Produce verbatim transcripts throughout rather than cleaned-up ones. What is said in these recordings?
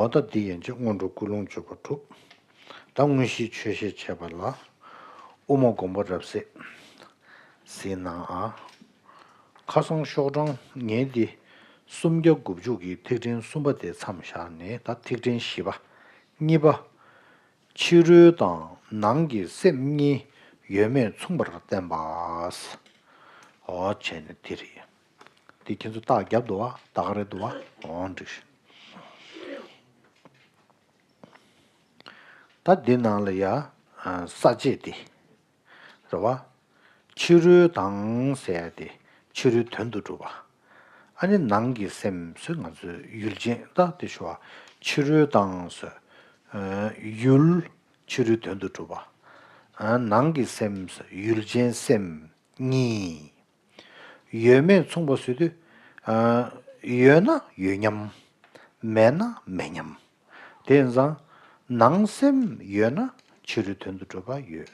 འོ་ད་འདི་ཡན་ཆད་སྔོན་འགྲོ་ཀུན་སློང་བརྗོད་པ་དྲུག་ད་དངོས་གཞིའི་ཆོས་བཤད་བྱས་པ་ལ། དབུ་མ་སྒོམ་པ་རབ་གསལ་ཟེར་ན་ཨ། ཁ་སང་ཤོག་གྲངས་ངས་འདི་སུམ་བརྒྱ་དགུ་བཅུ་གི་ཐིག་ཕྲེང་གསུམ་པ་དེ་མཚམས་བཞག་ནས། ད་ཐིག་ཕྲེང་བཞི་པ། གཉིས་པ། ཕྱི་རོལ་དང་ནང་གི་སེམས་གཉིས་ཡོད་མེད་མཚུངས་པར་བསྟན་པ། འོ་བྱས་ནས་དེ་རེད། དེ་ཁྱེད་ཚོ་རྟགས་བརྒྱབ་འདུག་བ། ད་ག་རེད་འདུག་བ། འོ་འགྲིག་ཤག་ད་འདི་ནང་ལ་ཡ། ས་བཅད་དེ། རེད་བ། ཕྱི་རོལ་དང་ཟེར་ཡ་དེ་ཕྱི་རོལ་དོན་དུ་གྲུབ་པ། ཨ་ནི་ནང་གི་སེམས་ཟེར་ང་ཚོའི་ཡུལ་ཅན་ད་དེ་ཞུ་བ། ཕྱི་རོལ་དང་ཟེར། ཡུལ། ཕྱི་རོལ་དོན་དུ་གྲུབ་པ། ནང་གི་སེམས་ཟེར་ཡུལ་ཅན་སེམས་གཉིས། ཡོད་མེད་མཚུངས་པ་ཟེར་དུས། ཡོད་ན་ཡོད་མཉམ། མེད་ན་མེད་མཉམ། དེ་ཡིན་ཙང་། ནང་སེམས་ཡོད་ན་ཕྱི་རོལ་དོན་དུ་གྲུབ་པ་ཡོད།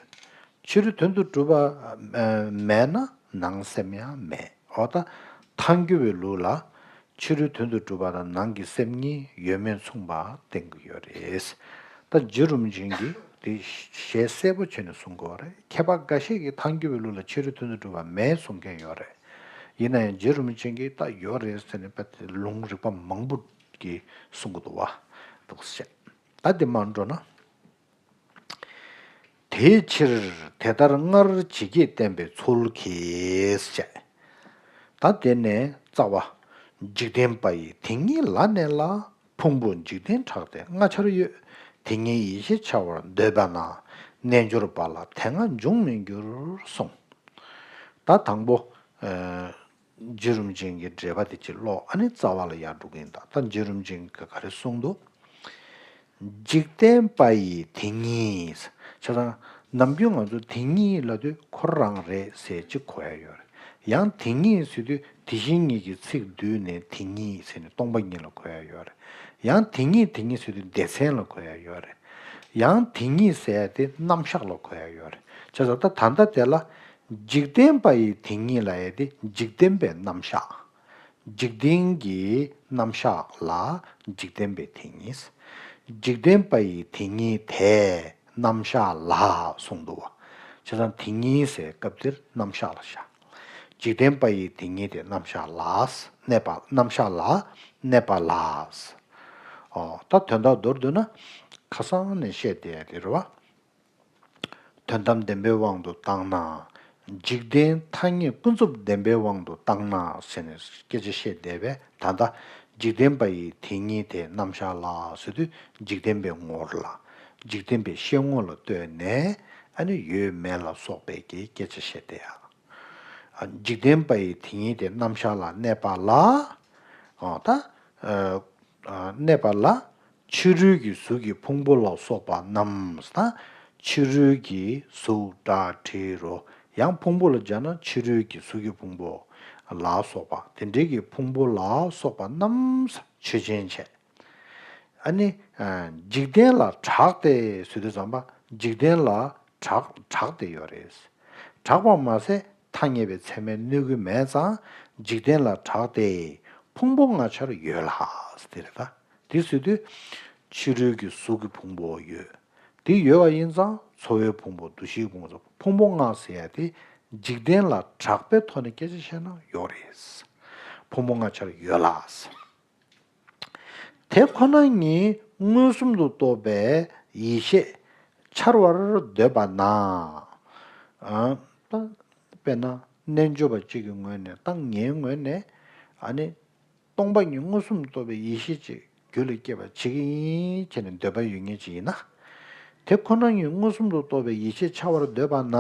ཕྱི་རོལ་དོན་དུ་གྲུབ་པ་མེད་ན་ནང་སེམས་ཡང་མེད། འོ་ད་ཐལ་འགྱུར་བའི་ལུགས་ལ། ཕྱི་རོལ་དོན་དུ་གྲུབ་པ་དང་ནང་གི་སེམས་གཉིས་ཡོད་མེད་མཚུངས་པ་བསྟན་གྱི་ཡོད་རེད། ད་རྗེ་རིན་པོ་ཆེ་གིས་དེ་ཞལ་གསལ་པོ་བྱས་ནས་གསུང་གི་ཡོད་རེད། མཁས་པ་འགའ་ཤས་ཀྱིས་ཐལ་འགྱུར་བའི་ལུགས་ལ་ཕྱི་རོལ་དོན་དུ་གྲུབ་པ་མེད་གསུང་མཁན་ཡོད་རེད། ཡིན་ན་ཡང་རྗེ་རིན་པོ་ཆེ་གིས་ད་ཡོད་རེད་ཟེར་ནས་དཔེ་དེ་ལུང་རིགས་པ་མང་པོ་གིས་གསུང་གི་འདུག་བ། འདུག་ཟེར། ད་དེ་མར་འགྲོ་ན། དེའི་ཕྱིར་དེ་ལྟར་སྔར་ཇི་སྐད་བསྟན་པའི་ཚུལ་གྱིས་བྱས། ད་དེ་ནས་རྩ་བ། འཇིག་རྟེན་པ་ཡི་དེ་ཉིད་ལ་གནས་ལ་ཕུང་པོ་འཇིག་རྟེན་གྲགས་ཏེ་ལྔ་ཆར་ཡོད། དེ་ཉིད་ཡིད་ཤེས་འཆར་བར་འདོད་པ་ན། རྣལ་འབྱོར་པ་ལ་དེ་ལྔ་འབྱུང་མི་འགྱུར་གསུངས། ད་དང་པོ། རྗེ་རིན་པོ་ཆེ་གི་འགྲེལ་པ་དེ་ཅིག་ཀློག་ཨ་ནི་རྩ་བ་ལ་ཡར་འགྲོ་གི་ཡིན། ད་ད་རྗེ་རིན་པོ་ཆེ་གིས་ག་རེ་གསུངས་འདུག་འཇིག་རྟེན་པ་ཡི་དེ་ཉིད། བྱས་ཙང་ནམ་རྒྱུན་ང་ཚོ་དེ་ཉིད་ལབ་དུས་ཁོ་རང་རེད་ཟེར་ཅིག་གོ་ཡ་ཡོད་རེད། ཡང་དེ་ཉིད་ཟེར་དུས་དེ་བཞིན་ཉིད་ཀྱི་ཚིག་བསྡུས་ནས་དེ་ཉིད་ཟེར་ནས་སྟོང་པ་ཉིད་ལ་གོ་ཡ་ཡོད་རེད། ཡང་དེ་ཉིད་དེ་ཉིད་ཟེར་དུས་སྡེ་ཚན་ལ་གོ་ཡ་ཡོད་རེད། ཡང་དེ་ཉིད་ཟེར་ཡ་དེ་རྣམ་གཞག་ལ་གོ་ཡ་ཡོད་རེད། བྱས་ཙང་ད་ད་ལྟ་དེ་ལ། འཇིག་རྟེན་པ་ཡི་དེ་ཉིད་ལབ་ཡ་དེ་འཇིག་རྟེན་པའི་རྣམ་གཞག་འཇིག་རྟེན་གྱི་རྣམ་གཞག་ལ་འཇིག་རྟེན་པའི་དེ་ཉིད། འཇིག་རྟེན་པ་ཡི་དེ་ཉིད་དེ་རྣམ་གཞག་ལ་གསུངས་འདུག་བ། བྱས་ཙང་དེ་ཉིད་ཟེར་སྐབས་དེར་རྣམ་གཞག་ལ་བཞག་འཇིག་རྟེན་པ་ཡི་དེ་ཉིད་དེ་རྣམ་གཞག་ལ་གནས་པ་རྣམ་གཞག་ལ་གནས་པ་ལ། ཨོ་ད་དོན་དག་མདོར་བསྡུས་ན་ཁ་སང་ནས་བཤད་བསྡད་ཡ་དེ་རེད་བ། དོན་དམ་བདེན་པའི་དབང་དུ་བཏང་ན། འཇིག་རྟེན་ཐ་སྙད་ཀུན་རྫོབ་བདེན་པའི་དབང་དུ་བཏང་ན་ཟེར་ནས་སྐད་ཆ་བཤད་བསྡད་པས། ད་ལྟ་འཇིག་རྟེན་པ་ཡི་དེ་ཉིད་དེ་རྣམ་གཞག་ལ་ཟེར་དུས་འཇིག་རྟེན་པའི་ངོར་ལ། འཇིག་རྟེན་པའི་ཤེས་ངོ་ལ་ལྟོས་ནས་ཨ་ནི་ཡོད་མེད་ལ་སོགས་པའི་གི་སྐད་ཆ་བཤད་བསྡད་ཡ། འཇིག་རྟེན་པ་ཡི་དེ་ཉིད་དེ་རྣམ་གཞག་ལ་གནས་པ་ལ། ད། གནས་པ་ལ། ཕྱི་རོལ་གྱི་གཟུགས་ཀྱི་ཕུང་པོ་ལ་སོགས་པ་རྣམས་དང་། ཕྱི་རོལ་གྱི་གཟུགས་སྒྲ་དྲི་རོ། ཡང་ཕུང་པོ་ལ་སྦྱར་ན་ཕྱི་རོལ་གྱི་གཟུགས་ཀྱི་ཕུང་པོ་ལ་སོགས་པ་དེ་འདྲའི་གི་ཕུང་པོ་ལ་སོགས་པ་རྣམས་ཆོས་ཅན་བྱས། ཨ་ནི། འཇིག་རྟེན་ལ་གྲགས་ཏེ་ཟེར་དུས་ཙམ་པ་འཇིག་རྟེན་ལ་གྲགས་གྲགས་ཏེ་ཡོད་རེད། གྲགས་པ་མ་ཟད་ཐ་སྙད་པའི་ཚད་མས་གནོད་ཀྱི་མེད་ཙང་འཇིག་རྟེན་ལ་གྲགས་ཏེ་ཕུང་པོ་ལྔ་ཆར་ཡོད་ལ་ཟེར་དེ་རེད་ད། དེ་ཟེར་དུས། ཕྱི་རོལ་གྱི་གཟུགས་ཀྱི་ཕུང་པོ་ཡོད། དེ་ཡོད་པ་ཡིན་ཙང་ཚོར་བའི་ཕུང་པོ་འདུ་ཤེས་ཕུང་པོ་ཕུང་པོ་ལྔ་ཟེར་ཡ་དེ་འཇིག་རྟེན་ལ་གྲགས་པའི་ཐོག་ནས་སྐད་ཆ་བཤད་ན་ཡོད་རེད། ཕུང་པོ་ལྔ་ཆར་ཡོད་ལ། དེ་ཁོ་ན་ཉིད་མངོན་སུམ་དུ་རྟོགས་པའི་ཡེ་ཤེས་འཆར་བར་འདོད་པ་ན། ཨ། ད་དཔེར་ན་རྣལ་འབྱོར་པ་གཅིག་གི་ངོས་ནས་ད་ངའི་ངོས་ནས་ཨ་ནི། སྟོང་པ་ཉིད་མངོན་སུམ་དུ་རྟོགས་པའི་ཡེ་ཤེས་ཅིག་རྒྱུད་ལ་སྐྱེ་བར་བྱེད་ཀྱི་ཡིན་ཅེས་ནས་འདོད་པ་ཡོད་མཁན་ཅིག་ཡིན་ན། དེ་ཁོ་ན་ཉིད་མངོན་སུམ་དུ་རྟོགས་པའི་ཡེ་ཤེས་འཆར་བར་འདོད་པ་ན།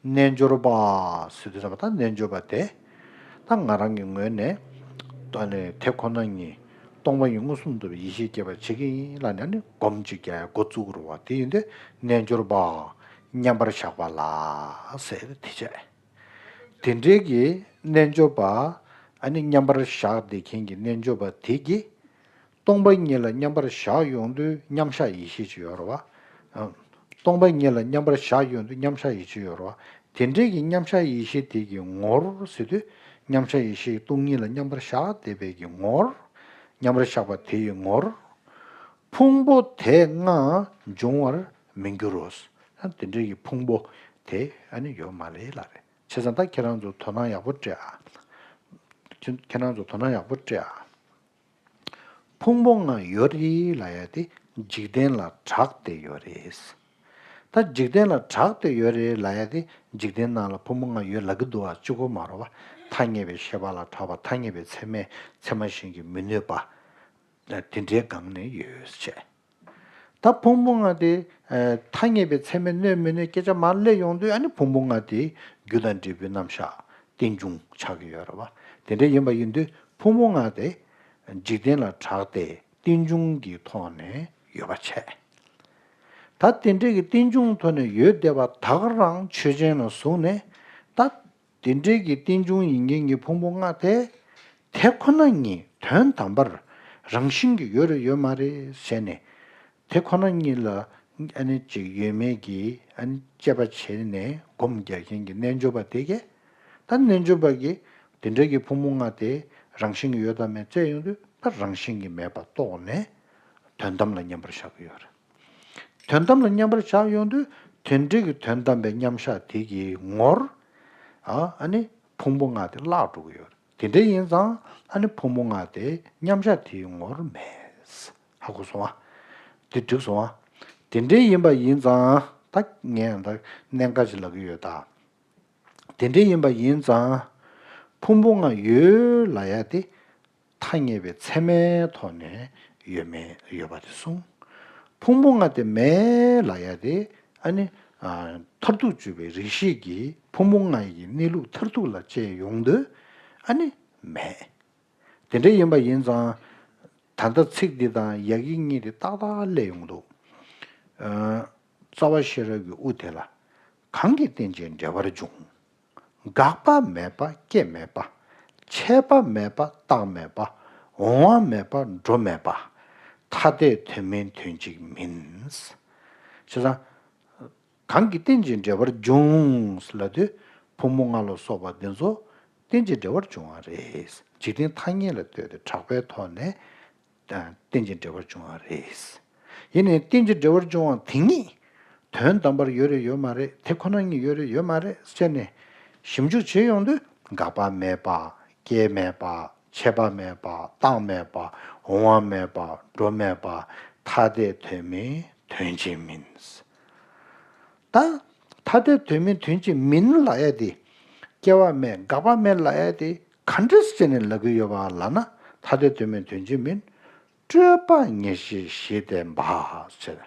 རྣལ་འབྱོར་པ་ཟེར་དུས་ཙམ་པ་ད་རྣལ་འབྱོར་པ་དེ། ད་ང་རང་གི་ངོས་ནས། ད་ནི་དེ་ཁོ་ན་ཉིད་སྟོང་པ་ཉིད་མངོན་སུམ་དུ་རྟོགས་པའི་ཡེ་ཤེས་སྐྱེ་བར་བྱེད་ཀྱི་ཡིན་ལབ་ནས་ནི་སྒོམ་ཅིག་རྒྱག་ཡ་འགོ་བཙུགས་རུ་བ་དེ་ཡིན་ཏེ་རྣལ་འབྱོར་པ། མཉམ་པར་བཞག་པ་ལ་ཟེར་དེ་བྱས། དེ་འདྲའི་གི་རྣལ་འབྱོར་པ། ཨ་ནི་མཉམ་པར་བཞག་བསྡད་མཁན་གྱི་རྣལ་འབྱོར་པ་དེ་གིས། སྟོང་པ་ཉིད་ལ་མཉམ་པར་བཞག་ཡོང་དུས་མཉམ་བཞག་ཡེ་ཤེས་ཅིག་ཡོད་རེད་བ། ཨ། སྟོང་པ་ཉིད་ལ་མཉམ་པར་བཞག་ཡོང་དུས་མཉམ་བཞག་ཡེ་ཤེས་ཡོད་རེད་བ། དེ་འདྲའི་གི་མཉམ་བཞག་ཡེ་ཤེས་དེ་གི་ངོར་ཟེར་དུས་མཉམ་བཞག་ཡེ་ཤེས་སྟོང་ཉིད་ལ་མཉམ་པར་བཞག་བསྡད་པའི་གི་ངོར། མཉམ་པར་བཞག་པ་དེ་ཡི་ངོར། ཕུང་པོ་དེ་ལྔ་འབྱུང་བར་མི་འགྱུར་རོ། ཨ་དེ་འདྲའི་གི་ཕུང་པོ་དེ་ཨ་ནི་ཡོད་མ་རེད་ལབ་རེད། བྱས་ཙང་ད་ཁྱེད་རང་ཚོ་དོ་སྣང་ཡག་པོ་སྤྲད་ཨ། ཁྱེད་ཁྱེད་རང་ཚོ་དོ་སྣང་ཡག་པོ་སྤྲད་ཨ། ཕུང་པོ་ལྔ་ཡོད་རེད་ལབ་ཡ་དེ་འཇིག་རྟེན་ལ་གྲགས་ཏེ་ཡོད་རེད། ད་འཇིག་རྟེན་ལ་གྲགས་ཏེ་ཡོད་རེད་ལབ་ཡ་དེ་འཇིག་རྟེན་ནང་ལ་ཕུང་པོ་ལྔ་ཡོད་ལབ་ཀྱི་འདུག་བ། གཅིག་པོ་མ་རེད་བ། ཐ་སྙད་པའི་ཤེས་པ་ལ་གྲགས་པ། ཐ་སྙད་པའི་ཚད་མས་ཚད་མ་གཞན་གྱིས་མི་གནོད་པ། དེ་འདྲའི་སྒང་ནས་ཡོད་བྱས། ད་ཕུང་པོ་ལྔ་དེ་ཐ་སྙད་པའི་ཚད་མས་གནོད་མི་གནོད་སྐད་ཆ་མར་སླེབས་ཡོང་དུས། ཨ་ནི་ཕུང་པོ་ལྔ་དེ་རྒྱུ་དང་འབྲས་བུའི་རྣམ་གཞག་རྟེན་འབྱུང་ཆགས་ཀྱི་ཡོད་རེད་བ། དེ་འདྲ་ཡིན་པ་ཡིན་དུས་ཕུང་པོ་ལྔ་དེ་འཇིག་རྟེན་ལ་གྲགས་ཏེ་རྟེན་འབྱུང་གི་ཐོག་ནས་ཡོད་པ་བྱས། ད་དེ་འདྲའི་གི་རྟེན་འབྱུང་ཐོག་ནས་ཡོད་བསྡད་པ་ད་ག་རང་ཆོས་ཅན་ལ་བཟུང་ནས། ད་དེ་འདྲའི་གི་རྟེན་འབྱུང་ཡིན་མཁན་གྱི་ཕུང་པོ་ལྔ་དེ་དེ་ཁོ་ན་ཉིད་དོན་དམ་པར་རང་བཞིན་གྱིས་ཡོད་རེད་ཡོད་མ་རེད་ཟེར་ནས། དེ་ཁོ་ན་ཉིད་ལ་ཨ་ནི་ཅིག་ཡོད་མེད་ཀྱི་ཨ་ནི་དཔྱད་པ་བྱས་ནས་སྒོམ་རྒྱག་མཁན་གྱི་རྣལ་འབྱོར་པ་དེ་གས། ད་རྣལ་འབྱོར་པ་གིས་དེ་འདྲའི་གི་ཕུང་པོ་ལྔ་དེ་རང་བཞིན་གྱིས་ཡོད་དམ་མེད་དཔྱད་ཡོང་དུས། ད་རང་བཞིན་གྱིས་མེད་པ་རྟོགས་ནས་དོན་དམ་ལ་མཉམ་པར་བཞག་གི་ཡོད་རེད། དོན་དམ་ལ་མཉམ་པར་བཞག་ཡོང་དུས། དེ་འདྲའི་གི་དོན་དམ་པའི་མཉམ་གཞག་དེ་གི་ངོར། ཨ་ཨ་ནི་ཕུང་པོ་ལྔ་དེ་བརླག་འགྲོ་གི་ཡོད་རེད། དེ་འདྲ་ཡིན་ཙང་ཨ་ནི་ཕུང་པོ་ལྔ་དེ་མཉམ་གཞག་དེའི་ངོར་མེད། ཧ་གོ་སོང་ཨ། དེ་འགྲིག་སོང་ཨ། དེ་འདྲ་ཡིན་པ་ཡིན་ཙང་། ད་ངས་ད་གནད་འགག་ཅིག་ལབ་ཀྱི་ཡོད་ད། དེ་འདྲ་ཡིན་པ་ཡིན་ཙང་། ཕུང་པོ་ལྔ་ཡོད་ལབ་ཡ་དེ་ཐ་སྙད་པའི་ཚད་མའི་ཐོག་ནས་ཡོད་མེད་ཡོད་པ་དེ་གསུངས། ཕུང་པོ་ལྔ་དེ་མེད་ལབ་ཡ་དེ་ཨ་ནི་ཨ་མཐར་ཐུག་དཔྱོད་པའི་རིགས་ཤེས་ཀྱིས་ཕུང་པོ་ལྔ་ཡི་གནས་ལུགས་མཐར་ཐུག་ལ་དཔྱད་ཡོང་དུས། ཨ་ནི་མེད། དེ་འདྲ་ཡིན་པ་ཡིན་ཙང་། ད་ལྟ་ཚིག་འདི་དང་ཡ་གི་གཉིས་དེ་ཏག་ཏག་སླེབས་ཡོང་འདུག། ཨ་རྩ་བ་ཤེས་རབ་ཀྱི་དབུ་དེ་ལ། གང་གིས་རྟེན་ཅིང་འབྲེལ་བར་འབྱུང་། འགག་པ་མེད་པ་སྐྱེ་མེད་པ། ཆད་པ་མེད་པ་རྟག་མེད་པ། འོང་བ་མེད་པ་འགྲོ་མེད་པ། ཐ་དད་དོན་མིན་དོན་གཅིག་མིན། བྱས་ཙང་། གང་གིས་རྟེན་ཅིང་འབྲེལ་བར་འབྱུང་ལབ་དུས། ཕུང་པོ་ལྔ་ལ་སོགས་པ་འདི་ཚོ་རྟེན་ཅིང་འབྲེལ་བར་འབྱུང་བ་རེད། འཇིག་རྟེན་ཐ་སྙད་ལ་ལྟོས་ཏེ་གྲགས་པའི་ཐོག་ནས་རྟེན་ཅིང་འབྲེལ་བར་འབྱུང་བ་རེད། ཡིན་ནའི་རྟེན་ཅིང་འབྲེལ་བར་འབྱུང་བ་དེ་ཉིད་དོན་དམ་པར་ཡོད་རེད་ཡོད་མ་རེད། དེ་ཁོ་ན་ཉིད་ཡོད་རེད་ཡོད་མ་རེད་ཟེར་ནས་ཞིབ་འཇུག་བྱེད་ཡོང་དུས། འགག་པ་མེད་པ། སྐྱེ་མེད་པ། ཆད་པ་མེད་པ། རྟག་མེད་པ། འོང་བ་མེད་པ། འགྲོ་མེད་པ། ཐ་དད་དོན་མིན་དོན་གཅིག་མིན། ད་ཐ་དད་དོན་མིན་དོན་གཅིག་མིན་ལབ་ཡ་དེ། སྐྱེ་བ་མེད་འགག་པ་མེད་ལབ་ཡ་དེ་ག་འདྲས་བྱས་ནས་ལབ་ཀྱི་ཡོད་པ་ལབ་ན། ཐ་དད་དོན་མིན་དོན་གཅིག་མིན། སྤྲོས་པ་ངེས་ཤེས་ཞེས་བསྟན་པ་ཟེར།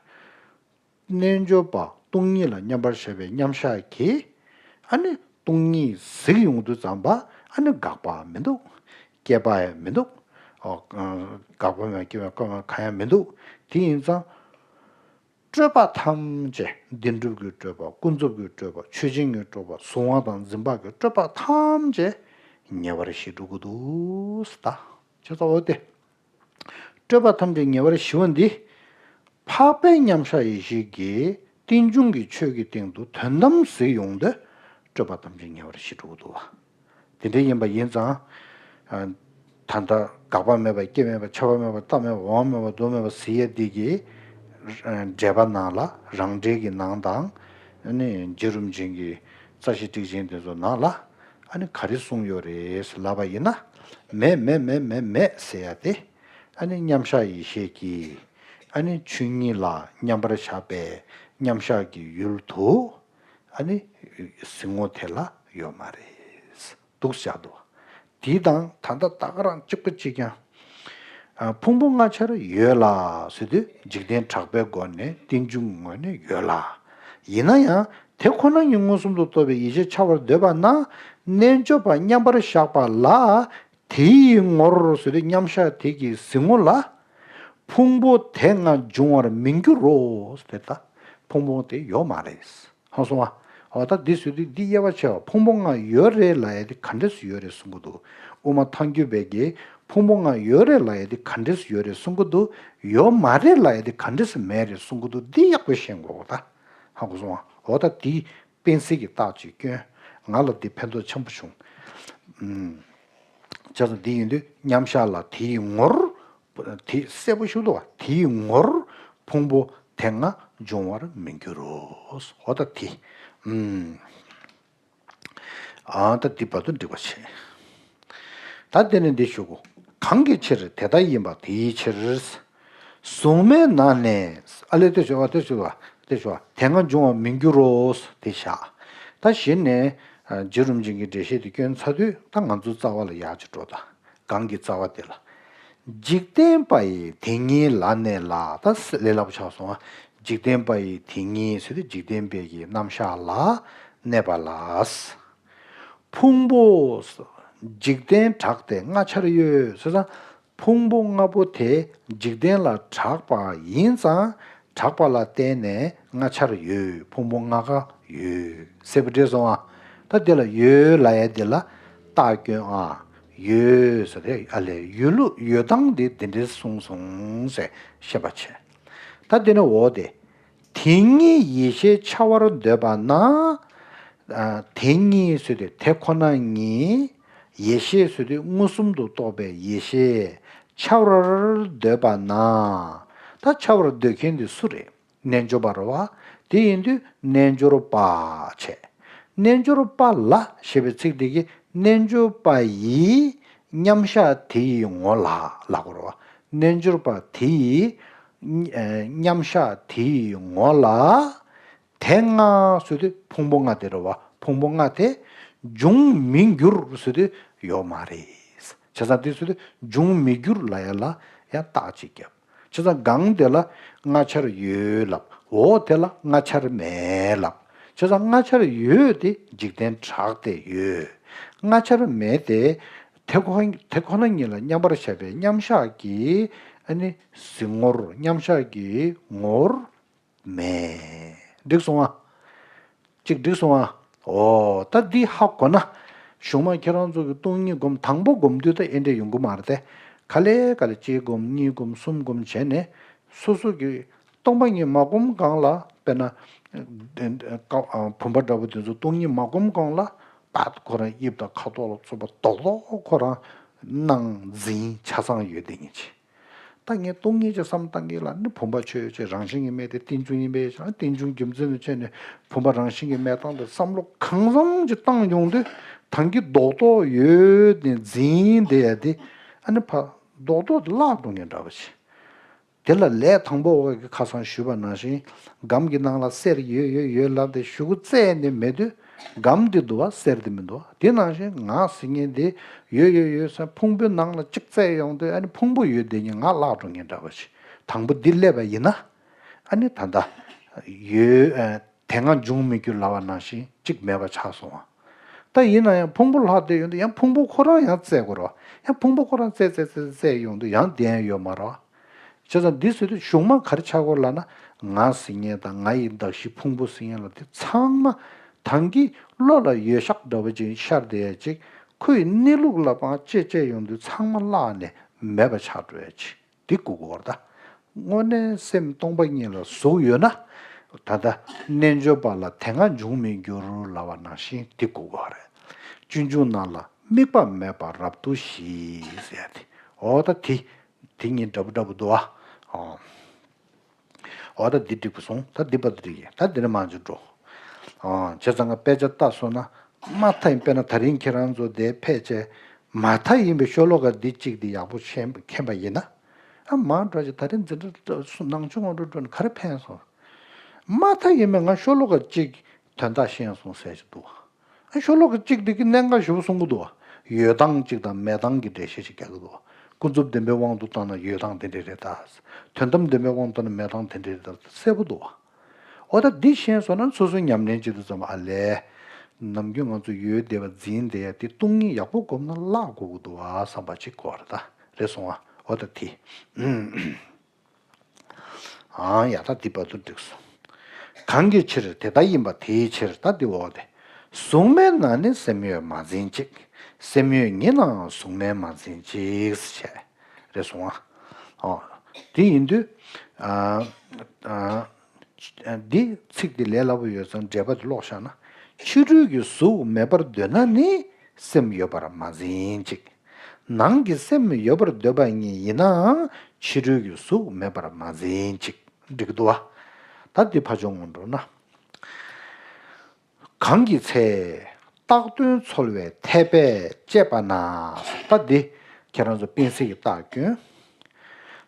རྣལ་འབྱོར་པ་སྟོང་ཉིད་ལ་མཉམ་པར་བཞག་པའི་མཉམ་གཞག་གིས། ཨ་ནི་སྟོང་ཉིད་གཟིགས་ཡོང་དུས་ཙམ་པ། ཨ་ནི་འགག་པ་མི་འདུག། སྐྱེ་པ་ཡང་མི་འདུག། ཨོ། འགག་པ་མེད་སྐྱེ་བ་གང་ཡང་མི་འདུག། དེ་ཡིན་ཙང་། སྤྲོས་པ་ཐམས་ཅད། བདེན་གྲུབ་ཀྱི་སྤྲོས་པ། ཀུན་རྫོབ་ཀྱི་སྤྲོས་པ། ཆོས་ཅན་གྱི་སྤྲོས་པ། གཟུང་བ་དང་འཛིན་པ་གི་སྤྲོས་པ་ཐམས་ཅད་ཉེ་བར་ཞི་འགྲོ་གི་འདུག་ཟེར། ད་ཁྱེད་ཚོ་འོ་དེ། སྤྲོས་པ་ཐམས་ཅད་ཉེ་བར་ཞི་བ་འདི། འཕགས་པའི་མཉམ་གཞག་ཡེ་ཤེས་ཀྱི་རྟེན་འབྱུང་གི་ཆོས་ཀྱི་སྟེང་དུ་དོན་དམ་གཟིགས་ཡོང་དུས། སྤྲོས་པ་ཐམས་ཅད་ཉེ་བར་ཞི་འགྲོ་གི་འདུག་བ། དེ་འདྲ་ཡིན་པ་ཡིན་ཙང་། ཨ་ད་ལྟ་འགག་པ་མེད་པ། སྐྱེ་མེད་པ། ཆད་པ་མེད་པ། རྟག་མེད་པ། འོང་བ་མེད་པ། འགྲོ་མེད་པ་ཟེར་ཡས་འདི་གི་འགྲེལ་པ་ནང་ལ། རང་འགྲེལ་གྱི་ནང་དང་། ཨ་ནི་རྗེ་རིན་པོ་ཆེ་གི་རྩ་ཤེ་ཊཱིཀ་ཆེན་དེ་ཚོ་ནང་ལ། ཨ་ནི་ག་རེ་གསུངས་ཡོད་རེད་ལབ་པ་ཡིན་ན། མེད་མེད་མེད་མེད་མེད་ཟེར་ཡ་དེ། ཨ་ནི་མཉམ་གཞག་ཡེ་ཤེས་ཀྱི། ཨ་ནི་ཆོས་ཉིད་ལ་མཉམ་པར་བཞག་པའི་མཉམ་གཞག་གི་ཡུལ་དུ། ཨ་ནི་གཟིགས་ངོ་དེ་ལ་ཡོད་མ་རེད། འདུག་བཞག་འདུག། དེ་དང་ད་ལྟ་ད་ག་རང་གཅིག་པ་གཅིག་རྐྱང་། ཨ་ཕུང་པོ་ལྔ་ཆར་ཡོད་ལ་ཟེར་དུས། འཇིག་རྟེན་གྲགས་པའི་སྒོ་ནས། རྟེན་འབྱུང་གི་ངོས་ནས་ཡོད་ལ། ཡིན་ན་ཡང་དེ་ཁོ་ན་ཉིད་མངོན་སུམ་དུ་རྟོགས་པའི་ཡིད་ཆེས་འཆའ་བར་འདོད་པ་ན། རྣལ་འབྱོར་པ་མཉམ་པར་བཞག་པ་ལ། དེའི་ངོར་ཟེར་དུས། མཉམ་གཞག་དེ་གི་གཟིགས་ངོ་ལ། ཕུང་པོ་དེ་ལྔ་འབྱུང་བར་མི་འགྱུར་རོ་ཟེར། ད་ཕུང་པོ་དེ་ཡོད་མ་རེད། ཧང་སོང་བ། འོ་ད་འདི་ཟེར་དུས་འདི་དབྱེ་བ་ཕྱེ་བ། ཕུང་པོ་ལྔ་ཡོད་རེད་ལབ་ཡ་དེ་ག་འདྲས་སེ་ཡོད་རེད་གསུང་གི་འདུག། དབུ་མ་ཐལ་འགྱུར་བས་ཀྱིས་ཕུང་པོ་ལྔ་ཡོད་རེད་ལབ་ཡ་དེ་ག་འདྲས་སེ་ཡོད་རེད་གསུང་གི་འདུག། ཡོད་མ་རེད་ལབ་ཡ་དེ་ག་འདྲས་སེ་མེད་རེད་གསུང་གི་འདུག། འདི་ཡག་པོ་ཤེས་དགོས་གོ། ད་ཧ་གོ་སོང་བ། འོ་ད་འདི་དཔེ་གསལ་གྱི་རྟགས་ཅིག་སྐྱོན། ང་ལ་འདི་ཕན་ཐོགས་ཆེན་པོ་བྱུང་། ཨུམ། བྱས་ཙང་འདི་ཡིན་དུས་མཉམ་གཞག་ལ་དེའི་ངོར། དེ་གསལ་པོ་ཞུ་འདུག་བ། དེའི་ངོར་ཕུང་པོ་དེ་སྔ་འབྱུང་བར་མི་འགྱུར་རོ། འོ་ད་དེ། ཨུམ། ཨ་ད་འདི་བར་དུ་འགྲིག་པ་བྱས། ད་དེ་ནས་འདི་ཞུ་གོ། གང་གི་ཕྱིར་དེ་ལྟ་ཡིན་པ་དེའི་ཕྱིར། གཟུགས་མེད་ནང་ནས་ཨ་ལས་དེ་ཞུ་བ་དེ་ཞུ་བ་དེ་ཞུ་བ་དེ་སྔ་འབྱུང་བར་མི་འགྱུར་རོ། དེ་བཞག་ད་གཞི་ནས་རྗེ་རིན་པོ་ཆེ་གི་འགྲེལ་བཤད་དེ་སྐྱོན་ཚར་དུས་ད་ང་ཚོ་རྩ་བ་ལ་ཡག་ཅིག་འགྲོ་ད། གང་གི་རྩ་བ་དེ་ལ། འཇིག་རྟེན་པ་ཡི་དེ་ཉིད་ལ་གནས་ལ། ད་ལས་སླ་པོ་ཆགས་སོང་ཨ། འཇིག་རྟེན་པ་ཡི་དེ་ཉིད་ཟེར་དུས་འཇིག་རྟེན་པའི་གི་རྣམ་གཞག་ལ་གནས་པ་ལ། ཕུང་པོ་འཇིག་རྟེན་གྲགས་ཏེ་ལྔ་ཆར་ཡོད་ཟེར་ཙང་། ཕུང་པོ་ལྔ་པོ་དེ་འཇིག་རྟེན་ལ་གྲགས་པ་ཡིན་ཙང་གྲགས་པ་ལ་བརྟེན་ནས་ལྔ་ཆར་ཡོད། ཕུང་པོ་ལྔ་ཀ་ཡོད་ཟེར་བ་འདྲ་སོང་ཨ། ད་དེ་ལ་ཡོད་ལབ་ཡ་དེ་ལ་རྟགས་སྐྱོན་ཨ། ཡོད་ཟེར་དེ་ཨ་ལས་ཡོད་ལུགས་ཡོད་སྟངས་དེ་དེ་འདྲས་གསུངས་སོང་ཟེར་བཤད་པ་བྱས། ད་དེ་ནས་འོ་དེ། དེ་ཉིད་ཡེ་ཤེས་འཆར་བར་འདོད་པ་ན། ཨ་དེ་ཉིད་ཟེར་དུས་དེ་ཁོ་ན་ཉིད། ཡེ་ཤེས་ཟེར་དུས་མངོན་སུམ་དུ་རྟོགས་པའི་ཡེ་ཤེས་འཆར་བར་འདོད་པ་ན། ད་འཆར་བར་འདོད་མཁན་དེ་སུ་རེད། རྣལ་འབྱོར་པ་རེད་བ། དེ་ཡིན་དུས་རྣལ་འབྱོར་པ་བྱས། རྣལ་འབྱོར་པ་ལ་ཞེས་པའི་ཚིག་འདི་གིས་རྣལ་འབྱོར་པ་ཡི་མཉམ་གཞག་དེ་ཡི་ངོ་ལ་ལབ་དགོས་རེད་བ། རྣལ་འབྱོར་པ་དེ་ཡི་ཨ་མཉམ་གཞག་དེ་ཡི་ངོ་ལ། དེ་ལྔ་ཟེར་དུས་ཕུང་པོ་ལྔ་དེ་རེད་བ། ཕུང་པོ་ལྔ་དེ་འབྱུང་མི་འགྱུར་ཟེར་དུས་ཡོད་མ་རེད། བྱས་ཙང་དེ་ཟེར་དུས་འབྱུང་མི་འགྱུར་ལབ་ཡ་ལ་ཡང་རྟགས་གཅིག་བརྒྱབ། བྱས་ཙང་གང་དེ་ལ་ལྔ་ཆར་ཡོད་ལབ། འོ་དེ་ལ་ལྔ་ཆར་མེད་ལབ། བྱས་ཙང་ལྔ་ཆར་ཡོད་དེ་འཇིག་རྟེན་གྲགས་ཏེ་ཡོད། ལྔ་ཆར་མེད་དེ་དེ་ཁོ་དེ་ཁོ་ན་ཉིད་ལ་མཉམ་པར་བཞག་པའི་མཉམ་གཞག་གི་ཨ་ནི་གཟིགས་ངོར་མཉམ་གཞག་གི་ངོར་མེད། འགྲིག་སོང་ཨ། གཅིག་འགྲིག་སོང་ཨ། འོ་ད་འདི་ཧ་གོ་ན། གཞུག་མ་ཁྱེད་རང་ཚོ་གི་སྟོང་ཉིད་སྒོམ་དང་པོ་སྒོམ་དུས་ད་ཨེ་འདྲས་ཡོང་གི་མ་རེད་དེ། ག་ལེ་ག་ལེ་གཅིག་སྒོམ་གཉིས་སྒོམ་གསུམ་སྒོམ་བྱས་ནས། སོ་སོ་གི་སྟོང་པ་ཉིད་མ་སྒོམ་གོང་ལ་དཔེར་ན། བུམ་པ་འདྲ་པོ་དེ་ཚོ་སྟོང་ཉིད་མ་སྒོམ་གོང་ལ། པད་ཁོ་རང་དབྱིབས་དང་ཁ་དོག་ལ་སོགས་པ་རྡོག་རྡོག་ཁོ་རང་སྣང་འཛིན་ཆ་ཚང་ཡོད་དེ་ཉིད་ཅིག་ད་ངས་སྟོང་ཉིད་ཅིག་བསམ་བཏང་གི་ལ་ནི་བུམ་པ་ཆོས་ཅན་རང་བཞིན་གྱིས་མེད་དེ་རྟེན་འབྱུང་ཡིན་པས་ཀྱང་རྟེན་འབྱུང་རྒྱུ་མཚན་དུ་བྱས་ནས་བུམ་པ་རང་བཞིན་གྱིས་མེད་སྟངས་དེ་བསམ་བློ་གང་བཟང་ཅིག་བཏང་ཡོང་དུས་ད་གིན་རྡོག་རྡོག་ཡོད་དེ་འཛིན་བསྡད་ཡ་དེ་ཨ་ནི་ཕ་རྡོག་རྡོག་དེ་བརླག་འགྲོ་མཁན་འདྲ་པོ་ཅིག་དེ་ལ་ལས་དང་པོ་འོག་གི་ཁ་སང་ཞུས་པ་ནང་བཞིན་སྒམ་གྱི་ནང་ལ་གསེར་ཡོད་ཡོད་ཡོད་ལབ་སྟེ་གཞུག་གུ་བཙལ་ནས་མེད་དུས་སྒམ་དེ་འདུག་བ་གསེར་དེ་མི་འདུག་བ། དེ་ནང་བཞིན་ང་ཟེར་མཁན་དེ་ཡོད་ཡོད་ཡོད་ཟེར་ཕུང་པོའི་ནང་ལ་གཅིག་བཙལ་ཡོང་དུས་ཨ་ནི་ཕུང་པོ་ཡོད་དེ་ཉིད་ང་བརླག་འགྲོ་མཁན་འདྲ་བ་ཞིག་དང་པོ་འདི་སླེབས་པ་ཡིན་ན་ཨ་ནི་ད་ལྟ་ཡོད་ཨ་དེ་སྔ་འབྱུང་མི་འགྱུར་ལབ་པ་ནང་བཞིན་གཅིག་མེད་པ་ཆགས་སོང་བ། ད་ཡིན་ན་ཡང་ཕུང་པོ་ལྷག་བསྡད་ཡོང་དུས་ཡང་ཕུང་པོ་ཁོ་རང་ཡང་བཙལ་དགོས་རེད་བ། ཡང་ཕུང་པོ་ཁོ་རང་བཙལ་བཙལ་བཙལ་བཙལ་ཡོང་དུས་ཡང་བདེན་ཡོད་མ་རེད་བ། བྱས་ཙང་འདི་ཟེར་དུས་གཞུག་མ་ག་རེ་ཆགས་ཀྱི་ཡོད་ལབ་ན། ང་ཟེར་མཁན་དང་ང་ཡི་གདགས་གཞི་ཕུང་པོ་ཟེར་མཁན་ལ་དེ་ཚང་མ་ད་གིན་བློ་ལ་ཡོད་ཤག་འདྲ་བོ་ཅིག་ཤར་བསྡད་ཡ་ཅིག་ཁོའི་གནས་ལུགས་ལ་དཔང་བཅད་བཅད་ཡོང་དུས་ཚང་མ་བརླག་ནས་མེད་པ་ཆགས་འགྲོ་ཡ་ཅིག་འདི་དགོས་ཀྱི་ཡོད་རེད་ད། དངོས་གནས་སེམས་སྟོང་པ་ཉིད་ལ་གཟུགས་ཡོད་ན། ད་ལྟ་རྣལ་འབྱོར་པ་ལ་དེ་སྔ་འབྱུང་མི་འགྱུར་ལབ་པ་ནང་བཞིན་འདི་དགོས་ཀྱི་ཡོད་རེད། སྤྱོད་འཇུག་ནང་ལ་དམིགས་པ་མེད་པར་རབ་ཏུ་ཞི་ཟེར་ཡ་དེ། འོ་ད་དེ། དེ་གཉིས་འདྲ་པོ་འདྲ་པོ་འདུག་ཨ། ཨོ། འོ་ད་འདི་འགྲིག་པ་སོང་། ད་འདི་བར་དུ་འགྲིག་ཡིན། ད་འདི་ནས་མར་ཅིག་འགྲོ། ཨ། བྱས་ཙང་ང་དཔེ་ཆ་ལྟ་སོང་ན། མ་མཐའ་ཡིན་དཔེར་ན་ད་རིང་ཁྱེད་རང་ཚོ་འདིར་ཕེབས་བྱས། མ་མཐའ་ཡིན་པའི་ཤོ་ལོ་ཀ་འདི་གཅིག་འདི་ཡག་པོ་ཤེས་མཁྱེན་པ་ཡིན་ན། ཨ་མར་འགྲོ་བྱས་ད་རིང་འཛིན་གྲྭ་ནང་ཆུང་ངོ་འགྲོ་འགྲོ་ནས་ག་རེ་ཕན་སོང་། མ་མཐའ་ཡིན་པའི་ང་ཤོ་ལོ་ཀ་གཅིག་དོན་དག་ཤེས་སོང་ཟེར་གྱི་འདུག་ཨ་ཤོ་ལོ་ཀ་གཅིག་འདི་གི་གནད་འགག་ཞེ་པོ་གསུང་གི་འདུག་ཡོད་སྟངས་གཅིག་དང་མེད་སྟངས་ཀྱི་འགྲེལ་བཤད་ཅིག་རྒྱག་གི་འདུག་ཀུན་རྫོབ་བདེན་པའི་དབང་དུ་བཏང་ན་ཡོད་སྟངས་དེ་འདྲ་རེད་ད། དོན་དམ་བདེན་པའི་དབང་དུ་བཏང་ན་མེད་སྟངས་དེ་འདྲ་རེད་ད་གསལ་པོ་འདུག་འོ་ད་འདི་ཤེས་སོང་ན་སོ་སོའི་ཉམས་ལེན་བྱེད་དུས་ཙམ་ཨ་ལས། ནམ་རྒྱུན་ང་ཚོ་ཡོད་བསྡད་པ་འཛིན་བསྡད་ཡ་དེ་སྟོང་ཉིད་ཡག་པོ་སྒོམ་ན་བརླག་དགོས་ཀྱི་འདུག་ཨ་བསམ་པ་ཅིག་གོ་བ་རེད་ད། རེད་སོང་ཨ། འོ་ད་དེ། ཨང་། ཡ་ད་འདི་བར་དུ་འགྲིག་སོང་། གང་གི་ཕྱིར་དེ་ལྟ་ཡིན་པ་དེའི་ཕྱིར་ད་འདི་འོ་དེ། གཟུགས་མེད་ན་ནི་སེམས་ཡོད་མ་འཛིན་ཅིག་སེམས་ཡོད་ཉིད་ནའང་གཟུགས་མེད་མ་འཛིན་ཅིག་ཟེར་བྱས། རེད་སོང་ཨ། ཨོ། དེ་ཡིན་དུས། ཨ། ཨ། འདི་ཚིག་འདི་ལས་སླ་པོ་ཡོད་ཙང་འགྲེལ་པ་འདི་ཀློག་བཞག་ན། ཕྱི་རོལ་གྱི་གཟུགས་མེད་པར་འདོད་ན་ནི་སེམས་ཡོད་པར་མ་འཛིན་ཅིག་ནང་གི་སེམས་ཡོད་པར་འདོད་པ་ཉིད་ཡིན་ནའང་ཕྱི་རོལ་གྱི་གཟུགས་མེད་པར་མ་འཛིན་ཅིག་འགྲིག་འདུག་བ། ད་འདི་ཕར་ཕྱོགས་ངོ་འགྲོ་ན། གང་གི་ཚེ། རྟག་དོན་ཚོལ་བའི་འཐད་པས་དཔྱད་པ་ན། ད་འདི་ཁྱེད་རང་ཚོ་སྤེན་སྲིད་ཀྱི་རྟགས་སྐྱོན།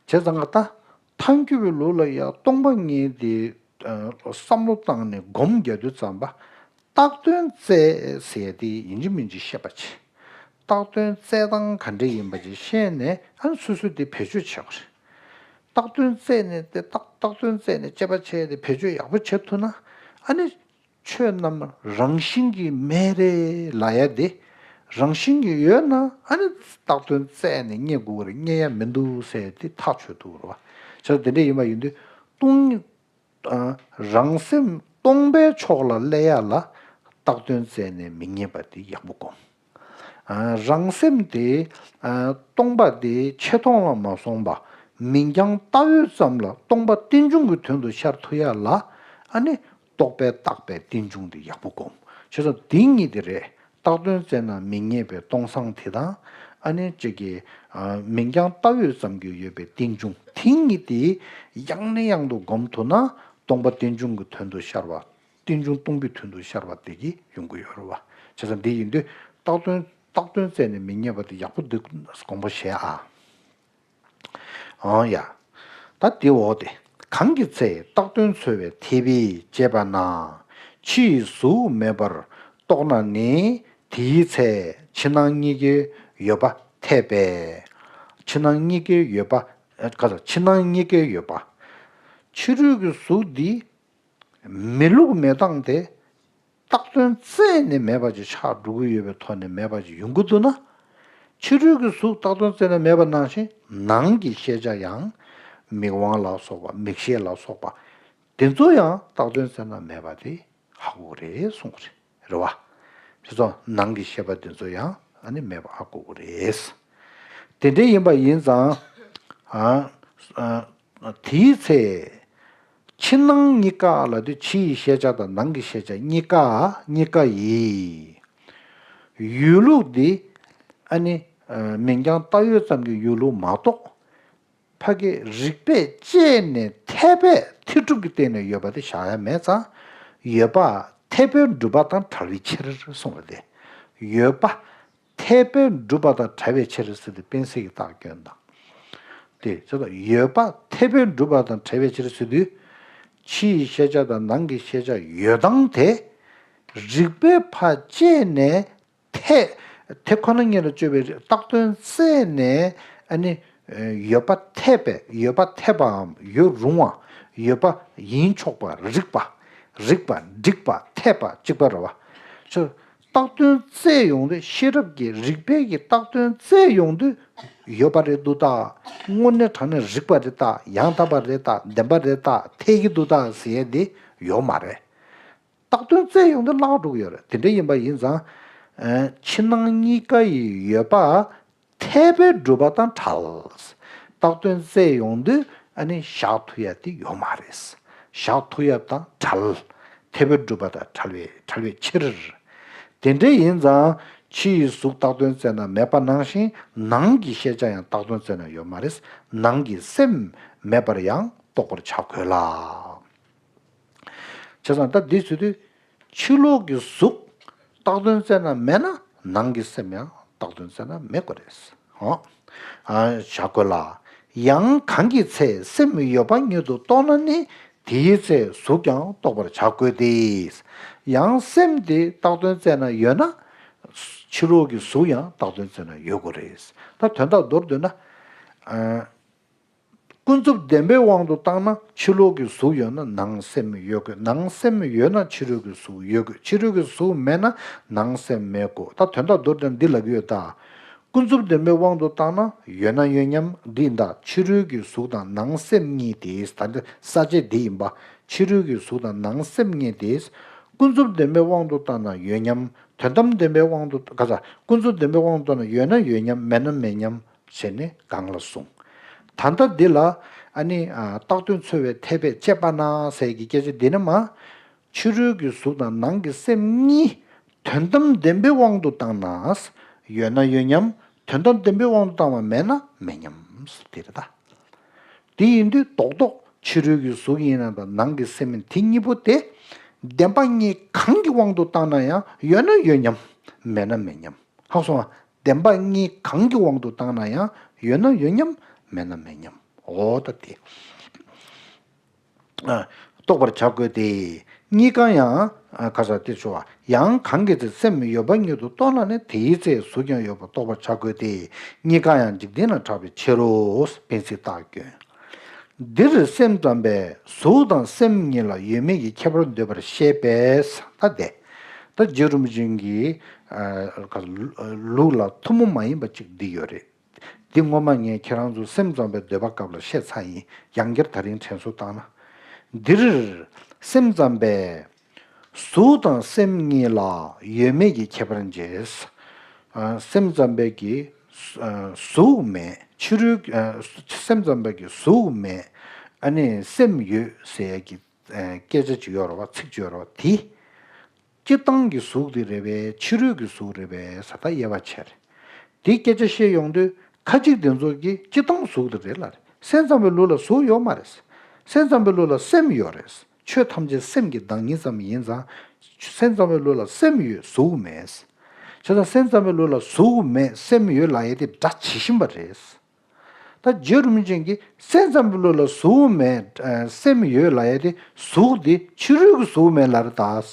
བྱས་ཙང་ད་ཐལ་འགྱུར་བའི་ལུགས་ལ་ཡང་སྟོང་པ་ཉིད་དེ་བསམ་བློ་བཏང་ནས་སྒོམ་རྒྱག་དུས་ཙམ་པ། རྟག་དོན་བཙལ་ཟེར་ཡ་དེ་ཡིན་གཅིག་མིན་གཅིག་ཤེས་པ་བྱེད། རྟག་དོན་བཙལ་སྟངས་ག་འདྲ་ཡིན་པ་ཅིག་ཤེས་ནས་ཨ་ནི་སོ་སོས་དེ་བེད་སྤྱོད་བྱེད་དགོས་རེད། རྟག་དོན་བཙལ་ནས་དེ་རྟག་རྟག་དོན་བཙལ་ནས་དཔྱད་པ་བྱས་ཏེ་བེད་སྤྱོད་ཡག་པོ་བྱེད་ཐུབ་ན་ཨ་ནི། ཆོས་རྣམས་རང་བཞིན་གྱིས་མེད་རེད་ལབ་ཡ་དེ། རང་བཞིན་གྱིས་ཡོད་ན་ཨ་ནི་རྟག་དོན་བཙལ་ནས་རྙེད་དགོས་ཀྱི་རེད། རྙེད་ཡ་མི་འདུག་ཟེར་དེ་ཐག་ཆོད་ཐུབ་ཀྱི་རེད་བ། བྱས་ཙང་དེ་འདྲ་ཡིན་པ་ཡིན་དུས་སྟོང་ཉིད། ཨ། རང་སེམས་སྟོང་པའི་ཕྱོགས་ལ་སླེབས་ཡ་ལ་རྟག་དོན་བཙལ་ནས་མི་རྙེད་པ་དེ་ཡག་པོ་སྒོམ། ཨ། རང་སེམས་དེ། ཨ། སྟོང་པ་དེ་ཆེ་མཐོང་ལ་མ་སོང་བ། མིང་རྐྱང་ལྟ་བུའི་ཙམ་ལ་སྟོང་པ་རྟེན་འབྱུང་གི་དོན་དུ་ཤར་ཐུབ་ཡ་ལ། ཨ་ནི། རྟོག་པས་བཏགས་པའི་རྟེན་འབྱུང་དེ་ཡག་པོ་སྒོམ། བྱས་ཙང་དེ་གཉིས་དེ་རེད། རྟག་དོན་བཙལ་ན་མི་རྙེད་པའི་སྟོང་སང་དེ་དང་། ཨ་ནི་གཅིག་གིས། ཨ། མིང་རྐྱང་ལྟ་བུའི་ཙམ་གྱིས་ཡོད་པའི་རྟེན་འབྱུང་དེ་གཉིས་དེ་ཡང་ནས་ཡང་དུ་སྒོམ་ཐུབ་ན་སྟོང་པ་རྟེན་འབྱུང་གི་དོན་དུ་ཤར་བ། རྟེན་འབྱུང་སྟོང་པའི་དོན་དུ་ཤར་བ་དེ་གི་ཡོང་གི་ཡོད་རེད་བ། བྱས་ཙང་འདི་ཡིན་དུས་རྟག་དོན་རྟག་དོན་བཙལ་ནས་མི་རྙེད་པ་དེ་ཡག་པོ་འདུག་དགོངས་པ་བཞེས་ཨ། ཨང་ཡ། ད་དེ་འོ་དེ། གང་གི་ཚེ་རྟག་དོན་འཚོལ་བའི་འཐད་པས་དཔྱད་པ་ན། ཕྱི་ཡི་གཟུགས་མེད་པར་རྟོགས་ན་ནི། དེའི་ཚེ་ཕྱི་ནང་གཉིས་ཀའི་ཡོད་པ་འཐད་པས། ཕྱི་ནང་གཉིས་ཀའི་ཡོད་པ། ཨ། ག་ཚོད། ཕྱི་ནང་གཉིས་ཀའི་ཡོད་པ། ཕྱི་རོལ་གྱི་གཟུགས་འདི། མེད་ལུགས་མེད་སྟངས་དེ། རྟག་དོན་བཙལ་ནས་མེད་པ་ཅིག་ཆགས་འགྲོ་གི་ཡོད་པའི་ཐོག་ནས་མེད་པ་ཅིག་ཡོང་གི་འདུག་ན། ཕྱི་རོལ་གྱི་གཟུགས་རྟག་དོན་བཙལ་ནས་མེད་པ་ནང་བཞིན་ནང་གི་ཤེས་བྱ་ཡང་། མིག་དབང་ལ་སོགས་པ། མིག་ཤེས་ལ་སོགས་པ། དེ་ཚོ་ཡང་རྟག་དོན་བཙལ་ན་མེད་པ་དེ་ཧ་གོ་གི་རེད་གསུང་གི་རེད། རེད་བ། དེ་ཚོ་ནང་གི་ཤེས་པ་དེ་ཚོ་ཡང་ཨ་ནི་མེད་པ་ཧ་གོ་གི་རེད། དེ་འདྲ་ཡིན་པ་ཡིན་ཙང་། ཨ། ཨ། དེའི་ཚེ། ཕྱི་ནང་གཉིས་ཀ་ལ་དེ་ཕྱི་ཡི་ཤེས་བྱ་དང་ནང་གི་ཤེས་བྱ་གཉིས་ཀ་གཉིས་ཀ་ཡི། ཡོད་ལུགས་འདི། ཨ་ནི། ཨ། མིང་རྐྱང་ལྟ་ཡོད་ཙམ་གྱི་ཡོད་ལུགས་མ་གཏོགས། ཕ་གི་རིགས་པས་དཔྱད་ནས་འཐད་པས་འཐད་སྒྲུབ་ཀྱི་སྟེང་ནས་ཡོད་པ་དེ་བཞག་ཡ་མེད་ཙང་། ཡོད་པ་འཐད་པས་གྲུབ་པ་དང་བྲལ་བའི་ཕྱིར་གསུངས་པ་སྟེ། ཡོད་པ། འཐད་པས་གྲུབ་པ་དང་བྲལ་བའི་ཕྱིར་ཟེར་ཏེ་སྤེན་སྲིད་ཀྱི་རྟགས་སྐྱོན་དང་། དེ་ཚོ་ལ་ཡོད་པ་འཐད་པས་གྲུབ་པ་དང་བྲལ་བའི་ཕྱིར་ཟེར་དུས། ཕྱི་ཡི་ཤེས་བྱ་དང་ནང་གི་ཤེས་བྱ་ཡོད་སྟངས་དེ། རིགས་པས་ཕར་དཔྱད་ནས་འཐད། དེ་ཁོ་ན་ཉིད་ལ་དཔྱོད་པའི་རྟག་དོན་བཙལ་ནས་ཨ་ནི། ཡོད་པ་འཐད་པས་ཡོད་པ་འཐད་པའམ་ཡོད་རུང་བ། ཡོད་པ་ཡིན་ཆོག་པ་རིགས་པ། རིགས་པ་འགྲིག་པ་འཐད་པ་གཅིག་པ་རེད་བ། ཚུར། རྟག་དོན་བཙལ་ཡོང་དུས་ཤེས་རབ་ཀྱིས་རིགས་པས་ཀྱི་རྟག་དོན་བཙལ་ཡོང་དུས་ཡོད་པ་རེད་འདུག་ད། དངོས་གནས་དྲང་གནས་རིག་པ་རེད་ད། ཡང་དག་པ་རེད་ད། བདེན་པ་རེད་ད། འཐད་ཀྱི་འདུག་ད་ཟེར་ཡས་འདི་ཡོད་མ་རེད། རྟག་དོན་བཙལ་ཡོང་དུས་བརླག་འགྲོ་གི་ཡོད་རེད། དེ་འདྲ་ཡིན་པ་ཡིན་ཙང་། ཕྱི་ནང་གཉིས་ཀ་ཡི་ཡོད་པ། འཐད་པས་གྲུབ་པ་དང་བྲལ། རྟག་དོན་བཙལ་ཡོང་དུས་ཨ་ནི་བཞག་ཐུབ་ཡ་དེ་ཡོད་མ་རེད། བཞག་ཐུབ་ཡ་དང་བྲལ། འཐད་པས་གྲུབ་པ་དང་བྲལ་བའི་བྲལ་བའི་ཕྱིར། དེ་འདྲ་ཡིན་ཙང་ཕྱི་ཡི་གཟུགས་རྟག་དོན་བཙལ་ན་མེད་པ་ནང་བཞིན་ནང་གི་ཤེས་བྱ་ཡང་རྟག་དོན་བཙལ་ན་ཡོད་མ་རེད། ནང་གི་སེམས་མེད་པར་ཡང་རྟོགས་པར་བྱ་དགོས་ལ། བྱས་ཙང་ད་འདི་ཚོ་དུས། ཕྱི་ལོགས་ཀྱི་གཟུགས་རྟག་དོན་བཙལ་ན་མེད་ན་ནང་གི་སེམས་ཡང་རྟག་དོན་བཙལ་ན་མེད་དགོས་རེད། ཧོ། ཨ། བྱ་དགོས་ལ། ཡང་གང་གི་ཚེ་སེམས་ཡོད་པ་ཉིད་དུ་རྟོགས་ན་ནི་དེའི་ཚེ་གཟུགས་ཀྱང་རྟོགས་པར་བྱ་དགོས་ཏེ། ཡང་སེམས་དེ་རྟག་དོན་བཙལ་ན་ཡོད་ན། ཕྱི་ལོགས་ཀྱི་གཟུགས་ཡང་རྟག་དོན་བཙལ་ན་ཡོད་དགོས་རེད། ད་དོན་དག་མདོར་བསྡུས་ན། ཨ། ཀུན་རྫོབ་བདེན་པའི་དབང་དུ་བཏང་ན་ཕྱི་ལོགས་ཀྱི་གཟུགས་ཡོད་ན་ནང་སེམས་ཡོད་དགོས། ནང་སེམས་ཡོད་ན་ཕྱི་རོལ་གྱི་གཟུགས་ཡོད་དགོས། ཕྱི་རོལ་གྱི་གཟུགས་མེད་ན་ནང་སེམས་མེད་དགོས། ད་དོན་དག་མདོར་བསྡུས་ན་འདི་ལབ་ཀྱི་ཡོད་ད། ཀུན་རྫོབ་བདེན་པའི་དབང་དུ་བཏང་ན་ཡོད་ན་ཡོད་མཉམ་འདི་ཡིན་ད། ཕྱི་རོལ་གྱི་གཟུགས་དང་ནང་སེམས་གཉིས་དེ། ད་འདི་ས་བཅད་འདི་ཡིན་པ། ཕྱི་རོལ་གྱི་གཟུགས་དང་ནང་སེམས་གཉིས་དེ། ཀུན་རྫོབ་བདེན་པའི་དབང་དུ་བཏང་ན་ཡོད་མཉམ། དོན་དམ་བདེན་པའི་དབང་དུ། ག་ས། ཀུན་རྫོབ་བདེན་པའི་དབང་དུ་བཏང་ན་ཡོད་ན་ཡོད་མཉམ། མེད་ན་མེད་མཉམ། བྱས་ནས་གང་ལ་གསུངས། ད་ལྟ་འདི་ལ་ཨ་ནི། ཨ། རྟག་དོན་འཚོལ་བའི་འཐད་པས་དཔྱད་པ་ན་ཟེར་གྱི་སྐད་ཆ་འདི་ནི་མ། ཕྱི་རོལ་གྱི་གཟུགས་དང་ནང་གི་སེམས་གཉིས་དོན་དམ་བདེན་པའི་དབང་དུ་བཏང་ན། ཡོད་ན་ཡོད་མཉམ། དོན་དམ་བདེན་པའི་དབང་དུ་བཏང་བ་མེད་ན་མེད་མཉམ་ཟེར་དེ་རེད་ད། དེ་ཡིན་དུས་རྡོག་རྡོག་ཕྱི་རོལ་གྱི་གཟུགས་ཡིན་ན་དང་ནང་གི་སེམས་ཡིན་དེ་གཉིས་པོ་དེ་བདེན་པ་གཉིས་གང་གི་དབང་དུ་བཏང་ན་ཡང་ཡོད་ན་ཡོད་མཉམ། མེད་ན་མེད་མཉམ། ཧ་གོ་སོང་ང་། བདེན་པ་གཉིས་གང་གི་དབང་དུ་བཏང་ན་ཡང་ཡོད་ན་ཡོད་མཉམ། མེད་ན་མེད་མཉམ། འོ་ད་དེ། རྟོགས་པར་བྱ་དགོས་ཏེ། གཉིས་ཀ་ཡང་ཁ་སང་དེ་ཞུ་བ་ཡང་གང་གི་ཚེ་སེམས་ཡོད་པ་ཉིད་དུ་རྟོགས་ན་ནི་དེའི་ཚེ་གཟུགས་ཀྱང་ཡོད་པར་རྟོགས་པར་བྱ་དགོས་ཏེ། གཉིས་ཀ་ཡང་འཇིག་རྟེན་ལ་གྲགས་པའི་ཕྱིར་རོ། འབེན་ཚིག་རྟགས་སྐྱོན། འདིར་སེམས་ཙམ་པས་གཟུགས་དང་སེམས་གཉིས་ལ་ཡོད་མེད་ཀྱི་ཁྱད་པར་འདོད་པར་བཤད་པས། ད་དེ། ད་རྗེ་རིན་པོ་ཆེ་གི་ལུགས་ལ་ཐུན་མོང་མ་ཡིན་པ་ཅིག་འདི་ཡོད་རེད། འདི་སྔོན་མ་ངས་ཁྱེད་རང་ཚོ་སེམས་ཙམ་པའི་འདོད་པ་སྐབས་ལ་བཤད་ཚར་ཡིན། ཡང་བསྐྱར་ད་རིང་དྲན་གསོ་བཏང་ན། འདིར་སེམས་ཙམ་པས་གཟུགས་དང་སེམས་གཉིས་ལ་ཡོད་མེད་ཀྱི་ཁྱད་པར་འབྱེད། ཨ། སེམས་ཙམ་པའི་གི་ཨ། གཟུགས་མེད་ཕྱི་རོལ་ཨ། སེམས་ཙམ་པའི་གི་གཟུགས་མེད། ཨ་ནི་སེམས་ཡོད་ཟེར་ཡ་གི་ཨ། སྐད་ཆ་ཅིག་ཡོད་རེད་བ། ཚིག་ཅིག་ཡོད་རེད་བ། དེ། སྤྱིར་བཏང་གི་གཟུགས་དེ་རེད་པས་ཕྱི་རོལ་གྱི་གཟུགས་རེད་པས་ཟེར་ད་དབྱེ་བ་ཕྱེ་རེད། དེའི་སྐད་ཆ་བཤད་ཡོང་དུས་ཁ་ཅིག་དེ་ཚོ་གིས་སྤྱིར་བཏང་གཟུགས་དེ་རེད་ལབ་རེད། སེམས་ཙམ་པའི་ལུགས་ལ་གཟུགས་ཡོད་མ་རེད། སེམས་ཙམ་པའི་ལུགས་ལ་སེམས་ཡོད་རེད། ཆོས་ཐམས་ཅད་སེམས་ཀྱི་བདག་ཉིད་ཙམ་ཡིན་ཙང་། སེམས་ཙམ་པའི་ལུགས་ལ་སེམས་ཡོད་གཟུགས་མེད། བྱས་ཙང་སེམས་ཙམ་པའི་ལུགས་ལ་གཟུགས་མེད་སེམས་ཡོད་ལབ་ཡས་དེ་འདྲ་བྱེད་བཞིན་པ་རེད། ད་རྗེ་རིན་པོ་ཆེ་གིས་སེམས་ཙམ་པའི་ལུགས་ལ་གཟུགས་མེད་ཨ། སེམས་ཡོད་ལབ་ཡ་དེ་གཟུགས་དེ་ཕྱི་རོལ་གྱི་གཟུགས་མེད་ལབ་རེད་ད།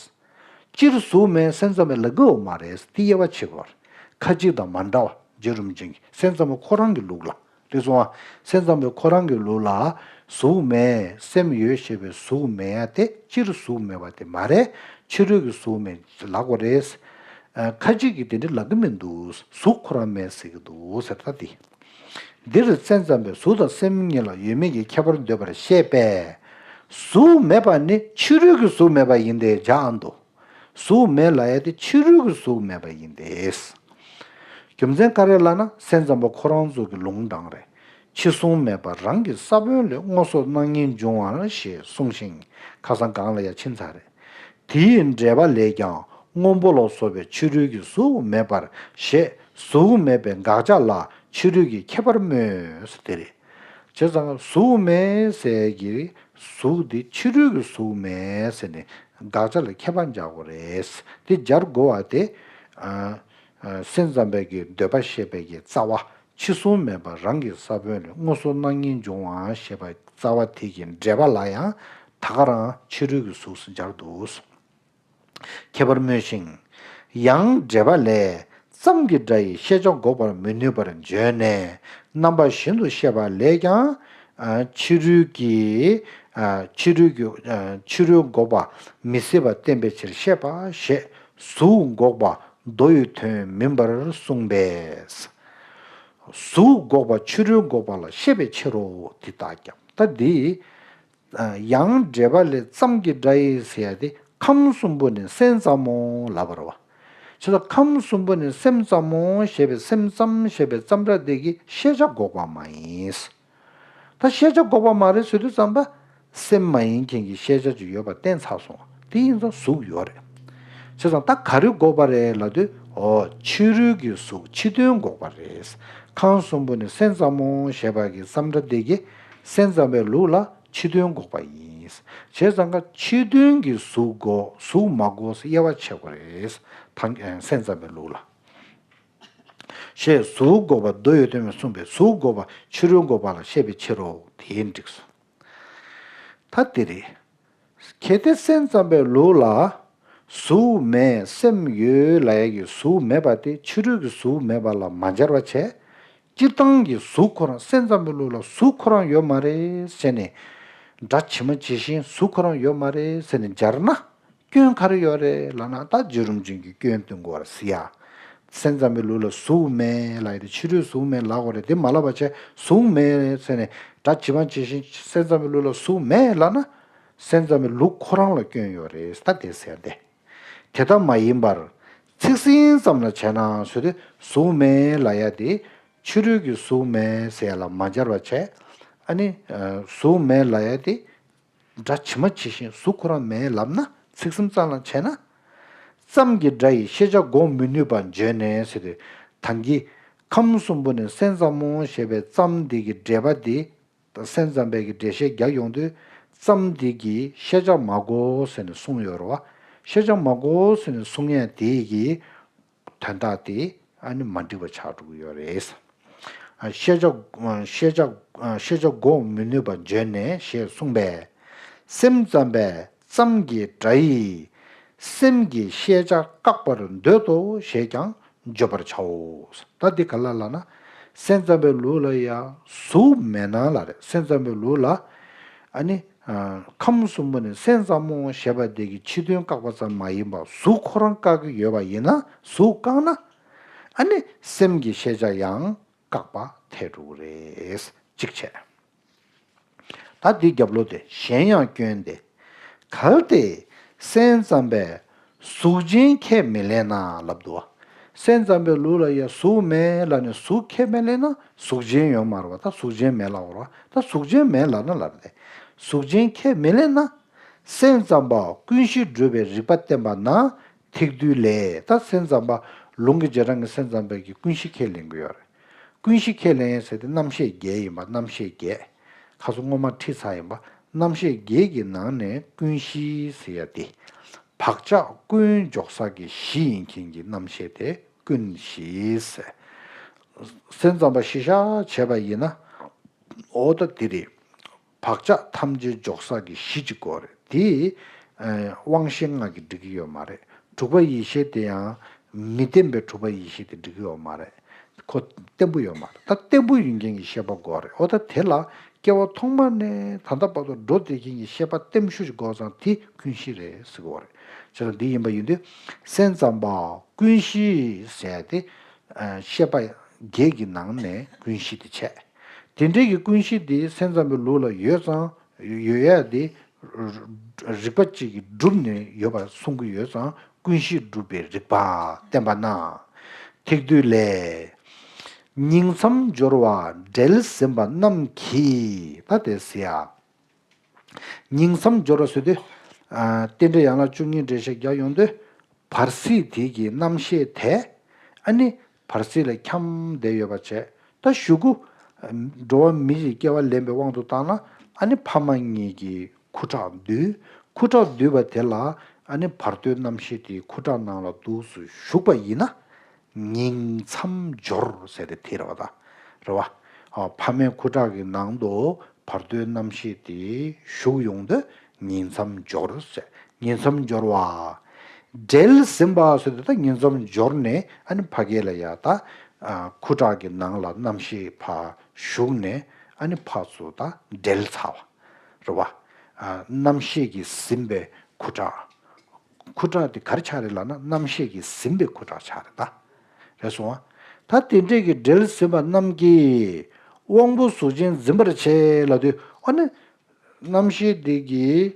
སྤྱིར་གཟུགས་མེད་སེམས་ཙམ་པས་ལབ་ཀྱི་ཡོད་མ་རེད། དེ་དབྱེ་བ་ཕྱེ་དགོས་རེད། ཁ་ཅིག་དང་མ་འདྲ་བ་རྗེ་རིན་པོ་ཆེ་གིས་སེམས་ཙམ་པ་ཁོ་རང་གི་ལུགས་ལ་རེད་སོང་བ། སེམས་ཙམ་པའི་ཁོ་རང་གི་ལུགས་ལ་གཟུགས་མེད་སེམས་ཡོད་ཞེས་པའི་གཟུགས་མེད་ཡ་དེ་སྤྱིར་གཟུགས་མེད་པ་དེ་མ་རེད། ཕྱི་རོལ་གྱི་གཟུགས་མེད་ལབ་དགོས་རེད། ཨ། ཁ་ཅིག་གིས་དེ་འདྲ་ལབ་ཀྱི་མི་འདུག་གཟུགས་ཁོ་རང་མེད་ཟེར་གྱི་འདུག་ཟེར་ད་དེ། འདིར་སེམས་ཙམ་པས་གཟུགས་དང་སེམས་གཉིས་ལ་ཡོད་མེད་ཀྱི་ཁྱད་པར་འདོད་པར་བཤད་པས། གཟུགས་མེད་པ་ནི་ཕྱི་རོལ་གྱི་གཟུགས་མེད་པ་ཡིན་ཏེ་འཇག་འདུག་གཟུགས་མེད་ལབ་ཡ་དེ་ཕྱི་རོལ་གྱི་གཟུགས་མེད་པ་ཡིན་ཏེ། རྒྱུ་མཚན་ག་རེ་ལབ་ན་སེམས་ཙམ་པ་ཁོ་རང་ཚོ་གི་ལུང་དྲངས་རེད། ཕྱི་གཟུགས་མེད་པར་རང་གི་ས་བོན་ལས། སྔོ་སོགས་སྣང་བརྙན་འབྱུང་བ་ཞེས་གསུངས་ཤིང་། ཁ་སང་སྒང་ལ་ཡ་ཕྱིན་ཚར་རེད། དེའི་འགྲེལ་པ་ལས་ཀྱང་སྔོན་པོ་ལ་སོགས་པའི་ཕྱི་རོལ་གྱི་གཟུགས་མེད་པར་ཞེས་གཟུགས་མེད་པའི་དགག་བྱ་ལ་ཕྱི་རོལ་གྱི་ཁྱད་པར་སྨོས་ཟེར་དེ་རེད། བྱས་ཙང་གཟུགས་མེད་ཟེར་གྱི་གཟུགས་འདི་ཕྱི་རོལ་གྱི་གཟུགས་མེད་ཟེར་ནས་དགག་བྱ་ལ་ཁྱད་པར་འཇོག་དགོས་རེད། དེ་སྦྱར་དགོས་པ་དེ། ཨ། ཨ། སེམས་ཙམ་པའི་གི་འདོད་པ་བཤད་པའི་གི་རྩ་བ། ཕྱི་གཟུགས་མེད་པར་རང་གི་ས་བོན་ལས། སྔོ་སོགས་སྣང་བརྙན་འབྱུང་བ་ཞེས་པའི་རྩ་བ་དེ་གི་འགྲེལ་པ་ལ་ཡང་ད་ག་རང་ཕྱི་རོལ་གྱི་གཟུགས་སུ་སྦྱར་འདུག་ཁྱད་པར་སྨོས་ཤིང་། ཡང་འགྲེལ་པ་ལས། ཙམ་གྱི་སྒྲ་ཡིས་ཤེས་བྱ་འགོག་པར་མི་ནུས་པར་བརྗོད་ནས་རྣམ་པ་བཞིན་དུ་བཤད་པ་ལས་ཀྱང་། ཨ། ཕྱི་རོལ་གྱི། ཨ། ཕྱི་རོལ་གྱི། ཨ། ཕྱི་རོལ་འགོག་པ་མི་སྲིད་པ་བསྟན་པའི་ཕྱིར་བཤད་པ་ཞེས་གཟུགས་འགོག་པ་མདོ་ཡི་དོན་མིན་པར་གསུངས་པས། གཟུགས་འགོག་པ་ཕྱི་རོལ་འགོག་པ་ལ་བཤད་པའི་ཕྱིར་རོ། དེ་རྟགས་ཀྱང་ད་འདི། ཡང་འགྲེལ་པ་ལས་ཙམ་གྱི་སྒྲ་ཡིས་ཟེར་ཡ་དེ་ཁམས་གསུམ་པོ་ནི་སེམས་ཙམ་མོ་ལབ་པ་རེད་བ། བྱས་ཙང་ཁམས་གསུམ་པོ་ནི་སེམས་ཙམ་མོ་ཞེས་པའི་སེམས་ཙམ་ཞེས་པའི་ཙམ་སྒྲ་དེ་གིས་ཤེས་བྱ་འགོག་པ་མ་ཡིན། ད་ཤེས་བྱ་འགོག་པ་མ་རེད་ཟེར་དུས་ཙམ་པ། སེམས་མ་ཡིན་མཁན་གྱི་ཤེས་བྱ་ཅིག་ཡོད་པ་བསྟན་ཚར་སོང་། དེ་ཡིན་ཙང་གཟུགས་ཡོད་རེད། བྱས་ཙང་ད་ག་རེ་འགོག་པ་རེད་ལབ་དུས། འོ། ཕྱི་རོལ་གྱི་གཟུགས་ཕྱི་དོན་འགོག་པ་རེད། ཁམས་གསུམ་པོ་ནི་སེམས་ཙམ་མོ་ཞེས་པ་གི་ཙམ་སྒྲ་དེ་གིས་སེམས་ཙམ་པའི་ལུགས་ལ་ཕྱི་དོན་འགོག་པ་ཡིན། བྱས་ཙང་ཀ་ཕྱི་དོན་གྱི་གཟུགས་འགོག་གཟུགས་མ་འགོག་ཟེར་དབྱེ་བ་ཕྱེ་དགོས་རེད། ད་སེམས་ཙམ་པའི་ལུགས་ལ། ཞེས་གཟུགས་འགོག་པ་མདོ་ཡི་དོན་མིན་གསུངས་པས་གཟུགས་འགོག་པ་ཕྱི་རོལ་འགོག་པ་ལ་བཤད་པའི་ཕྱིར་རོ། དེ་འགྲིགས་སོ། ད་དེ་རེད། གལ་ཏེ་སེམས་ཙམ་པའི་ལུགས་ལ་གཟུགས་མེད་སེམས་ཡོད་ལབ་ཡ་གི་གཟུགས་མེད་པ་དེ་ཕྱི་རོལ་གྱི་གཟུགས་མེད་པ་ལ་མ་སྦྱར་བ་བྱས། སྤྱིར་བཏང་གི་གཟུགས་ཁོ་རང་སེམས་ཙམ་པའི་ལུགས་ལ་གཟུགས་ཁོ་རང་ཡོད་མ་རེད་ཟེར་ནས། སྒྲ་ཇི་མ་ཇི་བཞིན་གཟུགས་ཁོ་རང་ཡོད་མ་རེད་ཟེར་ནས་སྦྱར་ན། སྐྱོན་ག་རེ་ཡོད་རེད་ལབ་ན། ད་རྗེ་རིན་པོ་ཆེ་གིས་སྐྱོན་སྟོན་དགོས་རེད་ཟེར་ཡ། སེམས་ཙམ་པའི་ལུགས་ལ་གཟུགས་མེད་ལབ་ཡ་དེ་ཕྱི་རོལ་གཟུགས་མེད་ལབ་དགོས་རེད། དེ་མ་ལབ་པ་བྱས་གཟུགས་མེད་ཟེར་ནས་སྒྲ་ཇི་མ་ཇི་བཞིན་སེམས་ཙམ་པའི་ལུགས་ལ་གཟུགས་མེད་ལབ་ན། སེམས་ཙམ་པའི་ལུགས་ཁོ་རང་ལ་སྐྱོན་ཡོད་རེད། ད་དེ་ཟེར་ཏེ། དེ་ལྟ་མ་ཡིན་པར། ཚིག་ཟིན་ཙམ་ལ་བྱས་ན་ཟེར་དུས་གཟུགས་མེད་ལབ་ཡ་དེ་ཕྱི་རོལ་གྱི་གཟུགས་མེད་ཟེར་ཡ་ལ་མ་སྦྱར་བ་བྱས། ཨ་ནི། ཨ། གཟུགས་མེད་ལབ་ཡ་དེ། སྒྲ་ཇི་མ་ཇི་བཞིན་གཟུགས་ཁོ་རང་མེད་ལབ་ན། ཚིག་ཟིན་ཙམ་ལ་བྱས་ན། ཙམ་གྱི་སྒྲ་ཡིས་ཤེས་བྱ་འགོག་མི་ནུས་པར་བརྗོད་ནས་ཟེར་ཏེ། ད་གིན་ ཁམས་གསུམ་པོ་ནས་སེམས་ཙམ་མོ་ཞེས་པའི་ཙམ་འདི་གི་འགྲེལ་པ་འདི། སེམས་ཙམ་པའི་གི་འགྲེལ་བཤད་རྒྱག་ཡོང་དུས་ཙམ་འདི་གི་ཤེས་བྱ་མ་གོ་ཟེར་ནས་གསུངས་ཡོད་རེད་བ། ཤེས་བྱ་མ་གོ་ཟེར་ནས་གསུང་ཡས་དེ་གི་དོན་དག་དེ་ཨ་ནི་མ་འགྲིག་པ་ཆགས་འགྲོ་གི་ཡོད་རེད། ཤེས་བྱ་ཤེས་བྱ་ཤེས་བྱ་གོ་མི་ནུས་པ་བརྗོད་ནས་ཞེས་གསུངས་པས། སེམས་ཙམ་པས་ཙམ་གྱི་སྒྲ་ཡིས་སེམས་ཀྱི་ཤེས་བྱ་བཀག་པར་འདོད་དོ་ཞེས་ཀྱང་བརྗོད་པར་བྱའོ། ད་འདི་ག་ལ་ལབ་ན། སེམས་ཙམ་པའི་ལུགས་ལ་ཡང་གཟུགས་མེད་ན་ལབ་རེད། སེམས་ཙམ་པའི་ལུགས་ལ་ཨ་ནི། ཁམས་གསུམ་པོ་ནི་སེམས་ཙམ་མོ་ཞེས་པ་དེ་གི་ཕྱི་དོན་བཀག་པ་ཙམ་མ་ཡིན་པར་གཟུགས་ཁོ་རང་བཀག་གི་ཡོད་པ་ཡིན་ན། གཟུགས་བཀག་ན་ཨ་ནི་སེམས་ཀྱི་ཤེས་བྱ་ཡང་བཀག་པ་ཐལ་འགྲོ་གི་རེད། གཅིག་བྱས། ད་འདི་རྒྱབ་ལོགས་དེ་གཞན་ཡང་སྐྱོན་ཏེ། གལ་ཏེ་སེམས་ཙམ་པས་གཟུགས་ཅན་ཁས་མི་ལེན་ན་ལབ་འདུག་བ། སེམས་ཙམ་པའི་ལུགས་ལ་ཡང་གཟུགས་མེད་ལབ་ནས་གཟུགས་ཁས་མི་ལེན་ན་གཟུགས་ཅན་ཡོད་མ་རེད་བ། ད་གཟུགས་ཅན་མེད་ལབ་པ་རེད་བ། ད་གཟུགས་ཅན་མེད་ལབ་ན་ལབ་རེད། གཟུགས་ཅན་ཁས་མི་ལེན་ན། སེམས་ཙམ་པ་ཀུན་གཞི་སྒྲུབ་པའི་རིགས་པ་བསྟན་པ་ན་ཐེག་བསྡུས་ལས། ད་སེམས་ཙམ་པ་ལུང་གི་རྗེས་འབྲང་གི་སེམས་ཙམ་པའི་གི་ཀུན་གཞི་ཁས་ལེན་གྱི་ཡོད་རེད། ཀུན་གཞི་ཁས་ལེན་ཟེར་དེ་རྣམ་ཤེས་བརྒྱད་ཡིན་པ། རྣམ་ཤེས་བརྒྱད། ཁ་སང་སྔོན་མ་ཁྲིད་ཚར་ཡིན་པ། རྣམ་ཤེས་བརྒྱད་ཀྱི་ནང་ནས་ཀུན་གཞི་ཟེར་ཡ་དེ། བག་ཆགས་ཀུན་འཇོག་ས་གི་གཞི་ཡིན་མཁན་གྱི་རྣམ་ཤེས་དེ་ཀུན་གཞི་ཟེར། སེམས་ཙམ་པ་གཞི་བཞག་བྱས་པ་ཡིན་ན། འོ་ད་དེ་རེད། བག་ཆགས་ཐམས་ཅད་འཇོག་ས་གི་གཞི་གཅིག་དགོས་རེད། དེ་དབང་ཤེས་ལྔ་གིས་འགྲིག་གི་ཡོད་མ་རེད། དྲུག་པ་ཡེ་ཤེས་དེ་ཡང་མི་བརྟན་པའི་དྲུག་པ་ཡེ་ཤེས་དེ་འགྲིག་གི་ཡོད་མ་རེད། ཁོ་བརྟན་པོ་ཡོད་མ་རེད། ད་བརྟན་པོ་ཡོད་མཁན་གྱི་ཤེས་པ་དགོས་རེད། འོ་ད་དེ་ལ་སྐྱེ་བ་ཐོག་མ་ནས་ད་ལྟ་བར་དུ་འགྲོ་བསྡད་མཁན་གྱི་ཤེས་པ་བརྟན་ཤོས་ཤིག་དགོས་ཙང་དེ་ཀུན་གཞི་རེད་ཟེར་གི་ཡོད་རེད། བྱས་ཙང་འདི་ཡིན་པ་ཡིན་དུས་སེམས་ཙམ་པ་ཀུན་གཞི་ཟེར་ཏེ་ཤེས་པ་བརྒྱད་ཀྱི་ནང་ནས་ཀུན་གཞི་དེ་བྱས། དེ་འདྲའི་གི་ཀུན་གཞི་དེ་སེམས་ཙམ་པའི་ལུགས་ལ་ཡོད་ཙང་། ཡོད་ཡ་དེ་རིགས་པ་གཅིག་གིས་བསྒྲུབས་ནས་ཡོད་པར་གསུང་གི་ཡོད་ཙང་ཀུན་གཞི་སྒྲུབ་པའི་རིགས་པ་བསྟན་པ་ན། ཐེག་བསྡུས་ལས། ཉིང་མཚམས་སྦྱོར་བ་འགྲེལ་ཟིན་པ་རྣམས་ཀྱིས། ད་དེ་ཟེར་ཡ། ཉིང་མཚམས་སྦྱོར་བ་ཟེར་དུས། རྟེན་འབྲེལ་ཡན་ལག་བཅུ་གཉིས་འགྲེལ་བཤད་རྒྱག་ཡོང་དུས། བར་སྲིད་དེ་གི་རྣམ་ཤེས་དེ། ཨ་ནི་བར་སྲིད་ལ་འཁྱམས་བསྡད་ཡོད་པ་བྱས། ད་གཞུག་གུ་འགྲོ་བ་མི་ཡི་སྐྱེ་བ་ལེན་པའི་དབང་དུ་བཏང་ན། ཨ་ནི་ཕ་མ་གཉིས་ཀྱི་ཁུ་ཁྲག་འདུས། ཁུ་ཁྲག་འདུས་པ་དེ་ལ་ཨ་ནི་བར་དོའི་རྣམ་ཤེས་དེ་ཁུ་ཁྲག་ནང་ལ་འདུག་སུ་ཞུགས་པ་ཡིན་ན། ཉིང་མཚམས་སྦྱོར་ཟེར་ཏེ་དེ་རེད་བ། ད་རེད་བ། ཨ། ཕ་མའི་ཁུ་ཁྲག་གི་ནང་དུ་བར་དོའི་རྣམ་ཤེས་དེ་ཞུགས་ཡོང་དུས་ཉིང་མཚམས་སྦྱོར་ཟེར། ཉིང་མཚམས་སྦྱོར་བ། འགྲེལ་ཟིན་པ་ཟེར་དུས་ད་ཉིང་མཚམས་སྦྱོར་ནས་ཨ་ནི་ཕ་གི་ལ་ཡ་ད། ཨ། ཁུ་ཁྲག་གི་ནང་ལ་རྣམ་ཤེས་ཕར་ཞུགས་ནས་ཨ་ནི་ཕར་ཚུར་ད་འབྲེལ་ཚར་བ། རེད་བ། ཨ། རྣམ་ཤེས་ཀྱིས་ཟིན་པའི་ཁུ་ཁྲག་ཁུ་ཁྲག་དེ་ག་རེ་ཆགས་རེད་ལབ་ན། རྣམ་ཤེས་ཀྱིས་ཟིན་པའི་ཁུ་ཁྲག་ཆགས་རེད་ད། རེད་སོང་ཨ། ད་དེ་འདྲས་ཀྱི་འབྲེལ་ཟིན་པ་རྣམས་ཀྱིས་དབང་པོ་གཟུགས་ཅན་འཛིན་པར་བྱེད་ལབ་དུས། ཨ་ནི་རྣམ་ཤེས་དེ་གིས་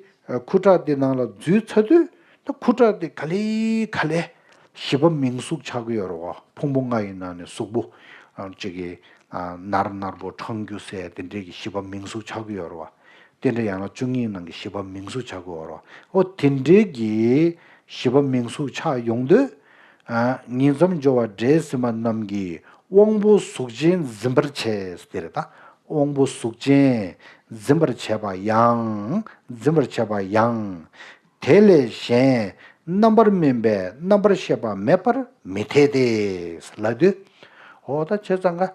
ཁུ་ཁྲག་དེ་ནང་ལ་འཛུལ་ཚར་དུས། ད་ཁུ་ཁྲག་དེ་ག་ལེ་ག་ལེ་བཞི་པ་མིང་གཟུགས་ཆགས་ཀྱི་ཡོད་རེད་བ། ཕུང་པོ་ལྔ་ཡི་ནང་ནས་གཟུགས་པོ། ཨ། གཅིག་གི། ཨ། ནར་ནར་པོ་ཕྲེང་རྒྱུ་ཟེར་དེ་འདྲས་ཀྱི་བཞི་པ་མིང་གཟུགས་ཆགས་ཀྱི་ཡོད་རེད་བ། རྟེན་འབྲེལ་ཡན་ལག་བཅུ་གཉིས་ནང་གི་བཞི་པ་མིང་གཟུགས་ཆགས་ཀྱི་ཡོད་རེད་བ། ཨོ་དེ་འདྲའི་གི་བཞི་པ་མིང་གཟུགས་ཆགས་ཡོང་དུས། ཨ། ཉིང་མཚམས་སྦྱོར་བ་འགྲེལ་ཟིན་པ་རྣམས་ཀྱིས་དབང་པོ་གཟུགས་ཅན་འཛིན་པར་བྱེད་ཟེར་དེ་རེད་ད། དབང་པོ་གཟུགས་ཅན་འཛིན་པར་བྱེད་པ་ཡང་། འཛིན་པར་བྱེད་པ་ཡང་། དེ་ལས་གཞན་རྣམ་པར་སྨིན་པའི་རྣམ་པར་ཤེས་པ་མེད་པར་མི་འཐད་དེ་ལབ་དུས། ཨོ་ད་བྱས་ཙང་ཀ།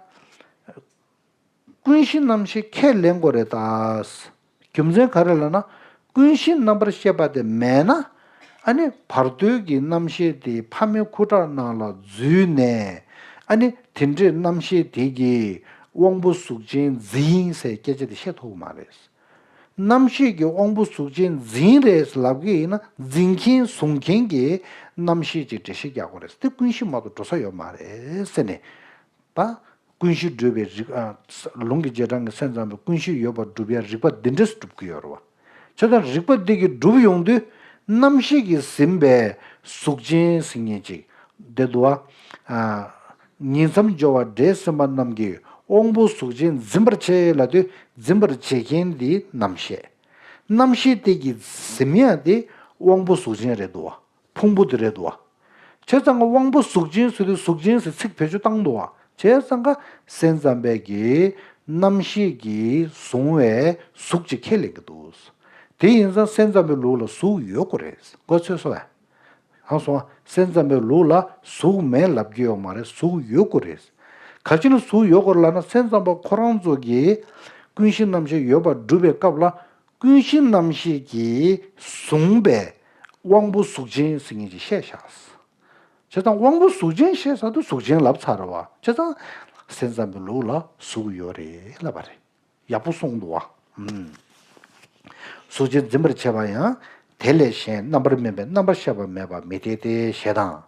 ཀུན་གཞི་རྣམ་ཤེས་ཁས་ལེན་དགོས་རེད་ད། རྒྱུ་མཚན་ག་རེ་ལབ་ན། ཀུན་གཞི་རྣམ་པར་ཤེས་པ་དེ་མེད་ན། ཨ་ནི་བར་དོའི་གི་རྣམ་ཤེས་དེ་ཕ་མའི་ཁུ་ཁྲག་ནང་ལ་འཛུལ་ནས། ཨ་ནི་དེ་འདྲའི་རྣམ་ཤེས་དེ་གིས་དབང་པོ་གཟུགས་ཅན་འཛིན་ཟེར་སྐད་ཆ་དེ་བཤད་ཐུབ་ཀྱི་མ་རེད། རྣམ་ཤེས་ཀྱིས་དབང་པོ་གཟུགས་ཅན་འཛིན་རེད་ལབ་ཀྱི་ཡིན་ན། འཛིན་མཁན་བཟུང་མཁན་གྱི་རྣམ་ཤེས་ཀྱི་འགྲེལ་བཤད་རྒྱག་དགོས་རེད། དེ་ཀུན་གཞི་མ་གཏོགས་འགྲོ་ས་ཡོད་མ་རེད་ཟེར་ནས། ད་ཀུན་གཞི་སྒྲུབ་པའི་རིགས། ཨ། ལུང་གི་རྗེས་འབྲང་གི་སེམས་ཙམ་པའི་ཀུན་གཞི་ཡོད་པར་སྒྲུབ་པའི་རིགས་པ་འདི་འདྲས་སྒྲུབ་ཀྱི་ཡོད་རེད་བ། བྱས་ཙང་རིགས་པ་འདི་གིས་སྒྲུབ་ཡོང་དུས། རྣམ་ཤེས་ཀྱིས་ཟིན་པའི་གཟུགས་ཅན་ཟེར་མཁན་ཅིག་འདི་འདུག་བ། ཨ། ཉིང་མཚམས་སྦྱོར་བ་འགྲེལ་ཟིན་པ་རྣམས་ཀྱིས་དབང་པོ་གཟུགས་ཅན་འཛིན་པར་བྱེད་ལབ་དུས། འཛིན་པར་བྱེད་མཁན་འདི་རྣམ་ཤེས། རྣམ་ཤེས་དེ་གིས་ཟིན་ཡ་དེ་དབང་པོ་གཟུགས་ཅན་རེད་འདུག་བ། ཕུང་པོ་དེ་རེད་འདུག་བ། བྱས་ཙང་དབང་པོ་གཟུགས་ཅན་ཟེར་དུས་གཟུགས་ཅན་ཟེར་ཚིག་བེད་སྤྱོད་བཏང་འདུག་བ། བྱས་ཙང་ཀ་སེམས་ཙམ་པའི་གི་རྣམ་ཤེས་ཀྱིས་བཟུང་བའི་གཟུགས་ཅིག་ཁས་ལེན་གྱི་འདུག་དེ་ཡིན་ཙང་སེམས་ཙམ་པའི་ལུགས་ལ་གཟུགས་ཡོད་དགོས་རེད། མགོ་ཚོས་སོང་ངས། ཧང་སོང་ང་། སེམས་ཙམ་པའི་ལུགས་ལ་གཟུགས་མེད་ལབ་ཀྱི་ཡོད་མ་རེད། གཟུགས་ཡོད་དགོས་རེད། ག་ཅི་ལ་གཟུགས་ཡོད་དགོས་ལབ་ན། སེམས་ཙམ་པ་ཁོ་རང་ཚོ་གིས་ཀུན་གཞི་རྣམ་ཤེས་ཡོད་པར་སྒྲུབ་པའི་སྐབས་ལ་ཀུན་གཞི་རྣམ་ཤེས་ཀྱིས་བཟུང་པའི་དབང་པོ་གཟུགས་ཅན་ཟེར་མཁན་ཅིག་བཤད་བཞག་བྱས་ཙང་དབང་པོ་གཟུགས་ཅན་བཤད་ས་དུ་གཟུགས་ཅན་ལབ་ཚར་བ། བྱས་ཙང་སེམས་ཙམ་པའི་ལུགས་ལ་གཟུགས་ཡོད་རེད་ལབ་པ་རེད། ཡག་པོ་གསུངས་འདུག་བ། ཨུམ། གཟུགས་ཅན་འཛིན་པར་བྱེད་པ་ཡང་དེ་ལས་གཞན་རྣམ་པར་སྨིན་པའི་རྣམ་པར་ཤེས་པ་མེད་པ་མི་འཐད་དེ་ཞེས་དང་།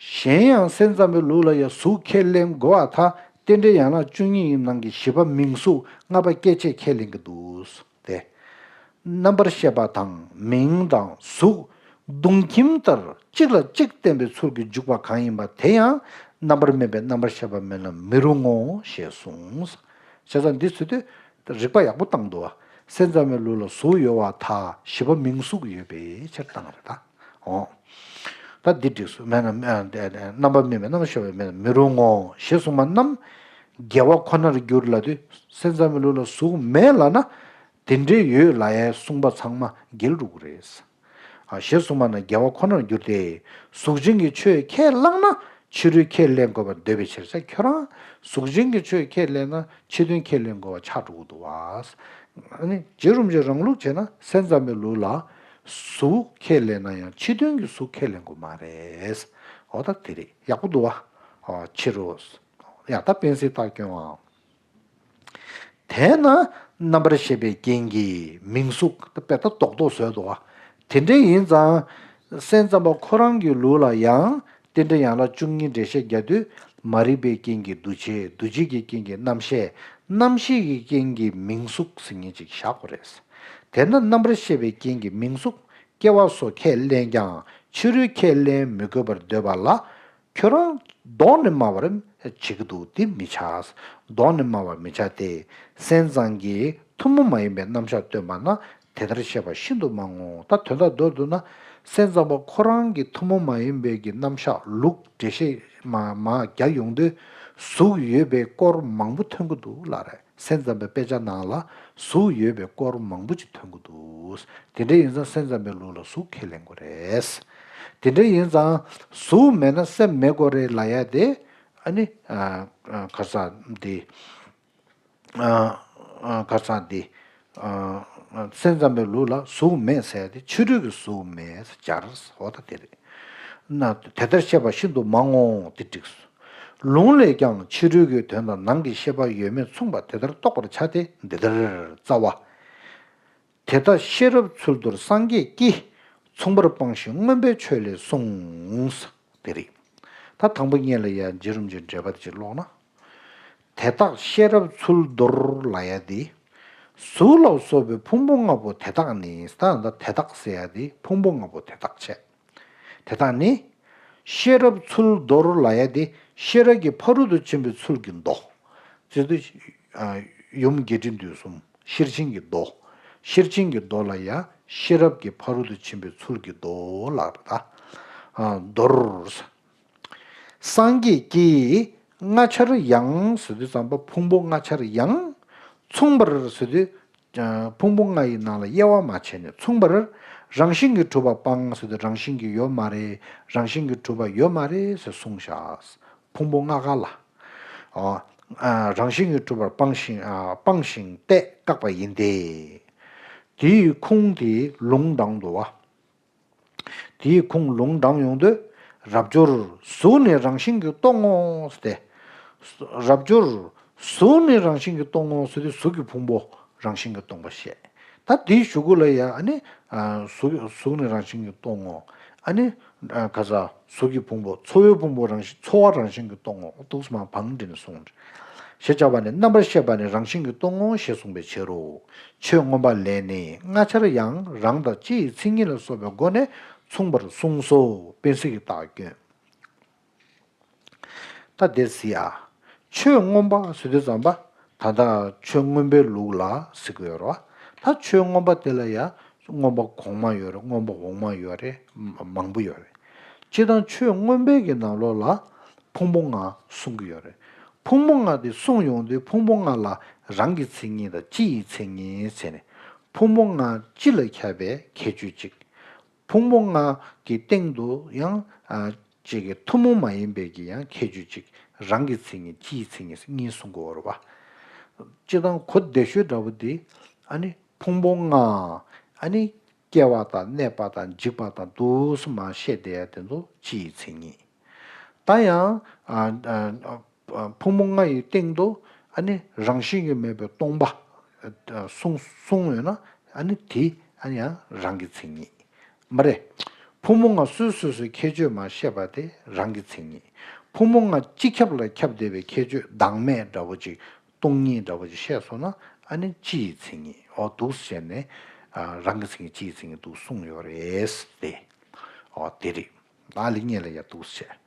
གཞན་ཡང་སེམས་ཙམ་པའི་ལུགས་ལ་ཡང་གཟུགས་ཁས་ལེན་དགོས་པར་ཐལ། རྟེན་འབྲེལ་ཡན་ལག་བཅུ་གཉིས་ཀྱི་ནང་གི་བཞི་པ་མིང་གཟུགས་ལྔ་པ་སྐྱེ་མཆེད་ཁས་ལེན་གྱི་འདུག་སྟེ། རྣམ་པར་ཤེས་པ་དང་མིང་དང་གཟུགས་མདུང་ཁྱིམ་ལྟར་གཅིག་ལ་གཅིག་བརྟེན་པའི་ཚུལ་གྱིས་འཇུག་པ་གང་ཡིན་པ་དེ་ཡང་རྣམ་པར་སྨིན་པའི་རྣམ་པར་ཤེས་པ་མེད་ན་མི་རུང་ངོ་ཞེས་གསུངས། བྱས་ཙང་འདི་ཚོ་དུས་རིགས་པ་ཡག་པོ་བཏང་འདུག་བ། སེམས་ཙམ་པའི་ལུགས་ལ་གཟུགས་ཡོད་པར་ཐལ། བཞི་པ་མིང་གཟུགས་ཡོད་པའི་ཕྱིར་བཏང་རེད་ད། འོ། ད་འདི་འགྲིགས་སོང་། མེད་ན་རྣམ་པར་སྨིན་པའི་རྣམ་པར་ཤེས་པ་མེད་ན་མི་རུང་ངོ་ཞེས་གསུངས་པ་རྣམས་དགེ་བ་ཁོ་ནར་འགྱུར་ལབ་དུས་སེམས་ཙམ་པའི་ལུགས་ལ་གཟུགས་མེད་ལབ་ན། དེ་འདྲའི་ཡོད་ལབ་ཡའི་གསུངས་པ་ཚང་མ་འགལ་འགྲོ་གི་རེད། ཨ། ཞེས་གསུངས་པ་ན་དགེ་བ་ཁོ་ནར་འགྱུར་ཏེ། གཟུགས་ཅན་གྱི་ཆོས་ཁས་བླངས་ན་ཕྱི་རོལ་ཁས་ལེན་དགོས་པར་འདོད་པའི་ཕྱིར་ཟེར། ཁྱོད་རང་གཟུགས་ཅན་གྱི་ཆོས་ཁས་ལེན་ན་ཕྱི་དོན་ཁས་ལེན་དགོས་པ་ཆགས་འགྲོ་གི་འདུག་བ། ཨ་ནི་རྗེ་རིན་པོ་ཆེ་རང་ལུགས་བྱས་ན་སེམས་ཙམ་པའི་ལུགས་ལ་གཟུགས་ཁས་ལེན་ན་ཡང་ཕྱི་དོན་གྱི་གཟུགས་ཁས་ལེན་དགོས་མ་རེད། འོ་ད་དེ་རེད། ཡག་པོ་འདུག་བ། ཨ། ཕྱི་རོལ། ཡ་ད་སྤེན་ཚེ་སྟག་སྐྱོན་ཨང་། དེས་ན་རྣམ་པར་ཤེས་པའི་རྐྱེན་གྱིས་མིང་གཟུགས་དཔེ་ལྟ་རྡོག་རྡོག་བཟོས་འདུག་བ། དེ་འདྲ་ཡིན་ཙང་། སེམས་ཙམ་པ་ཁོ་རང་གི་ལུགས་ལ་ཡང་རྟེན་འབྲེལ་ཡན་ལག་བཅུ་གཉིས་འགྲེལ་བཤད་རྒྱག་དུས། མ་རིག་པའི་རྐྱེན་གྱིས་འདུ་བྱེད། འདུ་བྱེད་ཀྱི་རྐྱེན་གྱིས་རྣམ་ཤེས། རྣམ་ཤེས་ཀྱི་རྐྱེན་གྱིས་མིང་གཟུགས་ཟེར་མཁན་ཅིག་བཞག་དགོས་རེད། དེས་ན་རྣམ་པར་ཤེས་པའི་རྐྱེན་གྱིས་མིང་གཟུགས་སྐྱེ་བ་སོགས་ཁས་ལེན་ཀྱང་ཕྱི་རོལ་ཁས་ལེན་མི་དགོས་པར་འདོད་པ་ལ། ཁྱོད་རང་གདོད་ནས་སྨྲ་བར་བྱེད་ཀྱི་འདུག་དེ་མི་བྱ། གདོད་ནས་སྨྲ་བར་མི་བྱ་སྟེ། སེམས་ཙམ་གྱི་ཐུན་མོང་མ་ཡིན་པའི་རྣམ་གཞག་སྟོན་པ་ན་དེ་ལྟར་བཤད་པ་ཤིན་ཏུ་མང་ངོ་། ད་དོན་དག་མདོར་བསྡུ་ན། སེམས་ཙམ་པ་ཁོ་རང་གི་ཐུན་མོང་མ་ཡིན་པའི་གི་རྣམ་གཞག་ལུགས་འགྲེལ་བཤད་མ་མ་རྒྱག་ཡོང་དུས། གཟུགས་ཡོད་པའི་སྐོར་མང་པོ་ཐོན་གྱི་འདུག་ལབ་རེད། སེམས་ཙམ་པའི་དཔེ་ཆ་ནང་ལ་གཟུགས་ཡོད་པའི་སྐོར་མང་པོ་ཅིག་ཐོན་གྱི་འདུག་དེ་འདྲ་ཡིན་ཙང་སེམས་ཙམ་པའི་ལུགས་ལ་གཟུགས་ཁས་ལེན་དགོས་རེད། དེ་འདྲ་ཡིན་ཙང་གཟུགས་མེད་ན་སེམས་མེད་དགོས་རེད་ལབ་ཡ་དེ། ཨ་ནི། ཨ། ཨ། ག་རེ་ཟེར་འདི། ཨ། ཨ། ག་རེ་ཟེར་འདི། ཨ། སེམས་ཙམ་པའི་ལུགས་ལ་གཟུགས་མེད་ཟེར་ཡ་དེ་ཕྱི་རོལ་གྱི་གཟུགས་མེད་ཟེར་སྦྱར། འོ་ད་དེ་རེད། ན་དེ་ལྟར་བཤད་པ་ཤིན་ཏུ་མང་ངོ་། དེ་འགྲིགས། ལུང་ལས་ཀྱང་ཕྱི་རོལ་གྱི་དོན་དང་ནང་གི་ཤེས་པ་ཡོད་མེད་མཚུངས་པ་དེ་ལྟར་རྟོགས་པར་བྱ་སྟེ། འདི་ལྟར་རྩ་བ། དེ་དག་ཤེས་རབ་ཚུལ་མདོར་སངས་རྒྱས་ཀྱིས། མཚུངས་པར་སྤངས་ཤིང་མངོན་པའི་ཆོས་ལས་གསུངས། དེ་རེད། ད་དང་པོ་ཉིད་ལ་ཡང་རྗེ་རིན་པོ་ཆེའི་འགྲེལ་པ་དེ་ཅིག་ཀློག་ན། དེ་དག་ཤེས་རབ་ཚུལ་མདོར་ལབ་ཡ་དེ། གཟུགས་ལ་སོགས་པའི་ཕུང་པོ་ལྔ་པོ་དེ་དག་ནི། ད་ད་དེ་དག་ཟེར་ཡ་དེ་ཕུང་པོ་ལྔ་པོ་དེ་དག་བྱས། དེ་དག་ནི། ཤེས་རབ་ཚུལ་མདོར་ལབ་ཡ་དེ་ཤེས་རབ་ཀྱི་ཕ་རོལ་ཏུ་ཕྱིན་པའི་ཚུལ་གྱི་མདོ། ཟེར་དུས། ཨ། ཡུམ་རྒྱས་འབྲིང་བསྡུས་གསུམ། ཤེར་ཕྱིན་གྱི་མདོ། ཤེར་ཕྱིན་གྱི་མདོ་ལ་ཡང་ཤེས་རབ་ཀྱི་ཕ་རོལ་ཏུ་ཕྱིན་པའི་ཚུལ་གྱི་མདོ་ལབ་རེད་ད། ཨ། མདོར། སངས་རྒྱས་ཀྱིས་ལྔ་ཆར་ཡང་ཟེར་དུས་ཙམ་པ་ཕུང་པོ་ལྔ་ཆར་ཡང་། མཚུངས་པར་ཟེར་དུས། ཨ། ཕུང་པོ་ལྔ་ཡི་ནང་ལ་དབྱེ་བ་མ་ཕྱེ་ནས་མཚུངས་པར་རང་བཞིན་གྱིས་གྲུབ་པ་སྤངས་ཟེར་དུས་རང་བཞིན་གྱིས་ཡོད་མ་རེད། རང་བཞིན་གྱིས་གྲུབ་པ་ཡོད་མ་རེད་ཟེར་གསུངས་བཞག་ཕུང་པོ་ལྔ་ཀ་ལ། ཨ། ཨ། རང་བཞིན་གྱིས་གྲུབ་པར་སྤངས་ཤིང་། ཨ། སྤངས་ཤིང་གཏད་བཀག་པ་ཡིན་ཏེ། དེའི་ཁུངས་དེ་ལུང་དྲངས་འདུག་བ། དེའི་ཁུངས་ལུང་དྲངས་ཡོང་དུས། རབ་འབྱོར་གཟུགས་ནི་རང་བཞིན་གྱིས་སྟོང་ངོ་ཟེར་ཏེ། རབ་འབྱོར་གཟུགས་ནི་རང་བཞིན་གྱིས་སྟོང་ངོ་ཟེར་དུས་གཟུགས་ཀྱི་ཕུང་པོ་རང་བཞིན་གྱིས་སྟོང་པ་བཤད། ད་དེའི་གཞུག་གུ་ལ་ཡང་ཨ་ནི། ཨ། གཟུགས་གཟུགས་ནི་རང་བཞིན་གྱིས་སྟོང་ངོ་། ཨ་ནི། ཨ། ག་ས། གཟུགས་ཀྱི་ཕུང་པོ་ཚོར་བའི་ཕུང་པོ་རང་བཞིན་ཚོར་བ་རང་བཞིན་གྱིས་སྟོང་ངོ་། འདུག་སེ་མར་བང་བསྒྲིགས་ནས་གསུངས། ཞེས་བྱ་བ་ནི་རྣམ་པར་ཤེས་པ་ནི་རང་བཞིན་གྱིས་སྟོང་ངོ་ཞེས་གསུངས་པའི་ཕྱིར་རོ། ཆོས་མངོན་པ་ལས་ནི་ལྔ་ཆར་ཡང་རང་དང་སྤྱི་ཡི་མཚན་ཉིད་ལ་སོགས་པའི་སྒོ་ནས་མཚུངས་པར་གསུངས་སོ། སྤེན་ཚེ་གི་རྟགས་སྐྱོན། ད་དེ་ཟེར་ཡ། ཆོས་མངོན་པ་ཟེར་དུས་ཙམ་པ། ད་ལྟ་ཆོས་མངོན་པའི་ལུགས་ལ་ཟེར་གྱི་ཡོད་རེད་བ། ད་ཆོས་མངོན་པ་དེ་ལ་ཡང་མངོན་པ་གོང་མ་ཡོད་རེད། མངོན་པ་འོག་མ་ཡོད་རེད། མ་མང་པོ་ཡོད་རེད། སྤྱིར་བཏང་ཆོས་མངོན་པའི་གི་ནང་ལོགས་ལ་ཕུང་པོ་ལྔ་གསུང་གི་ཡོད་རེད། ཕུང་པོ་ལྔ་དེ་གསུངས་ཡོང་དུས་ཕུང་པོ་ལྔ་ལ་རང་གི་མཚན་ཉིད་དང་སྤྱི་ཡི་མཚན་ཉིད་ཟེར་ནས། ཕུང་པོ་ལྔ་སྤྱི་ལ་ཁྱབ་པའི་ཁྱད་ཆོས་གཅིག་ཕུང་པོ་ལྔ་གི་སྟེང་དུ་ཡང་ཨ་གཅིག་གི་ཐུན་མོང་མ་ཡིན་པའི་གི་ཡང་ཁྱད་ཆོས་གཅིག་རང་གི་མཚན་ཉིད་སྤྱིའི་མཚན་ཉིད་གཉིས་གསུང་གི་ཡོད་རེད་པ། སྤྱིར་བཏང་གོ་བདེ་ཤོས་འདྲ་པོ་དེ་ཨ་ནི་ཕུང་པོ་ལྔ་ཨ་ནི་སྐྱེ་བ་དང་གནས་པ་དང་འཇིག་པ་དང་འདུག་སེ་མར་བཤད་བསྡད་ཡ་དེ་ཚོ་སྤྱིའི་མཚན་ཉིད། ད་ཡང་ཨ་ཨ་ཨ་ཕུང་པོ་ལྔ་ཡི་སྟེང་དུ་ཨ་ནི་རང་བཞིན་གྱིས་མེད་པའི་སྟོང་པ་ཨ་གསུངས་གསུངས་ཡོད་ན་ཨ་ནི་དེ་ཨ་ནི་ཡང་རང་གི་མཚན་ཉིད་མ་རེད། ཕུང་པོ་ལྔ་སོ་སོ་སོའི་ཁྱད་ཆོས་མར་བཤད་པ་དེ་རང་གི་མཚན་ཉིད། ཕུང་པོ་ལྔ་སྤྱི་ཁྱབ་ལ་ཁྱབ་བསྡད་པའི་ཁྱད་ཆོས་བདག་མེད་འདྲ་པོ་ཅིག་སྟོང་ཉིད་འདྲ་པོ་ཅིག་བཤད་སོང་ན་ཨ་ནི་སྤྱི་ཡི་མཚན་ཉིད་འོ་འདུག་སེ་བྱས་ནས་ཨ་རང་གི་མཚན་ཉིད་སྤྱི་ཡི་མཚན་ཉིད་འདུག་གསུངས་ཡོད་རེད་དེ། འོ་དེ་རེད། ད་ལེགས་ཉེས་ལ་ཡ་འདུག་སེ་བྱས།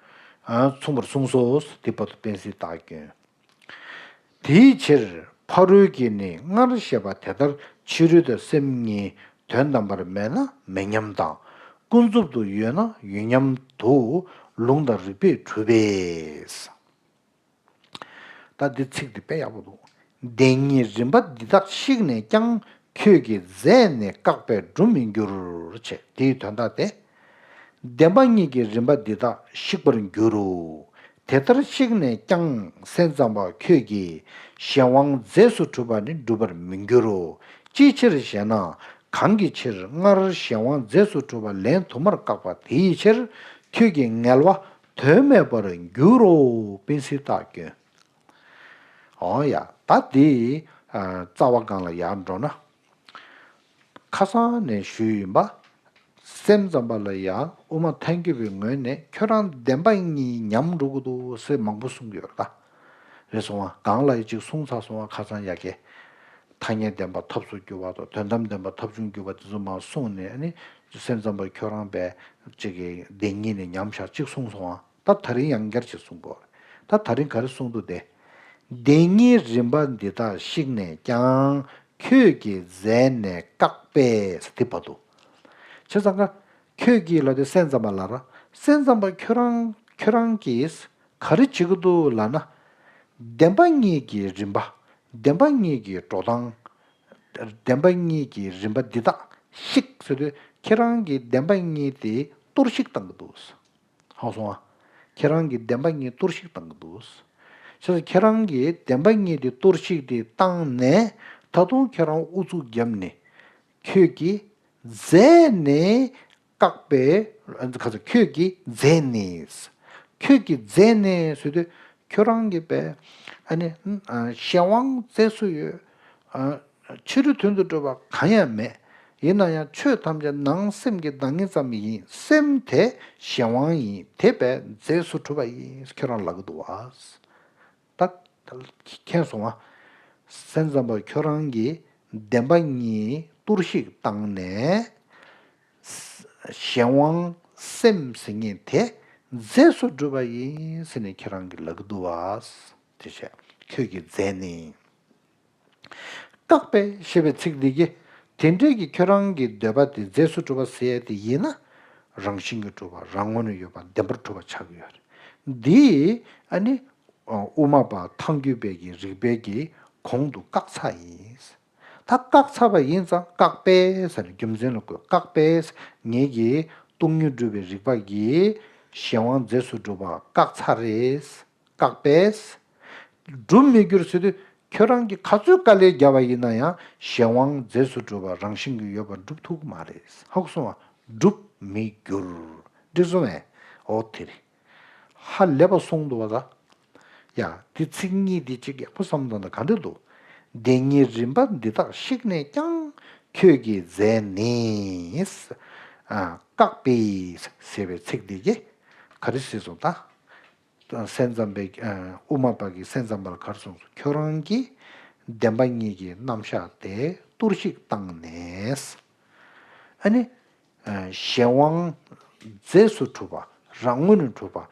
ཨ་མཚུངས་པར་གསུངས་སོ། དེ་བར་དུ་དཔལ་སྲིད་བདག་སྐྱོན། དེའི་ཕྱིར་ཕ་རོལ་གྱིས་ནི་སྔར་བཤད་པ་དེ་ལྟར་ཕྱི་རོལ་དུ་སེམས་ཉིད་དོན་དམ་པར་མེད་ན་མེད་མཉམ་དང་། ཀུན་རྫོབ་ཏུ་ཡོད་ན་ཡོད་མཉམ་དུ་ལུང་དང་རིགས་པས་གྲུབ་པས། ད་འདི་ཚིག་འདི་དཔེ་ཡག་པོ་འདུག་བདེན་གཉིས་རིམ་པ་འདི་དག་བཤིག་ནས་ཀྱང་ཁྱོད་ཀྱིས་རྫས་ནི་བཀག་པས་འགྲུབ་མི་འགྱུར་བྱས། དེའི་དོན་དག་དེ། བདེན་པ་གཉིས་ཀྱི་རིམ་པ་འདི་དག་བཤིག་པར་འགྱུར་རོ། དེ་ལྟར་བཤིག་ནས་ཀྱང་སེམས་ཙམ་པ་ཁྱོད་ཀྱིས་གཞན་དབང་རྫས་སུ་གྲུབ་པ་ནི་འགྲུབ་པར་མི་འགྱུར་རོ། ཅིའི་ཕྱིར་ཞེ་ན། གང་གི་ཕྱིར་སྔར་གཞན་དབང་རྫས་སུ་གྲུབ་པ་ལན་དུ་མར་བཀག་པ་དེའི་ཕྱིར་ཁྱོད་ཀྱི་ངལ་བ་དོན་མེད་པར་འགྱུར་རོ། དཔལ་སྲིད་བདག་སྐྱོན། འོ་ཡ། ད་འདི་ཨ་རྩ་བ་སྒང་ལ་ཡར་འགྲོ་ན། ཁ་སང་ནས་ཞུས་ཡིན་པ། སེམས་ཙམ་པ་ལ་ཡ་དབུ་མ་ཐལ་འགྱུར་བའི་ངོས་ནས་ཁྱོད་རང་བདེན་པ་གཉིས་ཉམས་འགྲོ་གི་འདུག་ཟེར་མང་པོ་གསུང་གི་ཡོད་རེད་ད། རེད་སོང་བ་སྒང་ལ་ཡ་གཅིག་གསུངས་ཚར་སོང་བ་ཁ་སང་ཡ་གི། ཐ་སྙད་བདེན་པ་ཐབས་སུ་འགྱུར་བ་དང་དོན་དམ་བདེན་པ་ཐབས་བྱུང་འགྱུར་བ་དེ་ཚོ་མར་གསུངས་ནས་ཨ་ནི་སེམས་ཙམ་པ་ཁྱོད་རང་པས་གཅིག་གི་བདེན་གཉིས་ནས་ཉམས་ཤག་གཅིག་གསུངས་སོང་བ། ད་ད་རིང་ཡང་བསྐྱར་ཅིག་གསུང་དགོས། ད་ད་རིང་ག་རེ་གསུང་འདུག་སྟེ། བདེན་གཉིས་རིམ་པ་འདི་དག་བཤིག་ནས་ཀྱང་ཁྱོད་ཀྱིས་རྫས་ནས་བཀག་པས་དེ་བར་དུ། བྱས་ཙང་ཀ་ཁྱོད་ཀྱིས་ལབ་དུས་སེམས་ཙམ་པ་ལ་ར། སེམས་ཙམ་པ་ཁྱོད་རང་ཁྱོད་རང་གིས་ག་རེ་བྱེད་ཀྱི་འདུག་ལབ་ན། བདེན་པ་གཉིས་ཀྱི་རིམ་པ། བདེན་པ་གཉིས་ཀྱི་འགྲོ་སྟངས། བདེན་པ་གཉིས་ཀྱི་རིམ་པ་འདི་དག་བཤིག་ཟེར་དུས་ཁྱེད་རང་གིས་བདེན་པ་གཉིས་དེ་གཏོར་བཤིག་བཏང་གི་འདུག་ཧ་གོ་སོང་ཨ། ཁྱེད་རང་གིས་བདེན་པ་གཉིས་གཏོར་བཤིག་བཏང་གི་འདུག་བྱས་ཙང་ཁྱེད་རང་གིས་བདེན་པ་གཉིས་དེ་གཏོར་བཤིག་དེ་བཏང་ནས་ད་དུང་ཁྱེད་རང་ཨུ་ཚུགས་བརྒྱབ་ནས་ཁྱོད་ཀྱིས་རྫས་ནས་བཀག་པའི་ཁ་ཚ་ཁྱོད་ཀྱིས་རྫས་ནས། ཁྱོད་ཀྱིས་རྫས་ནས་ཟེར་དུས་ཁྱོད་རང་གིས་པས་ཨ་ནི་གཞན་དབང་རྫས་སུ་ཡོད། ཕྱི་རོལ་དོན་དུ་གྲུབ་པ་གང་ཡང་མེད། ཡིན་ན་ཡང་ཆོས་ཐམས་ཅད་ནང་སེམས་ཀྱི་བདག་ཉིད་ཙམ་ཡིན། སེམས་དེ་གཞན་དབང་ཡིན། དེ་བས་རྫས་སུ་གྲུབ་པ་ཡིན་ཁྱོད་རང་ལབ་ཀྱི་འདུག་བ། ད་མཁྱེན་སོང་ང་། སེམས་ཙམ་པ་ཁྱོད་རང་གིས་བདེན་པ་གཉིས་གཏོར་བཤིག་བཏང་ནས། གཞན་དབང་སེམས་ཟེར་མཁན་དེ་རྫས་སུ་གྲུབ་པ་ཡིན་ཟེར་ནས་ཁྱེད་རང་གིས་ལབ་ཀྱི་འདུག་བ། དེ་བྱས་ཁྱོད་ཀྱིས་རྫས་ནས། བཀག་པས་ཞེས་པའི་ཚིག་འདི་གིས་དེ་འདྲའི་གི་ཁྱོད་རང་གི་འདོད་པ་དེ་རྫས་སུ་གྲུབ་པ་ཟེར་ཡ་དེ་ཡིན་ན། རང་བཞིན་གྱིས་གྲུབ་པ་རང་ངོས་ནས་ཡོད་པ་བདེན་པར་གྲུབ་པ་ཆགས་ཀྱི་ཡོད་རེད། འདི་ཨ་ནི་དབུ་མ་པ་ཐལ་འགྱུར་བའི་གི་རིགས་པའི་གི་གོང་དུ་བཀག་ཚར་ཡིན། ད་བཀག་ཚར་བ་ཡིན་ཙང་བཀག་པས་ཟེར་ནས་རྒྱུ་མཚན་ལ་བཀོད། བཀག་པས་ངེད་ཀྱིས་སྟོང་ཉིད་སྒྲུབ་པའི་རིགས་པ་གིས་གཞན་དབང་རྫས་སུ་གྲུབ་པ་བཀག་ཚར་རེད། བཀག་པས། སྒྲུབ་མི་འགྱུར་ཟེར་དུས་ཁྱོད་རང་གིས་ག་ཚོད་དཀའ་ལས་བརྒྱབ་པ་ཡིན་ན་ཡང་གཞན་དབང་རྫས་སུ་གྲུབ་པ་རང་བཞིན་གྱིས་ཡོད་པར་སྒྲུབ་ཐུབ་ཀྱི་མ་རེད། ཧ་གོ་སོང་ང་། སྒྲུབ་མི་འགྱུར། འགྲིག་སོང་ངས། འོ་དེ་རེད། ཧ་ལས་པ་སོང་འདུག་བ་ད། ཡ་དེ་ཚིག་གཉིས་དེ་གཅིག་ཡག་པོ་བསམ་བཏང་ན་ག་འདྲ་འདུག་བདེན་གཉིས་རིམ་པ་འདི་དག་བཤིག་ནས་ཀྱང་ཁྱོད་ཀྱིས་རྫས་ནས། ཨ་བཀག་པས་ཟེར་བའི་ཚིག་འདི་གིས་ག་རེ་ཟེར་སོང་ད། སེམས་ཙམ་པའི་ཨ་དབུ་མ་པ་གིས་སེམས་ཙམ་པ་ལ་ག་རེ་གསུངས་སོང་། ཁྱོད་རང་གིས་བདེན་པ་གཉིས་ཀྱི་རྣམ་གཞག་དེ་གཏོར་བཤིག་བཏང་ནས། ཨ་ནི། ཨ་གཞན་དབང་རྫས་སུ་གྲུབ་པ་རང་ངོས་ནས་གྲུབ་པ་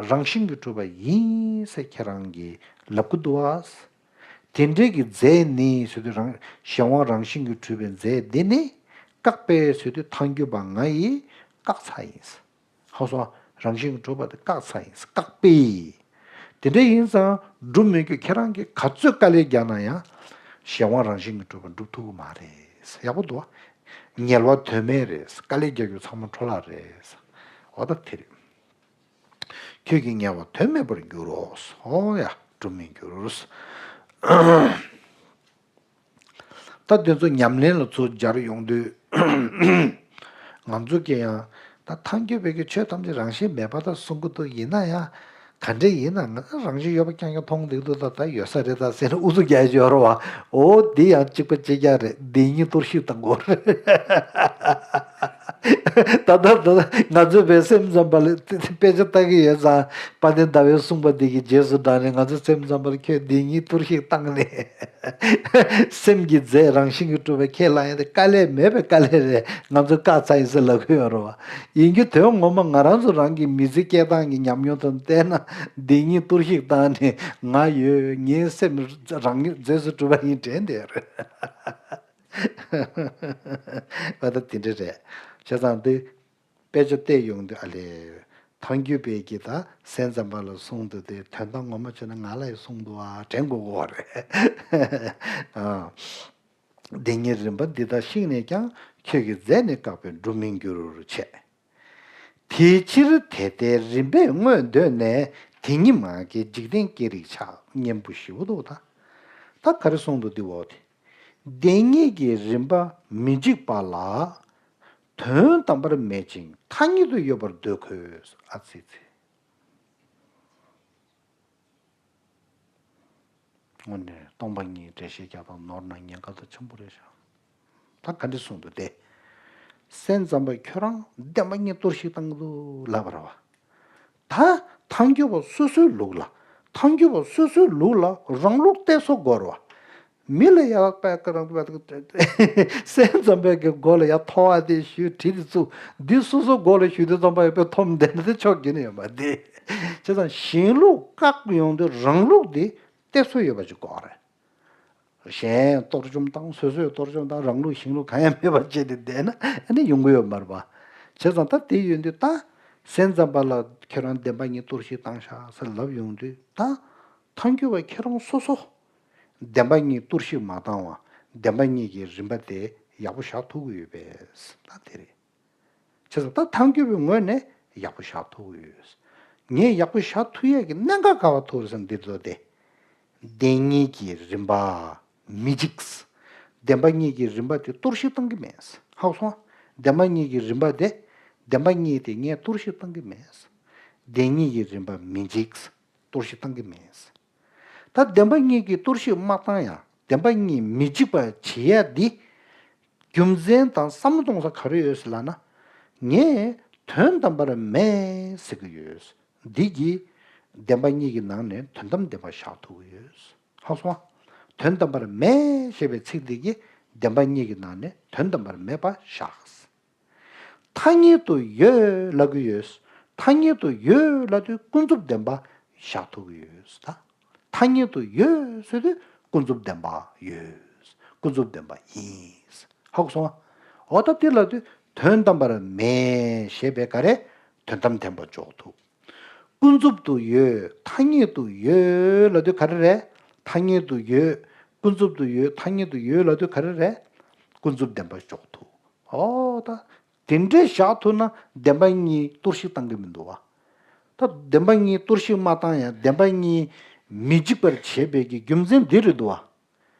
རང་བཞིན་གྱིས་གྲུབ་པ་ཡིན་ཟེར་ཁྱེད་རང་གིས་ལབ་ཀྱི་འདུག་བ། དེ་འདྲའི་གི་རྫས་ནི་ཟེར་དུས་རང་གཞན་དབང་རང་བཞིན་གྱིས་གྲུབ་པའི་རྫས་འདི་ནི་བཀག་པས་ཟེར་དུས་ཐལ་འགྱུར་བ་ང་ཡིས་བཀག་ཚར་ཡིན། ཧ་གོ་སོང་། རང་བཞིན་གྱིས་གྲུབ་པ་དེ་བཀག་ཚར་ཡིན། བཀག་པས། དེ་འདྲ་ཡིན་ཙང་སྒྲུབ་མི་དགོས། ཁྱེད་རང་གིས་ག་ཚོད་དཀའ་ལས་རྒྱག་ན་ཡང་གཞན་དབང་རང་བཞིན་གྱིས་གྲུབ་པ་སྒྲུབ་ཐུབ་ཀྱི་མ་རེད། ཡག་པོ་འདུག་བ། ངལ་བ་དོན་མེད་རེད། དཀའ་ལས་རྒྱག་རྒྱུ་ཚང་མ་འཕྲོ་བརླག་རེད། འོ་ད་དེ་རེད། ཁྱོད་ཀྱི་ངལ་བ་དོན་མེད་པར་འགྱུར་རོ། འོ་ཡ། སྒྲུབ་མི་འགྱུར། ད་དེ་ཚོ་ཉམས་ལེན་ལ་ཚུར་སྦྱར་ཡོང་དུས། ང་ཚོ་གིས་ཡང་ད་ཐལ་འགྱུར་བའི་གི་ཆོས་ཐམས་ཅད་རང་བཞིན་མེད་པ་དང་གསུང་གི་འདུག་ཡིན་ན་ཡང་ག་འདྲ་ཡིན་ན་ང་རང་བཞིན་ཡོད་པ་རྐྱང་རྐྱང་མཐོང་བསྡད་འདུག་ད་ད་ཡོད་ས་རེད་ད་ཟེར་ནས་ཨུ་ཚུགས་རྒྱག་ཡ་ཅིག་ཡོད་རེད་བ། འོ་འདི་ཡང་གཅིག་པ་གཅིག་རྐྱང་རེད། བདེན་གཉིས་གཏོར་བཤིག་བཏང་དགོས་རེད། ད་ལྟ་ད་ལྟ་ང་ཚོས་པའི་སེམས་ཙམ་པ་ལ་དཔེ་ཆ་ལྟ་གི་ཡོད་ཙང་། དཔལ་ལྡན་ཟླ་བས་གསུངས་པ་འདི་གི་རྗེས་སུ་འབྲངས་ནས་ང་ཚོ་སེམས་ཙམ་པ་ལ་ཁྱོད་བདེན་གཉིས་གཏོར་བཤིག་བཏང་ནས། སེམས་ཀྱི་རྫས་རང་བཞིན་གྱིས་གྲུབ་པའི་ཁས་བླངས་ཡ་དེ་དཀའ་ལས་མེད་པའི་དཀའ་ལས་རེད། ང་ཚོ་བཀག་ཚར་ཡིན་ཟེར་ལབ་ཀྱི་ཡོད་རེད་བ། ཡིན་རྒྱུ་དོན་ངོ་མ་ང་རང་ཚོ་རང་གི་མི་ཚེ་སྐྱེལ་སྟངས་ཀྱི་ཉམས་མྱོང་དང་བལྟས་ན་བདེན་གཉིས་གཏོར་བཤིག་བཏང་ནས་ང་ཡོད། ངའི་སེམས་རང་ཉིད་རྫས་སུ་གྲུབ་པ་ཡིན་དྲན་བསྡད་ཡོད་རེད། བ་ད་དེ་འདྲ་རེད། བྱས་ཙང་འདི་དཔེ་ཆ་བལྟས་ཡོང་དུས་ཨ་ལས། ཐལ་འགྱུར་བའི་གི་ད་སེམས་ཙམ་པ་ལ་གསུངས་འདུག་དེ་དོན་དག་ངོ་མ་བྱས་ན་ང་ལ་ཡང་གསུངས་འདུག་ཨ་དྲན་དགོས་ཀྱི་ཡོད་རེད། ཨ། བདེན་གཉིས་རིམ་པ་འདི་དག་བཤིག་ནས་ཀྱང་། ཁྱོད་ཀྱི་རྫས་ནི་བཀག་པས་འགྲུབ་མི་འགྱུར། བྱས། དེ་ཕྱིར་དེ་ལྟའི་རིམ་པས་དངོས་འདོད་ནས། དེ་ཉིད་མ་སྐྱེས་འཇིག་རྟེན་སྐྱེ་རིགས་ཆགས། གཉེན་པོ་ཞེ་པོ་འདུག་ད་ད་ག་རེ་གསུངས་འདུག་འདི་འོ་དེ། བདེན་གཉིས་ཀྱི་རིམ་པ་མི་འཇིག་པ་ལ། དོན་དམ་པར་མེད་ཅིང་ཐ་སྙད་དུ་ཡོད་པར་འདོད་དགོས། ཨ་ཙི་ཙི། དངོས་གནས་སྟོང་པ་ཉིད་འགྲེལ་བཤད་རྒྱག་སྟངས་ནོར་ན་ཉེན་ཁ་ད་ཆེན་པོ་རེད་ཤག་ད་ག་འདྲ་གསུངས་འདུག་སྟེ། སེམས་ཙམ་པ་ཁྱོད་རང་བདེན་པ་གཉིས་གཏོར་བཤིག་བཏང་གི་འདུག་ལབ་པ་རེད་བ། ད་ཐལ་འགྱུར་བ་སོ་སོའི་ལུགས་ལ། ཐལ་འགྱུར་བ་སོ་སོའི་ལུགས་ལ་རང་ལུགས་གཏད་སོ་དགོས་རེད་བ། མི་ལ་ཡ་པད་ཀ་རང་པད་ཀ་སེམས་ཙམ་པའི་གི་མགོ་ལ་ཡ་ཐོ་བ་དེ་གཞུས་གྲི་དེ་བཙུགས། འདི་སོ་སོ་མགོ་ལ་གཞུས་དུས་ཙམ་པ་ཡ་པད་ཐོམ་བསྡད་ན་དེ་ཆོག་གི་ནི་ཡོད་མ་རེད། བྱས་ཙང་གཞན་ལུགས་བཀག་ཡོང་དུས་རང་ལུགས་དེ་གཏད་སོ་ཡོད་པ་ཅིག་དགོས་རེད། གཞན་གཏོར་བཅོམ་བཏང་། སོ་སོས་གཏོར་བཅོམ་བཏང་། རང་ལུགས་གཞན་ལུགས་གང་ཡང་མེད་པ་བྱས་ཏེ་བསྡད་ན་ཨ་ནི་ཡོང་གི་ཡོད་མ་རེད་པ། བྱས་ཙང་ད་དེ་ཡོད་དུས་ད་སེམས་ཙམ་པ་ལ་ཁྱེད་རང་བདེན་པ་གཉིས་གཏོར་བཤིག་བཏང་ཤག་ཟེར་ལབ་ཡོང་དུས་ད། ཐལ་འགྱུར་བ་ཁྱེད་རང་སོ་སོ། བདེན་པ་གཉིས་གཏོར་བཤིག་མ་བཏང་བ། བདེན་པ་གཉིས་ཀྱི་རིམ་པ་དེ་ཡག་པོ་བཞག་ཐུབ་ཀྱི་ཡོད་པས་ད་དེ་རེད། བྱས་ཙང་ད་ཐལ་འགྱུར་བའི་ངོས་ནས་ཡག་པོ་བཞག་ཐུབ་ཀྱི་ཡོད། ངས་ཡག་པོ་བཞག་ཐུབ་ཡས་ཀྱི་གནད་འགག་ག་བ་ཐུག་རེད་ཟེར་ན་འདི་ཚོ་སྟེ། བདེན་གཉིས་ཀྱི་རིམ་པ་མི་འཇིག་བདེན་པ་གཉིས་ཀྱི་རིམ་པ་དེ་གཏོར་བཤིག་བཏང་གི་མེད། ཧ་གོ་སོང་ང་། བདེན་པ་གཉིས་ཀྱི་རིམ་པ་དེ། བདེན་པ་གཉིས་དེ་ངས་གཏོར་བཤིག་བཏང་གི་མེད། བདེན་གཉིས་ཀྱི་རིམ་པ་མི་འཇིག་གཏོར་བཤིག་བཏང་གི་མེད། ད་བདེན་པ་གཉིས་ཀྱི་གཏོར་བཤིག་མ་བཏང་ཡང་བདེན་པ་གཉིས་མི་འཇིག་པ་བྱེད་ཡ་འདི། རྒྱུ་མཚན་དང་བསམ་བློ་གཏོང་ས་ག་རེ་ཡོད་ཟེར་ལབ་ན། ངས་དོན་དམ་པར་མེད་ཟེར་གྱི་ཡོད། འདི་གིས་བདེན་པ་གཉིས་ཀྱི་ནང་ནས་དོན་དམ་བདེན་པ་བཞག་ཐུབ་ཀྱི་ཡོད། ཧ་གོ་སོང་ང་། དོན་དམ་པར་མེད་ཞེས་པའི་ཚིག་འདི་གིས་བདེན་པ་གཉིས་ཀྱི་ནང་ནས་དོན་དམ་པར་མེད་པ་བཞག་ཐ་སྙད་དུ་ཡོད་ལབ་ཀྱི་ཡོད། ཐ་སྙད་དུ་ཡོད་ལབ་དུས་ཀུན་རྫོབ་བདེན་པ་བཞག་ཐུབ་ཀྱི་ཡོད་ད། ཐ་སྙད་དུ་ཡོད་ཟེར་དུས་ཀུན་རྫོབ་བདེན་པ་ཡོད། ཀུན་རྫོབ་བདེན་པ་ཡིན། ཧ་གོ་སོང་ང་། འོ་ད་དེ་ལབ་དུས་དོན་དམ་པར་མེད་ཞེས་པའི་ག་རེ། དོན་དམ་བདེན་པ་འཇོག་ཐུབ། ཀུན་རྫོབ་ཏུ་ཡོད། ཐ་སྙད་དུ་ཡོད་ལབ་དུས་ག་རེ་རེད། ཐ་སྙད་དུ་ཡོད། ཀུན་རྫོབ་ཏུ་ཡོད། ཐ་སྙད་དུ་ཡོད་ལབ་དུས་ག་རེ་རེད། ཀུན་རྫོབ་བདེན་པ་འཇོག་ཐུབ། ཨོ་ད། དེ་འདྲས་བཞག་ཐུབ་ན་བདེན་པ་གཉིས་གཏོར་བཤིག་བཏང་གི་མི་འདུག་བ། ད་བདེན་པ་གཉིས་གཏོར་བཤིག་མ་བཏང་ཡང་བདེན་པ་གཉིས་མི་འཇིག་པར་བྱེད་པའི་གི་རྒྱུ་མཚན་འདི་རེད་འདུག་བ།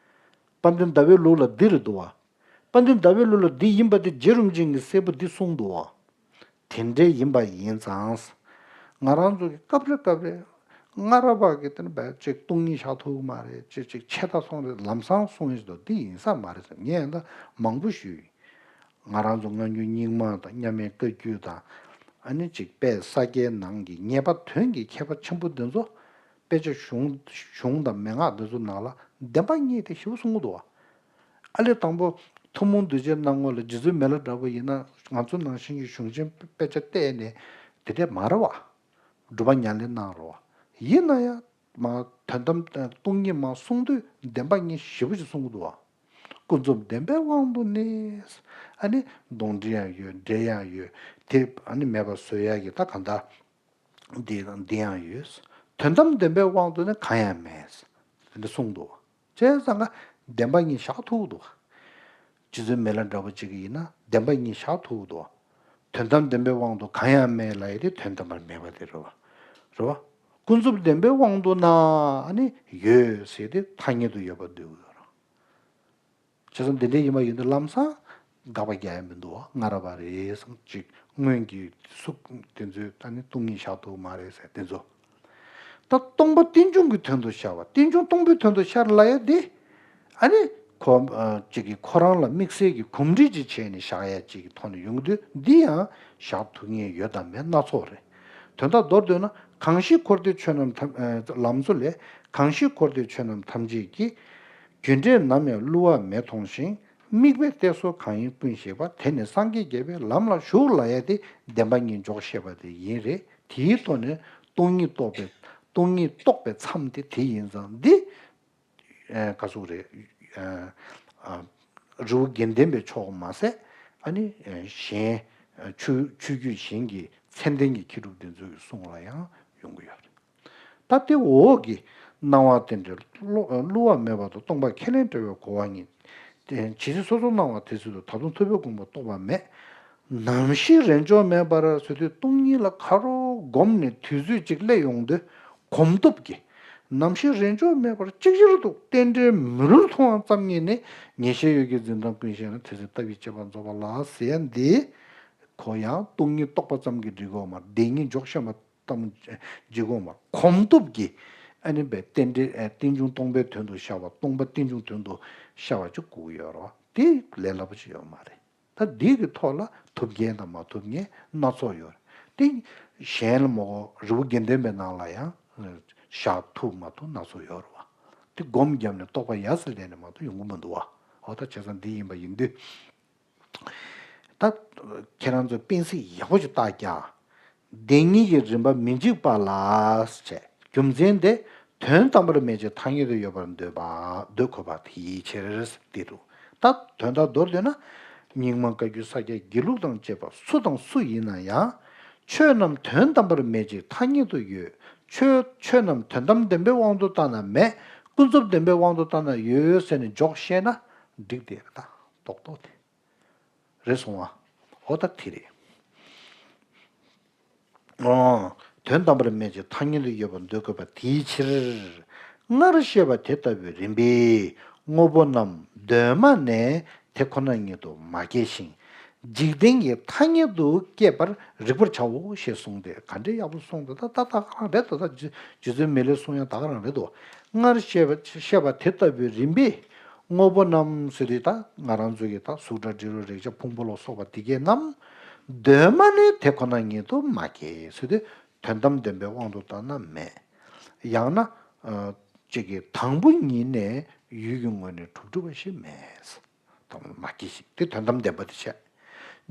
དཔལ་ལྡན་ཟླ་བའི་ལུགས་ལ་འདི་རེད་འདུག་བ། དཔལ་ལྡན་ཟླ་བའི་ལུགས་ལ་འདི་ཡིན་པ་དེ་རྗེ་རིན་པོ་ཆེ་གིས་གསལ་པོ་འདི་གསུངས་འདུག་བ། དེ་འདྲས་ཡིན་པ་ཡིན་ཙང་། ང་རང་ཚོ་གི་སྐབས་རེ་སྐབས་རེ་སྔ་རབས་པ་གི་དེ་ནི་བས་ཅིག་སྟོང་ཉིད་བཞག་ཐུབ་ཀྱི་མ་རེད། ཅིག་ཅིག་ཆད་ལྟ་སོང་རེད། ལམ་སང་གསུང་ཡིན་ཟེར་འདི་ཡིན་ས་མ་རེད་ཟེར་ངས་ད་མང་པོ་ཞུས་ཡིན། ང་རང་ཚོ་སྔ་འགྱུར་རྙིང་མ་དང་མཉམ་མེད་བཀའ་བརྒྱུད་དང་། ཨ་ནི་ཅིག་དཔེ་ས་སྐྱའི་ནང་གི་ངེས་པ་དོན་གྱི་མཁས་པ་ཆེན་པོ་འདི་ཚོ་དཔེ་ཆ་གཞུང་གཞུང་དང་མན་ངག་འདི་ཚོ་ནང་ལ་བདེན་པ་གཉིས་དེ་ཞེ་པོ་གསུང་གི་འདུག་བ། ཨ་ལས་དང་པོ་ཐུན་མོང་གདུལ་བྱའི་སྣང་ངོ་ལ་རྗེ་བཙུན་མི་ལ་འདྲ་པོ་ཡིན་ན་ང་ཚོ་ནང་བཞིན་གྱི་གཞུང་ཆེན་དཔེ་ཆ་བལྟས་ནས་དེ་འདྲས་མ་རེད་བ། སྒྲུབ་པ་ཉམས་ལེན་གནང་རོགས། ཡིན་ན་ཡང་མ་དོན་དམ་སྟོང་ཉིད་མ་གསུང་དུས་བདེན་པ་གཉིས་ཞེ་པོ་ཅིག་གསུང་གི་འདུག་བ། ཀུན་རྫོབ་བདེན་པའི་དབང་དུ་ནི། ཨ་ནི་གདོན་འདྲེ་ཡང་ཡོད། འདྲེ་ཡང་ཡོད། དེ་ཨ་ནི་མེད་པར་བཟོ་ཡ་གི་ད་གང་ལྟར། འདི་དང་འདི་ཡང་ཡོད། དོན་དམ་བདེན་པའི་དབང་དུ་ནི་གང་ཡང་མེད། དེ་འདྲ་གསུངས་འདུག་བྱས་ཙང་ཀ་བདེན་པ་གཉིས་བཞག་ཐུབ་འདུག་རྗེ་བཙུན་མི་ལ་འདྲ་བོ་ཅིག་ཡིན་ན་བདེན་པ་གཉིས་བཞག་ཐུབ་འདུག་དོན་དམ་བདེན་པའི་དབང་དུ་གང་ཡང་མེད་ལབ་ཡ་དེ་དོན་དམ་པར་མེད་པ་དེ་རེད་བ། རེད་བ། ཀུན་རྫོབ་བདེན་པའི་དབང་དུ་ན་ཨ་ནི་ཡོད་ཟེར་དེ་ཐ་སྙད་དུ་ཡོད་པ་འདོད་ཀྱི་ཡོད་རེད། བྱས་ཙང་འདི་འདྲ་ཡིན་པ་ཡིན་དུས་ལམ་སང་དགག་པ་རྒྱག་ཡ་མི་འདུག་སྔ་རབས་པ་རེད་བསམ་ཅིག་སྔོན་གྱི་སུ་དེ་ཚོས་ད་ནི་སྟོང་ཉིད་བཞག་ཐུབ་མ་རེད་ཟེར་དེ་ཚོ། ད་སྟོང་པ་རྟེན་འབྱུང་གི་དོན་དུ་ཤར་བ་རྟེན་འབྱུང་སྟོང་པའི་དོན་དུ་ཤར་ལབ་ཡ་དེ། ཨ་ནི་ཁོ་ཅིག་གིས་ཁོ་རང་ལ་དམིགས་བསལ་གྱི་གོམས་འདྲིས་ཅིག་བྱས་ནས་བཞག་ཡ་ཅིག་གི་ཐོག་ནས་ཡོང་གི་དུས་འདི་ཡང་བཞག་ཐུབ་མཁན་ཡོད་དམ་མེད་སྣ་ཚོགས་རེད། དོན་དག་མདོར་བསྡུས་ན་གང་ཞིག་འཁོར་འདས་ཆོས་རྣམས་ཐམས་ལམ་གཙོ་ལས་གང་ཞིག་འཁོར་འདས་ཆོས་རྣམས་ཐམས་ཅད་ཀྱི། རྒྱུ་འབྲས་ནམ་ཡང་བསླུ་བ་མེད་མཐོང་ཞིང་། དམིགས་པའི་གཏད་སོ་གང་ཡིན་ཀུན་ཤེས་པ། དེ་ནི་སངས་རྒྱས་རྒྱལ་པོའི་ལམ་ལ་ཞུགས་ལབ་ཡ་དེ་བདེན་པ་གཉིས་འཇོག་ཤེས་པ་དེ་ཡིན་རེད། དེའི་ཐོག་ནས་སྟོང་ཉིད་རྟོགས་པའི་སྟོང་ཉིད་རྟོགས་པའི་མཚམས་དེ་དེ་ཡིན་ཙང་འདི་ག་ཟུག་རེད། རི་བོ་དགེ་ལྡན་པའི་ཕྱོགས་མ་ཟད་ཨ་ནི་གཞན་ཆོས་ཆོས་བརྒྱུད་གཞན་གྱི་མཚན་ལྡན་གྱི་མཁས་གྲུབ་འདི་ཚོའི་གསུང་ལ་ཡང་ཡོང་གི་ཡོད་རེད། ད་དེ་འོག་གི་སྣང་བ་རྟེན་འབྲེལ་བསླུ་བ་མེད་པ་དང་སྟོང་པ་ཁས་ལེན་བྲལ་བའི་གོ་བ་ཉིད། ཇི་སྲིད་སོ་སོར་སྣང་བ་དེ་སྲིད་དུ། ད་དུང་ཐུབ་པའི་དགོངས་པ་རྟོགས་པ་མེད། ནམ་ཞིག་རེས་འཇོག་མེད་པར་ཟེར་དུས་སྟོང་ཉིད་ལ་ཁ་རོག་སྒོམ་ནས་དུས་ཚོད་ཅིག་སླེབས་ཡོང་དུས་གོམས་སྟོབས་ཀྱིས། ནམ་ཞིག་རེས་འཇོག་མེད་པར་ཅིག་ཅར་དུ་རྟེན་འབྲེལ་མི་རུལ་མཐོང་བ་ཙམ་ཉིད་ནས། ངེས་ཤེས་ཡོད་ཀྱི་འཛིན་སྟངས་ཀུན་ཤེས་ན། དེ་ཚེ་ལྟ་བའི་དཔྱད་པ་རྫོགས་པ་ལགས་ཟེར་ཡ་འདི། ཁོ་ཡང་སྟོང་ཉིད་རྟོགས་པ་ཙམ་གྱིས་འགྲིག་གོ་མ་རེད། བདེན་གཉིས་འཇོག་ཤེས་པ་ཙམ་གྱིས་གོ་མ་རེད། གོམས་སྟོབས་ཀྱིས་ཨ་ནི་བས་རྟེན་འབྲེལ་རྟེན་འབྱུང་སྟོང་པའི་དོན་དུ་ཤར་བ་སྟོང་པ་རྟེན་འབྱུང་དོན་དུ་ཤར་བ་ཅིག་དགོས་ཀྱི་ཡོད་རེད་བ། དེ་ལས་སླ་པོ་ཅིག་ཡོད་མ་རེད། ད་འདི་གི་ཐོག་ལ་ཐུབ་མཁན་དང་མ་ཐུབ་མཁན་སྣ་ཚོགས་ཡོད་རེད། དེ་གཞན་ལ་མོ་རི་བོ་དགེ་ལྡན་པའི་ནང་ལ་ཡང་བཞག་ཐུབ་མ་ཐུབ་སྣ་ཚོགས་ཡོད་རེད་བ། དེ་སྒོམ་བརྒྱབ་ནས་རྟོགས་པ་ཡར་སེ་ལྡན་ནས་མ་གཏོགས་ཡོང་གི་མི་འདུག་བ། འོ་ད་བྱས་ཙང་འདི་ཡིན་པ་ཡིན་དུས། ད་ཁྱེད་རང་ཚོས་དཔེ་གཟིགས་ཡག་པོ་ཞིག་བལྟ་རྒྱུ། བདེན་གཉིས་ཀྱི་རིམ་པ་མི་འཇིག་པ་ལ་ཟེར། རྒྱུ་མཚན་དེ་དོན་དམ་པར་མེད་ཅིང་ཐ་སྙད་དུ་ཡོད་པར་འདོད་པ་འདོད་དགོས་པ་དེའི་ཕྱིར་ཏེ་རུ། ད་དོན་དག་མདོར་བསྡུས་ན། རྙིང་མ་བཀའ་བརྒྱུད་ས་སྐྱ་དགེ་ལུགས་དང་བཅས་པ་སུ་དང་སུ་ཡིན་ན་ཡང་། ཆོས་རྣམས་དོན་དམ་པར་མེད་ཅིང་ཐ་སྙད་དུ་ཡོད། ཆོས་ཆོས་རྣམས་དོན་དམ་བདེན་པའི་དབང་དུ་བཏང་ན་མེད། ཀུན་རྫོབ་བདེན་པའི་དབང་དུ་བཏང་ན་ཡོད་ཟེར་ནས་འཇོག་ཤེས་ན་འགྲིག་དེ་རེད་ད། རྡོག་རྡོག་དེ། རེད་སོང་ཨ། འོ་ད་དེ་རེད། ཨོ། དོན་དམ་པར་མེད་ཅིང་ཐ་སྙད་དུ་ཡོད་པར་འདོད་དགོས་པ་དེའི་ཕྱིར། སྔར་བཤད་པ་དེ་ལྟ་བུའི་རིམ་པས་དངོས་པོ་རྣམས་གདོད་མ་ནས་དེ་ཁོ་ན་ཉིད་དུ་མ་སྐྱེས་ཤིང་། འཇིག་རྟེན་གྱི་ཐ་སྙད་དུ་སྐྱེས་པར་རིག་པར་བྱའོ་ཞེས་གསུངས་ཏེ། ག་འདྲའི་ཡག་པོ་གསུངས་འདུག་ད་ད་ད་ག་རང་རེད་དོ། ད་རྗེ་རྗེ་བཙུན་མི་ལས་གསུང་ཡང་ད་ག་རང་རེད་དོ། སྔར་བཤད་པ་བཤད་པ་དེ་ལྟ་བུའི་རིམ་པས། དངོས་པོ་རྣམས་ཟེར་དུས་ད་ང་རང་ཚོ་གི་ད་གཟུགས་སྒྲ་དྲི་རོ་རེག་བྱ་ཕུང་པོ་ལ་སོགས་པ་དེ་གའི་རྣམས། གདོད་མ་ནས་དེ་ཁོ་ན་ཉིད་དུ་མ་སྐྱེས་ཟེར་དུས་དོན་དམ་བདེན་པའི་དབང་དུ་བཏང་ན་མེད། ཡང་ན། ཨ། གཅིག་གི་དང་པོ་ཉིད་ནས་ཡུལ་གྱི་ངོས་ནས་གྲུབ་གྲུབ་པ་ཞིག་མེད། དང་པོ་མ་སྐྱེས་ཤིང་དེ་དོན་དམ་བདེན་པ་དེ་བྱས།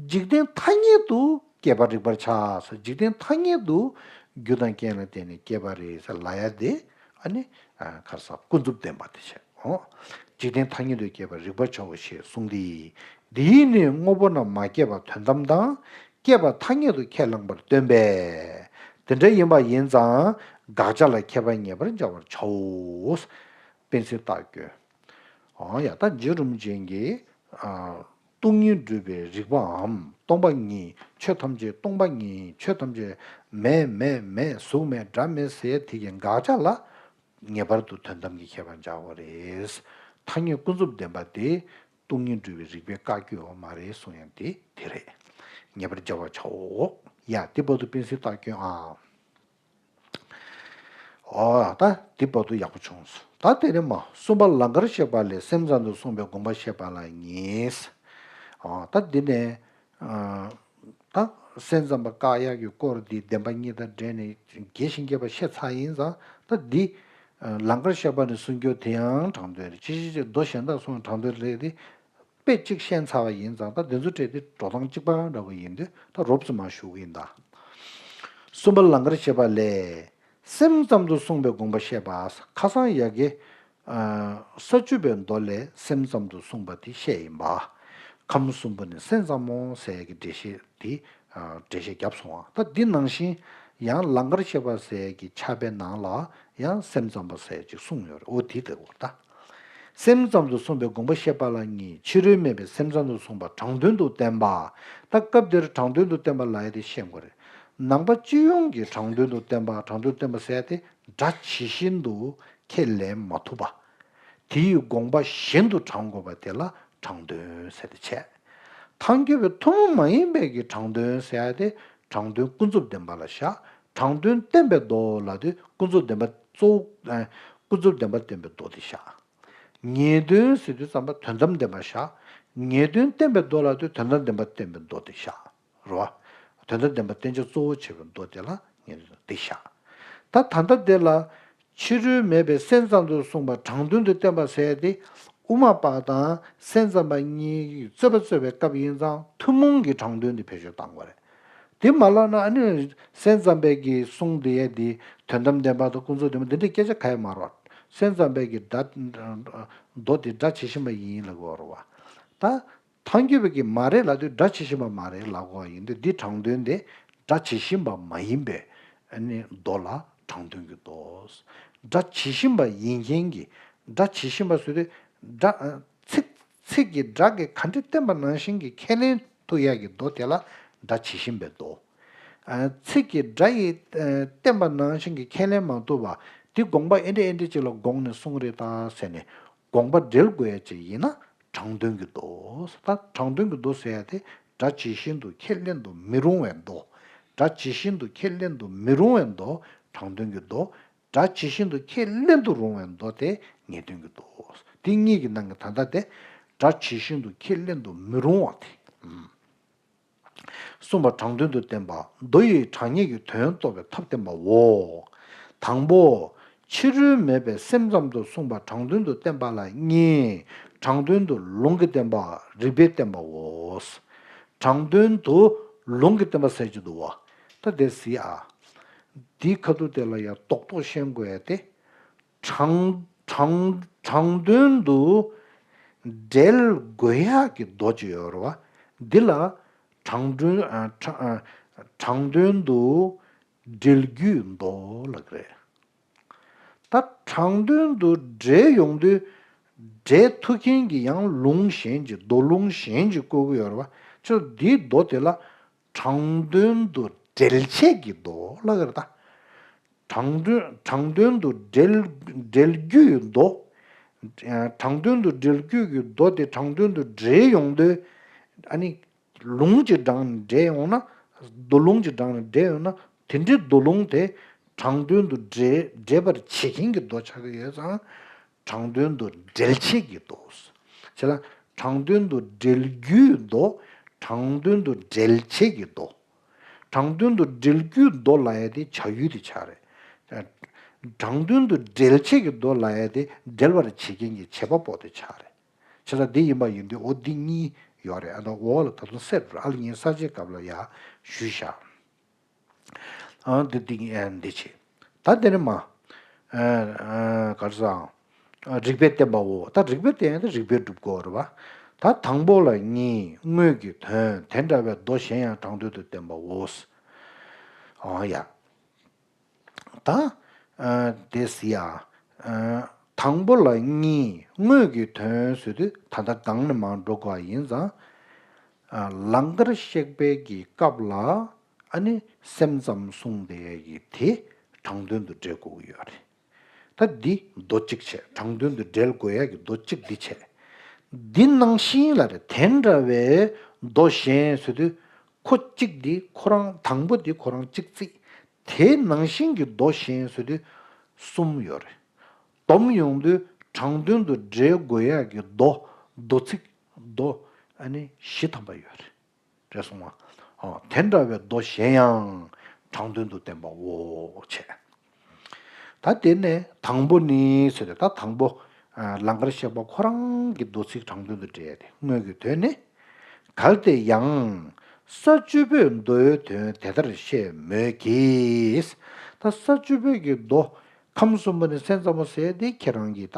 འཇིག་རྟེན་ཐ་སྙད་དུ་སྐྱེས་པ་རིག་པར་བྱ་ཟེར། འཇིག་རྟེན་ཐ་སྙད་དུ་རྒྱུ་དང་རྐྱེན་ལ་བརྟེན་ནས་སྐྱེས་པ་རེད་ཟེར་ལབ་ཡ་དེ། ཨ་ནི། ཨ། ག་རེ་ཟེར། ཀུན་རྫོབ་བདེན་པ་དེ་བྱས། འོ། འཇིག་རྟེན་ཐ་སྙད་དུ་སྐྱེས་པ་རིག་པར་བྱའོ་ཞེས་གསུངས་ཏེ། འདིས་ནི་དངོས་པོ་རྣམས་མ་སྐྱེས་པ་དོན་དམ་དང་། སྐྱེས་པ་ཐ་སྙད་དུ་ཁས་བླངས་པར་སྟོན་པས། དེ་འདྲ་ཡིན་པ་ཡིན་ཙང་དགག་བྱ་ལ་མཁས་པ་ངེས་པར་བྱ་བར་བྱའོ། དཔེ་མཚོན་རྟགས་བསྐྱོན། འོ་ཡ། ད་རྗེ་རིན་པོ་ཆེ་གིས། ཨ། སྟོང་ཉིད་སྒྲུབ་པའི་རིགས་པའམ་སྟོང་པ་ཉིད། ཆོས་ཐམས་ཅད་སྟོང་པ་ཉིད། ཆོས་ཐམས་ཅད་མེད་མེད་མེད། གཟུགས་མེད་སྒྲ་མེད་ཟེར་དེ་གའི་དགག་བྱ་ལ་ངེས་པར་དུ་དོན་དམ་གྱི་ཁྱད་པར་འཇོག་དགོས་རེད། ཐ་སྙད་ཀུན་རྫོབ་བདེན་པ་དེ་སྟོང་ཉིད་སྒྲུབ་པའི་རིགས་པའི་བཀའ་བརྒྱུད་འོ་མ་རེད་གསུང་ཡང་དེ་དེ་རེད། ངེས་པར་བྱ་བར་བྱའོ། ཡ། དེ་བར་དུ་དཔེ་མཚོན་རྟགས་བསྐྱོན་ཨ། ཨོ། ད་འདི་བར་དུ་ཡག་པོ་བྱུང་སོང་། ད་དེ་ནས་མ་གསུམ་པ་ལང་ཀར་གཤེགས་པ་ལས། སེམས་ཙམ་དུ་གསུངས་པའི་དགོངས་པ་བཤད་པ་ལ་ངེས། ཨོ། ད་འདི་ནས། ཨ། ད་སེམས་ཙམ་པ་བཀག་ཡག་གི་སྐོར་འདི་བདེན་པ་གཉིས་དང་འབྲེལ་ནས་རྒྱས་ཤིང་རྒྱས་པ་བཤད་ཚར་ཡིན་ཙང་ད་འདི། ཨ། ལང་ཀར་གཤེགས་པ་ནས་གསུང་རྒྱུ་དེ་ཡང་དྲང་དོན་རེད། ཅི་ཞིག་ཅིག་མདོ་གཞན་དག་གསུང་དྲང་དོན་རེད་དེ། དཔེ་གཅིག་ཤེས་ཚར་བ་ཡིན་ཙང་ད་དེ་ཚོ་སྤྲད་དེ་འགྲོ་སྟངས་གཅིག་པ་འདྲ་བོ་ཡིན་དུས་ད་རོབ་ཙམ་མར་ཞུ་གི་ཡིན་ད། གསུམ་པ་ལང་ཀར་གཤེགས་པ་ལས། སེམས་ཙམ་དུ་གསུངས་པའི་དགོངས་པ་བཤད་པ། ཁ་སང་ཡ་གི། ཨ། ས་བཅུ་པའི་མདོ་ལས་སེམས་ཙམ་དུ་གསུངས་པ་དེ་བཤད་ཡིན་པ། ཁམས་གསུམ་པོ་ནི་སེམས་ཙམ་མོ་ཟེར་ཡ་གི་འགྲེལ་བཤད་དེ། ཨ། འགྲེལ་བཤད་བརྒྱབ་སོང་བ། ད་འདི་ནང་བཞིན། ཡང་ལང་ཀར་གཤེགས་པ་ཟེར་གྱི་ཕྱག་དཔེ་ནང་ལ་ཡང་སེམས་ཙམ་པ་ཟེར་ཅིག་གསུངས་ཡོད་རེད། འོ་དེ་ལྟ་བུ་ད། སེམས་ཙམ་དུ་གསུངས་པའི་དགོངས་པ་བཤད་པ་ལ་གཉིས། ཕྱི་རོལ་མེད་པའི་སེམས་ཙམ་དུ་གསུངས་པ་དྲང་དོན་དུ་བསྟན་པ། ད་སྐབས་འདིར་དྲང་དོན་དུ་བསྟན་པ་ལབ་ཡ་དེ་ཤེས་དགོས་རེད། ནང་པ་སྤྱི་ཡོངས་ཀྱི་དྲང་དོན་དུ་བསྟན་པ། དྲང་དོན་དུ་བསྟན་པ་ཟེར་ཡ་དེ་སྒྲ་ཇི་བཞིན་དུ་ཁས་ལེན་མ་ཐུབ་པ། དེའི་དགོངས་པ་གཞན་དུ་དྲང་དགོས་པ་དེ་ལ་དྲང་དོན་ཟེར་ཏེ་བྱས། ཐལ་འགྱུར་བའི་ཐུན་མོང་མ་ཡིན་པའི་གི་དྲང་དོན་ཟེར་ཡ་དེ་དྲང་དོན་ཀུན་རྫོབ་བདེན་པ་ལ་བཞག་དྲང་དོན་བསྟན་པའི་མདོ་ལབ་དུས་ཀུན་རྫོབ་བདེན་པ་གཙོ་བོ། ཨ། ཀུན་རྫོབ་བདེན་པ་བསྟན་པའི་མདོ་དེ་བཞག་ངེས་དོན་ཟེར་དུས་ཙམ་པ་དོན་དམ་བདེན་པ་བཞག་ངེས་དོན་བསྟན་པའི་མདོ་ལབ་དུས་དོན་དམ་བདེན་པ་བསྟན་པའི་མདོ་དེ་བཞག་རེད་བ། དོན་དམ་བདེན་པ་བསྟན་བྱ་གཙོ་བོར་བྱས་པའི་མདོ་དེ་ལ་ངེས་དོན་དེ་བཞག་ད་ད་ལྟ་དེ་ལ་ཕྱི་རོལ་མེད་པའི་སེམས་ཙམ་དུ་གསུངས་པ་དྲང་དོན་དུ་བསྟན་པ་ཟེར་ཏེ། དབུ་མ་པ་དང་སེམས་ཙམ་པ་གཉིས་ཀྱིས་རྩོད་པ་རྩོད་པའི་སྐབས་ཡིན་ཙང་ཐུན་མོང་གི་དྲང་དོན་དེ་བེད་སྤྱོད་བཏང་དགོས་རེད། དེ་མ་ལབ་ན་ཨ་ནི་སེམས་ཙམ་པའི་གི་གསུང་དེ་ཡས་དེ་དོན་དམ་བདེན་པ་དང་ཀུན་རྫོབ་བདེན་པ་འདི་འདྲའི་སྐད་ཆ་ག་ཡ་མ་རེད། སེམས་ཙམ་པའི་གི་སྒྲ། མདོ་དེ་སྒྲ་ཇི་བཞིན་པ་ཡིན་ལབ་དགོས་རེད་བ། ད། ཐལ་འགྱུར་བའི་གི་མ་རེད་ལབ་དུས་སྒྲ་ཇི་བཞིན་པ་མ་རེད་ལབ་དགོས་པ་ཡིན་དུས་འདི་དྲང་དོན་དེ་སྒྲ་ཇི་བཞིན་པ་མ་ཡིན་པའི་ཨ་ནི་མདོ་ལ་དྲང་དོན་གྱི་མདོ། སྒྲ་ཇི་བཞིན་པ་ཡིན་མཁན་གྱི་སྒྲ་ཇི་བཞིན་པ་ཟེར་དུས་སྒྲ། ཚིག་ཚིག་གི་སྒྲ་གིས་ག་འདྲ་བསྟན་པ་ནང་བཞིན་གྱི་ཁས་ལེན་ཐུབ་ཡག་གི་མདོ་དེ་ལ་སྒྲ་ཇི་བཞིན་པའི་མདོ། ཚིག་གི་སྒྲ་ཡིས་བསྟན་པ་ནང་བཞིན་གྱི་ཁས་ལེན་མ་ཐུབ་པ་དེ་དགོངས་པ་ཨེ་འདྲ་ཨེ་འདྲ་ཅིག་ལ་དགོངས་ནས་གསུངས་རེད་ད་ཟེར་ནས། དགོངས་པ་འགྲེལ་དགོས་ཡ་ཅིག་ཡིན་ན་དྲང་དོན་གྱི་མདོ། ད་དྲང་དོན་གྱི་མདོ་ཟེར་ཡ་དེ་སྒྲ་ཇི་བཞིན་དུ་ཁས་ལེན་དུ་མི་རུང་བའི་མདོ། སྒྲ་ཇི་བཞིན་དུ་ཁས་ལེན་དུ་མི་རུང་བའི་མདོ་དྲང་དོན་གྱི་མདོ། སྒྲ་ཇི་བཞིན་དུ་ཁས་ལེན་དུ་རུང་བའི་མདོ་དེ་ངེས་དོན་གྱི་མདོ། དེ་གཉིས་ཀྱི་ནང་གི་ད་ལྟ་དེ་སྒྲ་ཇི་བཞིན་དུ་ཁས་ལེན་དུ་མི་རུང་བ་དེ། གསུངས་པ་དྲང་དོན་དུ་བསྟན་པ། མདོ་ཡི་དྲང་ངེས་ཀྱི་དོན་རྟོགས་པའི་ཐབས་བསྟན་པའོ། དང་པོ། ཕྱི་རོལ་མེད་པའི་སེམས་ཙམ་དུ་གསུངས་པ་དྲང་དོན་དུ་བསྟན་པ་ལ་གཉིས། དྲང་དོན་དུ་ལུང་གིས་བསྟན་པ། རིགས་པས་བསྟན་པའོ། དྲང་དོན་དུ་ལུང་གིས་བསྟན་པ་ཟེར་གྱི་འདུག་བ། ད་དེ་གཟིགས་ཨ། འདིའི་ཁ་ཐུག་དེ་ལ་ཡང་རྡོག་རྡོག་ཤེས་དགོས་ཡ་དེ། དྲང་དྲང་དྲང་དོན་དུ་འགྲེལ་དགོས་ཡག་གི་མདོ་ཅིག་ཡོད་རེད་བ། འདི་ལ་དྲང་དོན་ཨ་དྲང་ཨ་དྲང་དོན་དུ་འགྲེལ་རྒྱུའི་མདོ་ལབ་ཀྱི་རེད། ད་དྲང་དོན་དུ་འགྲེལ་ཡོང་དུས་འགྲེལ་ཐུབ་མཁན་གྱི་ཡང་ལུང་གཞན་གྱི་མདོ་ལུང་གཞན་གྱི་བཀོད་ཀྱི་ཡོད་རེད་བ། ཁྱོད་འདིའི་མདོ་དེ་ལ་དྲང་དོན་དུ་འགྲེལ་བྱེད་ཀྱི་མདོ་ལབ་ཀྱི་རེད་ད། དྲང་དོན་དྲང་དོན་དུ་འགྲེལ་འགྲེལ་རྒྱུའི་མདོ། དྲང་དོན་དུ་འགྲེལ་རྒྱུ་གི་མདོ་དེ་དྲང་དོན་དུ་འགྲེལ་ཡོང་དུས། ཨ་ནི། ལུང་གི་སྒྲ་ནས་འགྲེལ་ཡོང་ན། མདོ་ལུང་གི་སྒྲ་ནས་འགྲེལ་ཡོང་ན། དེ་འདྲའི་མདོ་ལུང་དེ་དྲང་དོན་དུ་འགྲེལ་འགྲེལ་པར་བྱེད་མཁན་གྱི་མདོ་ཆགས་ཀྱི་ཡོད་ཙང་། དྲང་དོན་དུ་འགྲེལ་བྱེད་ཀྱི་མདོ། བྱས་ཙང་དྲང་དོན་དུ་འགྲེལ་རྒྱུའི་མདོ། དྲང་དོན་དུ་འགྲེལ་བྱེད་ཀྱི་མདོ། དྲང་དོན་དུ་འགྲེལ་རྒྱུའི་མདོ་ལབ་ཡ་དེ་བྱ་ཡུལ་དེ་ཆགས་རེད། དྲང་དོན་དུ་འགྲེལ་བྱེད་ཀྱི་མདོ་ལབ་ཡ་དེ་འགྲེལ་བར་བྱེད་མཁན་གྱི་བྱེད་པ་པོ་དེ་ཆགས་རེད། བྱས་ཙང་འདི་ཡིན་པ་ཡིན་དུས་འོ་འདི་གཉིས་ཡོད་རེད། ཨ་ད་འོག་ལ་ད་དུང་གསལ་འགྲོ། ཨ་ལ་ངས་གསར་བརྗེའི་སྐབས་ལ་ཡ་ཞུས་བཞག་ཨ་འདི་འདི་ཨ་འདི་བྱེད། ད་འདི་ནི་མ། ཨ་ཨ་ག་རེ་ཟེར། ཨ་རིགས་པས་བསྟན་པའོ། ད་རིགས་པས་བསྟན་ཡང་ད་རིགས་པས་སྒྲུབ་དགོས་རེད་བ། ད་དང་པོ་ལ་གཉིས། དངོས་ཀྱི་དོན་དེ་འདྲ་བའི་མདོ་གཞན་ཡང་དྲང་དོན་དུ་བསྟན་པའོ། ཨ་ཡ། ད་ཨ་དེ་ཟེར་ཡ། ཨ་དང་པོ་ལ་གཉིས། དངོས་ཀྱི་དོན་ཟེར་དུས་ད་ལྟ་སྒང་ནས་མར་འགྲོ་དགོས་པ་ཡིན་ཙང་། ཨ་ལང་ཀར་གཤེགས་པའི་གི་སྐབས་ལ་ཨ་ནི་སེམས་ཙམ་གསུངས་དེ་གི་དེ་དྲང་དོན་དུ་འགྲེལ་དགོས་ཀྱི་ཡོད་རེད། ད་འདི་མདོ་གཅིག་བྱས། དྲང་དོན་དུ་འགྲེལ་དགོས་ཡ་གི་མདོ་གཅིག་འདི་བྱས། འདི་ནང་བཞིན་ལ་རེད། དེ་འདྲ་བའི་མདོ་གཞན་ཟེར་དུས་ཁོ་གཅིག་འདི་ཁོ་རང་དང་པོ་འདི་ཁོ་རང་གཅིག་བརྩིས། དེ་ནང་བཞིན་གྱི་མདོ་གཞན་ཟེར་དུས་གསུམ་ཡོད་རེད། བསྡོམས་ཡོང་དུས་དྲང་དོན་དུ་འགྲེལ་དགོས་ཡ་གི་མདོ་མདོ་ཚིག་མདོ་ཨ་ནི་བཞི་ཐམ་པ་ཡོད་རེད། རེད་སོང་ང་། ཨོ་དེ་འདྲ་བའི་མདོ་གཞན་ཡང་དྲང་དོན་དུ་བསྟན་པའོ་བྱས། ད་དེ་ནས་དང་པོ་ནི་ཟེར་ཏེ། ད་དང་པོ་ཨ་ལང་ཀར་གཤེགས་པ་ཁོ་རང་གི་མདོ་ཚིག་དྲང་དོན་དུ་འགྲེལ་ཏེ། དངོས་ཀྱི་དོན་ནི། གལ་ཏེ་ཡང་ས་བཅུ་པོས་མདོའི་དོན་དེ་ལྟར་བཤད་མོད་ཀྱི། ད་ས་བཅུ་པོའི་གི་མདོ། ཁམས་གསུམ་པོ་ནས་སེམས་ཙམ་པོ་ཟེར་དེ་ཁྱེད་རང་གིས་ད་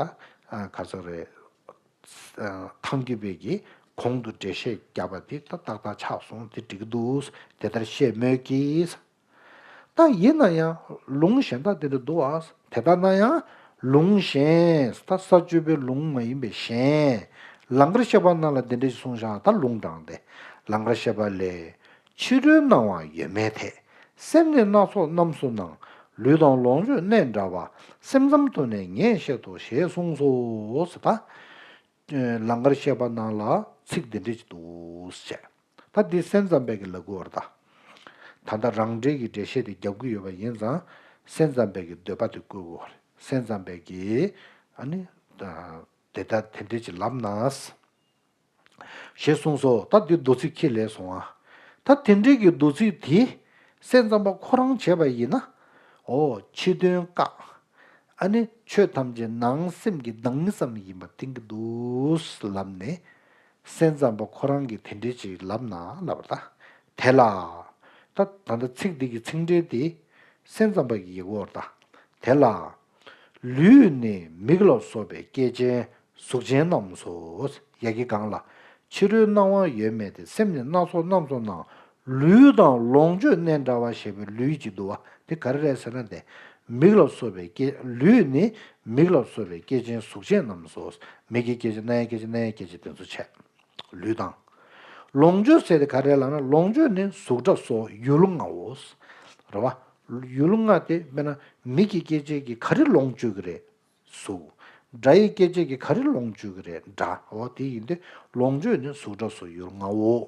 ཨ་ག་ཚོད་རེད། ཐལ་འགྱུར་བའི་གི་གོང་དུ་འགྲེལ་བཤད་བརྒྱབ་པ་དེ་ད་ཏག་ཏག་ཆགས་སོང་། དེ་འགྲིག་གི་འདུག། དེ་ལྟར་བཤད་མོད་ཀྱི། ད་ཡིན་ན་ཡང་ལུང་གཞན་དག་དེ་འདྲ་འདུག་བ། དེ་ལྟ་ན་ཡང་ལུང་གཞན། ད་ས་བཅུ་པའི་ལུང་མ་ཡིན་པའི་གཞན། ལང་ཀར་གཤེགས་པ་རྣམས་ལ་དེ་འདྲ་ཞིག་གསུངས་བཞག་ད་ལུང་དྲངས་ཏེ། ལང་ཀར་གཤེགས་པ་ལས། ཕྱི་རོལ་སྣང་བ་ཡོད་མེད་དེ། སེམས་ནི་སྣ་ཚོགས་རྣམས་སུ་སྣང་། ལུས་དང་ལོངས་སྤྱོད་གནས་འདྲ་བ། སེམས་ཙམ་དུ་ནི་ངས་བཤད་དོ་ཞེས་གསུངས་སོ། ཟེར་ད། ལང་ཀར་གཤེགས་པ་རྣམས་ལ་ཚིག་འདི་འདྲ་ཅིག་འདུག་ཟེར། ད་འདི་སེམས་ཙམ་པས་ཀྱི་ལབ་དགོས་པ་རེད་ད། ད་ལྟ་རང་འགྲེལ་གྱི་འགྲེལ་བཤད་དེ་རྒྱབ་ཀྱི་ཡོད་པ་ཡིན་ཙང་། སེམས་ཙམ་པས་ཀྱི་འདོད་པ་དེ་བསྐུལ་དགོས་པ་རེད། སེམས་ཙམ་པས་ཀྱི་ཨ་ནི། དེ་ལྟར་དེ་འདྲ་ཅིག་ལབ་ན། ཞེས་གསུངས་སོ། ད་འདི་མདོ་ཚིག་ཁྱེད་ལས་སོང་ཨ། ད་དེ་འདྲའི་གི་མདོ་ཚིག་དེ་སེམས་ཙམ་པ་ཁོ་རང་བྱས་པ་ཡིན་ན། འོ་ཕྱི་དོན་བཀག་ཨ་ནི་ཆོས་ཐམས་ཅད་ནང་སེམས་ཀྱི་བདག་ཉིད་ཙམ་ཡིན་པ་བསྟན་གྱི་འདུག་ལབ་ནས། སེམས་ཙམ་པ་ཁོ་རང་གིས་དེ་འདྲའི་ཅིག་ལབ་ན་ལབ་པ་ད། དེ་ལ། ད་ད་ལྟ་ཚིག་འདི་གི་ཚིག་འགྲེལ་དེ་སེམས་ཙམ་པ་གིས་ཡི་གོ་བར་ད། དེ་ལ། ལུས་ནི་མིག་ལ་སོགས་པའི་སྐྱེ་ཅན་གཟུགས་ཅན་རྣམས་སོ། ཡ་གི་གང་ལ། ཕྱི་རོལ་སྣང་བ་ཡོད་མེད་དེ། སེམས་ནི་སྣ་ཚོགས་རྣམས་སུ་སྣང་། ལུས་དང་ལོངས་སྤྱོད་གནས་འདྲ་བ་ཞེས་པའི་ལུས་ཀྱི་འདུ་བ་དེ་ག་རེ་རེད་ཟེར་ན་དེ། མིག་ལ་སོགས་པའི་སྐྱེ། ལུས་ནི་མིག་ལ་སོགས་པའི་སྐྱེ་ཅན་གཟུགས་ཅན་རྣམས་སོ། མིག་གི་སྐྱེ་མཆེད་རྣ་ཡི་སྐྱེ་མཆེད་སྣའི་སྐྱེ་མཆེད་དེ་ཚོ་བྱས། ལུས་དང་། ལོངས་སྤྱོད་ཟེར་དེ་ག་རེ་ལབ་ན། ལོངས་སྤྱོད་ནི་གཟུགས་སྒྲ་སོགས་ཡུལ་ལྔའོ། རེད་བ། ཡུལ་ལྔ་དེ་དཔེར་ན་མིག་གི་སྐྱེ་མཆེད་ཀྱིས་ག་རེ་ལོངས་སྤྱོད་ཀྱི་རེད། གཟུགས། སྒྲ་ཡི་སྐྱེ་མཆེད་ཀྱིས་ག་རེ་ལོངས་སྤྱོད་ཀྱི་རེད། སྒྲ། འོ་དེ་ཡིན་ཏེ། ལོངས་སྤྱོད་ནི་གཟུགས་སྒྲ་སོགས་ཡུལ་ལྔའོ།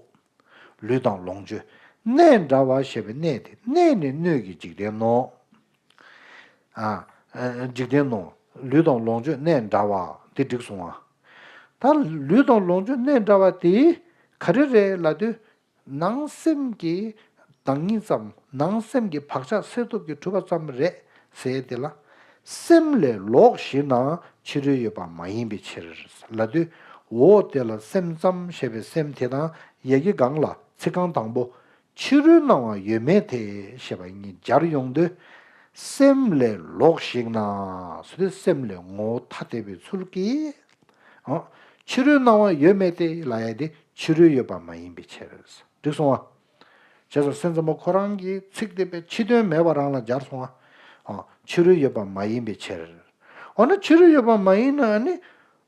ལུས་དང་ལོངས་སྤྱོད། གནས་འདྲ་བ་ཞེས་པའི་གནས་དེ། གནས་ནི་སྣོད་ཀྱི་འཇིག་རྟེན་ནོ། ཨ། ཨ། འཇིག་རྟེན་ནོ། ལུས་དང་ལོངས་སྤྱོད་གནས་འདྲ་བ་དེ་འགྲིག་སོང་ཨ། ད་ལུས་དང་ལོངས་སྤྱོད་གནས་འདྲ་བ་དེ་ག་རེ་རེད་ལབ་དུས། ནང་སེམས་ཀྱི་བདག་ཉིད་ཙམ། ནང་སེམས་ཀྱི་བག་ཆགས་སེལ་སྟོབས་ཀྱིས་གྲུབ་པ་ཙམ་རེད་ཟེར་དེ་ལ། སེམས་ལས་ལོགས་ཤིག་ན་ཕྱི་རོལ་ཡོད་པ་མ་ཡིན་པའི་ཕྱིར་ལབ་དུས། འོ་དེ་ལ་སེམས་ཙམ་ཞེས་པའི་སེམས་དེ་དང་ཡ་གི་གང་ལ་ཚིག་རྐང་དང་པོ། ཕྱི་རོལ་སྣང་བ་ཡོད་མེད་དེ་ཞེས་པ་གཉིས་སྦྱར་ཡོང་དུས། སེམས་ལས་ལོགས་ཤིག་ན་ཟེར་དུས་སེམས་ལས་ངོ་བོ་ཐ་དད་པའི་ཚུལ་གྱིས། ཨ། ཕྱི་རོལ་སྣང་བ་ཡོད་མེད་དེ་ལབ་ཡ་དེ་ཕྱི་རོལ་ཡོད་པ་མ་ཡིན་པའི་ཕྱིར། འགྲིག་སོང་ཨ། བྱས་ཙང་སེམས་ཙམ་པ་ཁོ་རང་གིས་ཚིག་དེ་པའི་ཕྱི་དོན་མེད་པ་རང་ལ་སྦྱར་སོང་ཨ། ཨ། ཕྱི་རོལ་ཡོད་པ་མ་ཡིན་པའི་ཕྱིར། འོ་ན་ཕྱི་རོལ་ཡོད་པ་མ་ཡིན་ན་ནི།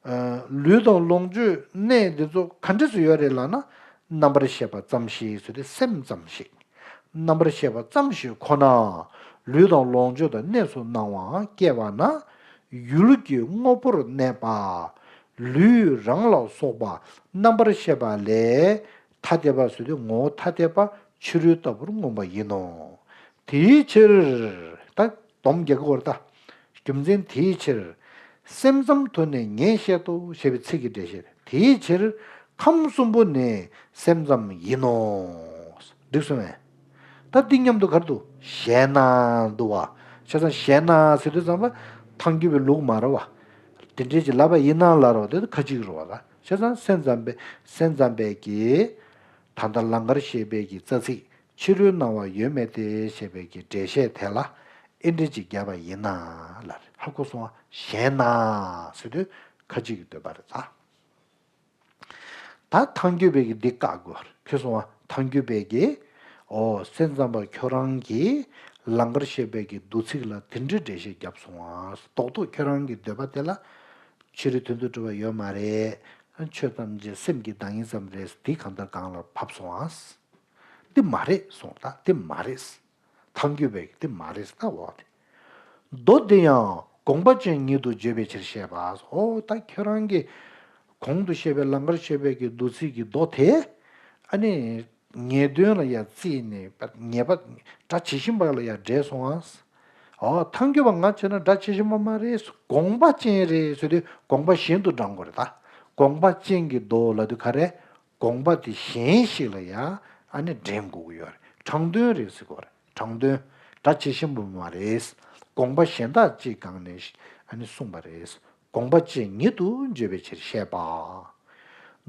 ཨ། ལུས་དང་ལོངས་སྤྱོད་གནས་འདི་ཚོ་ག་འདྲ་སུ་ཡོད་རེད་ལབ་ན། རྣམ་པར་ཤེས་པ་ཙམ་ཞིག་ཟེར་དུས་སེམས་ཙམ་ཞིག་རྣམ་པར་ཤེས་པ་ཙམ་ཞིག་ཁོ་ན། ལུས་དང་ལོངས་སྤྱོད་དང་གནས་སུ་སྣང་བ་སྐྱེ་བ་ན། ཡུལ་གྱི་དངོས་པོར་གནས་པ། ལུས་རང་ལ་སོགས་པ་རྣམ་པར་ཤེས་པ་ལས་ཐ་དད་པ་ཟེར་དུས་ངོ་བོ་ཐ་དད་པ་ཕྱི་རོལ་ལྟ་བུར་མངོན་པ་ཡིན་ནོ། དེའི་ཕྱིར། ད་སྡོམ་རྒྱག་གི་ཡོད་རེད་ད། རྒྱུ་མཚན་དེའི་ཕྱིར། སེམས་ཙམ་དུ་ནི་ངས་བཤད་དོ་ཞེས་པའི་ཚིག་གི་འགྲེལ་བཤད། དེའི་ཕྱིར་ཁམས་གསུམ་པོ་ནི་སེམས་ཙམ་ཡིན་ནོ། འགྲིག་སོང་ངས། ད་འདི་མཉམ་དུ་ག་རེ་འདུག་ཞེ་ན་འདུག་བ། བྱས་ཙང་ཞེ་ན་ཟེར་དུས་ཙམ་པ་ཐལ་འགྱུར་བའི་ལུགས་མ་རེད་བ། དེ་འདྲས་ཅིག་ལབ་པ་ཡིན་ན་ལབ་རེད་བ། དེ་ཁ་ཅིག་རེད་བ་ད། བྱས་ཙང་སེམས་ཙམ་པས་སེམས་ཙམ་པས་ཀྱིས་ད་ལྟ་ལང་ཀར་གཤེགས་པའི་གི་རྩ་ཚིག་ཕྱི་རོལ་སྣང་བ་ཡོད་མེད་དེ་ཞེས་པའི་གི་འགྲེལ་བཤད་དེ་ལ་ཨེ་འདྲ་ཅིག་བརྒྱབ་པ་ཡིན་ན་ལབ་རེད། ཧ་གོ་སོང་ང་། ཞེ་ན་ཟེར་དུས་ཁ་ཅིག་གི་འདོད་པ་རེད་ད། ད་ཐལ་འགྱུར་བས་ཀྱི་འདི་བཀག་དགོས་རེད། ཁྱོད་སོང་ང་། ཐལ་འགྱུར་བས་ཀྱི། ཨོ་སེམས་ཙམ་པ་ཁྱོད་རང་གིས་ལང་ཀར་གཤེགས་པའི་གི་མདོ་ཚིག་ལ་དེ་འདྲའི་འགྲེལ་བཤད་བརྒྱབ་སོང་ང་། རྡོག་རྡོག་ཁྱོད་རང་གི་འདོད་པ་དེ་ལ་ཕྱི་རོལ་དོན་དུ་གྲུབ་པ་ཡོད་མ་རེད། ཆོས་ཐམས་ཅད་སེམས་ཀྱི་བདག་ཉིད་ཙམ་རེད། འདི་གང་ལྟར་གང་ལ་བབས་སོང་ང་། འདི་མ་རེད་གསུངས། ད་འདི་མ་རེད། ཐལ་འགྱུར་བས་འདི་མ་རེད་ཟེར་ད་འོ་དེ། མདོ་འདི་ཡང་དགོངས་པ་ཅན་ཉིད་དུ་བརྗོད་པའི་ཕྱིར་བཤད་པ། འོ་ད་ཁྱོད་རང་གིས་གོང་དུ་བཤད་པའི་ལང་ཀར་གཤེགས་པའི་གི་མདོ་ཚིག་གི་མདོ་དེ། ཨ་ནི་ངེས་དོན་ལ་ཡང་བརྩིས་ནས་ངེས་པ་སྒྲ་ཇི་བཞིན་པ་ལ་ཡང་འགྲེལ་སོང་ང་། འོ་ཐལ་འགྱུར་བ་ང་བྱས་ན་སྒྲ་ཇི་བཞིན་པ་མ་རེད། དགོངས་པ་ཅན་རེད་ཟེར་དུས་དགོངས་པ་གཞན་དུ་བགྲང་དགོས་རེད་ད། དགོངས་པ་ཅན་གྱི་མདོ་ལབ་དུས་ག་རེ། དགོངས་པ་དེ་གཞན་ཞིག་ལ་ཡང་ཨ་ནི་འདྲེན་དགོས་ཀྱི་ཡོད་རེད། དྲང་དོན་རེད་ཟེར་དགོས་རེད། དྲང་དོན། སྒྲ་ཇི་བཞིན་པ་མ་རེད། དགོངས་པ་གཞན་དག་ཅིག་སྒང་ནས་ཨ་ནི་གསུངས་པ་རེད། དགོངས་པ་ཅན་ཉིད་དུ་བརྗོད་པའི་ཕྱིར་བཤད་པ།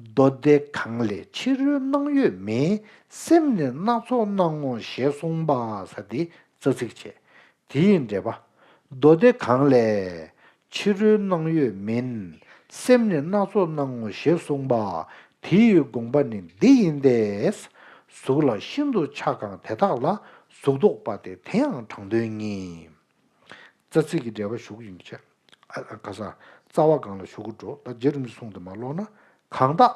མདོ་སྡེ་གང་ལས་ཕྱི་རོལ་སྣང་ཡོད་མིན། སེམས་ནི་སྣ་ཚོགས་སྣང་ངོ་ཞེས་གསུངས་པ་ཟེར་དེ་རྩ་ཚིག་བྱས། དེའི་འགྲེལ་པ། མདོ་སྡེ་གང་ལས། ཕྱི་རོལ་སྣང་ཡོད་མིན། སེམས་ནི་སྣ་ཚོགས་སྣང་ངོ་ཞེས་གསུངས་པ། དེ་ཡི་དགོངས་པ་ནི་འདི་ཡིན་ཏེ། གཟུགས་ལ་ཤིན་ཏུ་ཆ་གང་དེ་དག་ལ། གཟུགས་ལྡོག་པ་སྟེ་དེ་ཡང་དྲང་དོན་ཉིད། རྩ་ཚིག་གི་འགྲེལ་པ་ཞུ་གི་ཡིན་གྱི། ཨ་ཨ་ག་ས། རྩ་བ་གང་ལ་ཞུ་གི་འགྲོ། ད་རྗེ་རིན་པོ་ཆེ་གསུང་དེ་མར་ཀློག་ན། གང་དག་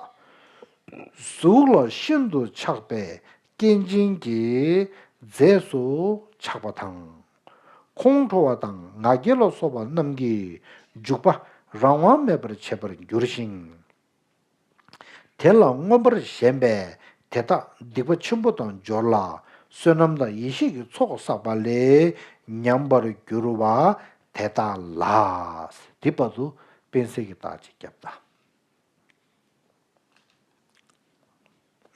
གཟུགས་ལ་ཤིན་ཏུ་ཆགས་པའི་སྐྱེ་འཇིག་གི་རྫས་སུ་ཆགས་པ་དང་། ཁོང་ཁྲོ་བ་དང་ང་རྒྱལ་ལ་སོགས་པ་རྣམས་ཀྱིས་འཇུག་པ་རང་དབང་མེད་པར་བྱེད་པར་འགྱུར་ཞིང་། དེ་ལ་མངོན་པར་ཞེན་པས་དེ་དག་སྡིག་པ་ཆེན་པོ་དང་སྦྱོར་ལ་བསོད་ནམས་དང་ཡེ་ཤེས་ཀྱི་ཚོགས་བསགས་པ་ལས་ཉམས་པར་འགྱུར་བ་དེ་དག་ལ། དེ་བར་དུ་པཎ་ཟེར་གྱི་རྟགས་ཅིག་བརྒྱབ་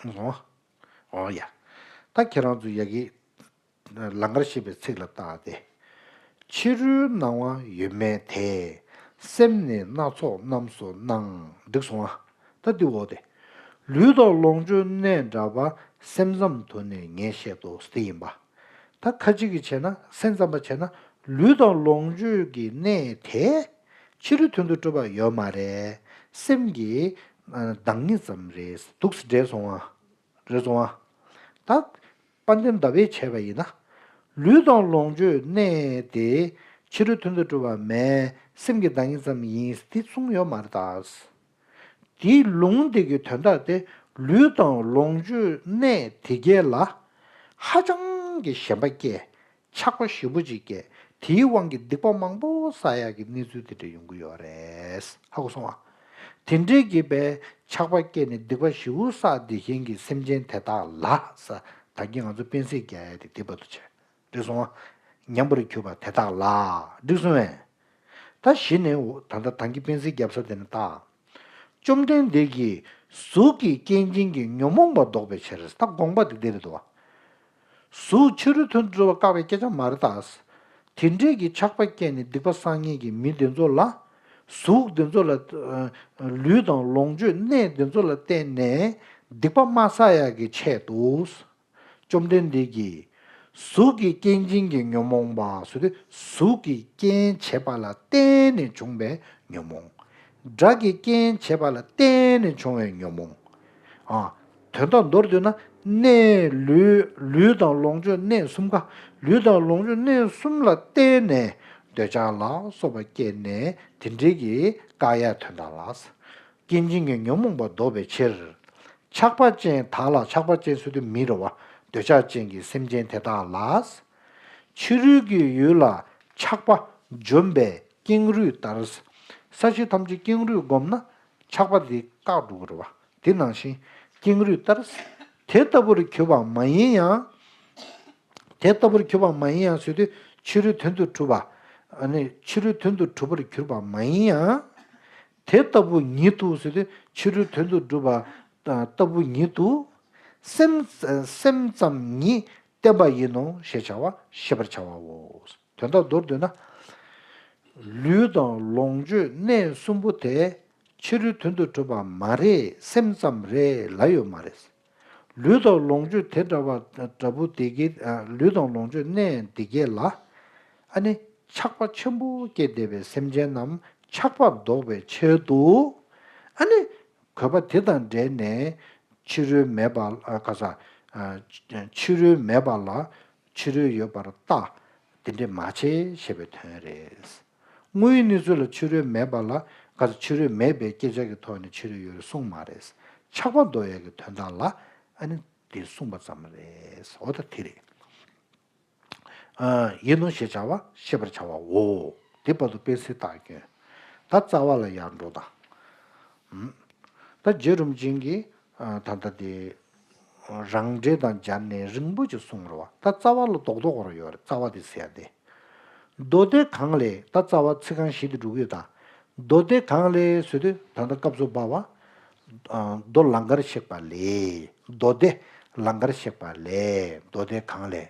ད། འོ། འོ་ཡ། ད་ཁྱེད་རང་ཚོ་ཡ་གི་ལང་ཀར་ཤེས་པའི་ཚིག་ལ་བལྟ་སྟེ། ཕྱི་རོལ་སྣང་བ་ཡོད་མེད་དེ། སེམས་ནི་སྣ་ཚོགས་རྣམས་སུ་སྣང་། འགྲིག་སོང་ཨ། ད་འདི་འོ་དེ། ལུས་དང་ལོངས་སྤྱོད་གནས་འདྲ་བ། སེམས་ཙམ་དུ་ནི་ངས་བཤད་དོ། དེ་ཡིན་པ། ད་ཁ་ཅིག་གིས་བྱས་ན་སེམས་ཙམ་པ་བྱས་ན་ལུས་དང་ལོངས་སྤྱོད་ཀྱི་གནས་དེ་ཕྱི་རོལ་དོན་དུ་གྲུབ་པ་ཡོད་མ་རེད། སེམས་ཀྱི་ཨ་བདག་ཉིད་ཙམ་རེད། འདུག་སེ་འདྲེས་སོང་ཨ། རེད་སོང་ཨ། ད་དཔལ་ལྡན་ཟླ་བས་བྱས་པ་ཡིན་ན། ལུས་དང་ལོངས་སྤྱོད་གནས་དེ་ཕྱི་རོལ་དོན་དུ་གྲུབ་པ་མེད། སེམས་ཀྱི་བདག་ཉིད་ཙམ་ཡིན་དེ་གསུངས་ཡོད་མ་རེད་ད། དེའི་ལུང་དེ་གི་དོན་དག་དེ་ལུས་དང་ལོངས་སྤྱོད་གནས་དེ་གས་ལ་ཧ་ཅང་གི་ཞེན་པ་སྐྱེ། ཆགས་པ་ཞེ་པོ་ཅིག་སྐྱེ། དེའི་དབང་གིས་སྡིག་པ་མང་པོ་བསགས་ཡག་གི་གནས་ཚུལ་དེ་འདྲ་ཡོང་གི་ཡོད་རེད། ཧ་གོ་སོང་ཨ། དེ་འདྲའི་གི་པའི་ཆགས་པ་སྐྱེས་ནས་སྡིག་པ་ཞེ་པོ་བསགས་བསྡད་མཁན་གྱི་སེམས་ཅན་དེ་དག་ལ་ས། ད་གིན་ང་ཚོ་དཔེ་གཟིགས་རྒྱག་ཡ་དེ་དེ་བར་དུ་བྱས། འགྲིག་སོང་ཨ། ཉམས་པར་གྱུར་པ་དེ་དག་ལ། འགྲིག་སོང་ངས། ད་གཞི་ནས་འོ་ད་ལྟ་ད་གིན་དཔེ་གཟིགས་རྒྱབ་ས་དེ་ནས་ད། བཅོམ་ལྡན་འདས་ཀྱིས་གཟུགས་ཀྱི་སྐྱེ་འཇིག་གི་ཉོན་མོངས་པ་བཟློག་པའི་ཕྱིར། ད་དགོངས་པ་དེ་འདི་རེད་དོ། གཟུགས་ཕྱི་རོལ་དོན་དུ་གྲུབ་པ་བཀག་པའི་སྐད་ཆ་མ་རེད་ད། དེ་འདྲས་ཀྱི་ཆགས་པ་སྐྱེས་ནས་སྡིག་པ་བསགས་མཁན་གྱི་མི་དེ་ཚོ་ལ། གཟུགས་དེ་ཚོ་ལ། ལུས་དང་ལོངས་སྤྱོད་གནས་དེ་ཚོ་ལ་བརྟེན་ནས་སྡིག་པ་མ་བསགས་ཡག་གི་ཆེད་དུ། བཅོམ་ལྡན་འདས་ཀྱིས་གཟུགས་ཀྱི་སྐྱེ་འཇིག་གི་ཉོན་མོངས་པ་ཟེར་དུས་གཟུགས་ཀྱི་རྐྱེན་བྱེད་པ་ལ་བརྟེན་ནས་བྱུང་བའི་ཉོན་མོངས། སྒྲ་གི་རྐྱེན་བྱེད་པ་ལ་བརྟེན་ནས་བྱུང་བའི་ཉོན་མོངས། ཨ། དོན་དག་མདོར་བསྡུས་ན་གནས་ལུས་ལུས་དང་ལོངས་སྤྱོད་གནས་གསུམ་ཀ། ལུས་དང་ལོངས་སྤྱོད་གནས་གསུམ་ལ་བརྟེན་ནས་འདོད་ཆགས་ལ་སོགས་པ་སྐྱེས་ནས་དེ་འདྲའི་གི་བཀག་ཡ་དོན་དག་ལ། སྐྱེ་འཇིག་གི་ཉོན་མོངས་པ་བཟློག་པའི་ཕྱིར། ཆགས་པ་ཅན་དག་ལ། ཆགས་པ་ཅན་ཟེར་དུས་མི་རེད་བ། འདོད་ཆགས་ཅན་གྱི་སེམས་ཅན་དེ་དག་ལ། ཕྱི་རོལ་གྱི་ཡུལ་ལ་ཆགས་པ་འཇོམས་པའི་ཀེང་རུས་ལྟར། ས་གཞི་ཐམས་ཅད་ཀེང་རུས་བསྒོམས་ན་ཆགས་པ་དེ་བཀག་འགྲོ་གི་རེད་བ། དེ་ནང་བཞིན་ཀེང་རུས་ལྟར། དེ་ལྟ་བུར་གྱུར་པ་མ་ཡིན་ཡང་། དེ་ལྟ་བུར་གྱུར་པ་མ་ཡིན་ཡང་ཟེར་དུས་ཕྱི་རོལ་དོན་དུ་གྲུབ་པ། ཨ་ནི་ཕྱི་རོལ་དོན་དུ་གྲུབ་པར་གྱུར་པ་མ་ཡིན་ཡང་། དེ་ལྟ་བུ་ཉིད་དུ་ཟེར་དུས་ཕྱི་རོལ་དོན་དུ་གྲུབ་པ་ལྟ་བུ་ཉིད་དུ། སེམས་སེམས་ཙམ་ཉིད་བསྟན་པ་ཡིན་ནོ་ཞེས་བྱ་བ་ཤེས་པར་བྱ་བའོ། དོན་དག་མདོར་བསྡུས་ན། ལུས་དང་ལོངས་སྤྱོད་གནས་གསུམ་པོ་དེ་ཕྱི་རོལ་དོན་དུ་གྲུབ་པ་མ་རེད། སེམས་ཙམ་རེད་ལབ་ཡོད་མ་རེད། ལུས་དང་ལོངས་སྤྱོད་དེ་འདྲ་བ་འདྲ་པོ་དེ་གི། ལུས་དང་ལོངས་སྤྱོད་གནས་དེ་གས་ལ། ཨ་ནི་ཆགས་པ་ཆེན་པོ་སྐྱེས་བསྡད་པའི་སེམས་ཅན་རྣམས་ཆགས་པ་ལྡོག་པའི་ཆེད་དུ། ཨ་ནི་གོས་པ་དེ་དང་འབྲེལ་ནས་ཕྱི་རོལ་མེད་པ་ལ་ག་ས། ཕྱི་རོལ་མེད་པ་ལ་ཕྱི་རོལ་ཡོད་པར་བལྟ། དེ་འདྲས་མ་བྱེད་ཞེས་པའི་དོན་རེད། དངོས་ཡོད་གནས་ཚུལ་ལ་ཕྱི་རོལ་མེད་པ་ལ་ག་ས་ཕྱི་རོལ་མེད་པའི་སྐད་ཆ་གི་ཐོག་ནས་ཕྱི་རོལ་ཡོད་རེད་གསུངས་མ་རེད། ཆགས་པ་ལྡོག་ཡས་ཀྱི་དོན་དག་ལ་ཨ་ནི་དེ་གསུངས་པ་ཙམ་རེད། འོ་ད་དེ་རེད། ཨ། ཡིན་ནོ་ཞེས་བྱ་བ་ཤེས་པར་བྱ་བའོ། དེ་བར་དུ་དཔེ་གཟིགས་བཏང་སྐྱོན། ད་རྩ་བ་ལ་ཡར་འགྲོ་དང་། ད་རྗེ་རིན་པོ་ཆེ་གིས་ཨ་ད་ལྟ་དེ་རང་འགྲེལ་དང་སྦྱར་ནས་རིང་པོ་ཅིག་གསུངས་རེད་བ། ད་རྩ་བ་ལ་རྡོག་རྡོག་ར་ཡོད་རེད། རྩ་བ་དེ་ཟེར་ཡ་དེ། མདོ་སྡེ་གང་ལས། ད་རྩ་བ་ཚིག་རྐང་བཞི་དེ་འགྲོ་གི་ཡོད་ད། མདོ་སྡེ་གང་ལས་ཟེར་དུས་ད་ལྟ་སྐབས་སུ་བབ་པ། ཨ། མདོ་ལང་ཀར་གཤེགས་པ་ལས། མདོ་སྡེ་ལང་ཀར་གཤེགས་པ་ལས། མདོ་སྡེ་གང་ལས།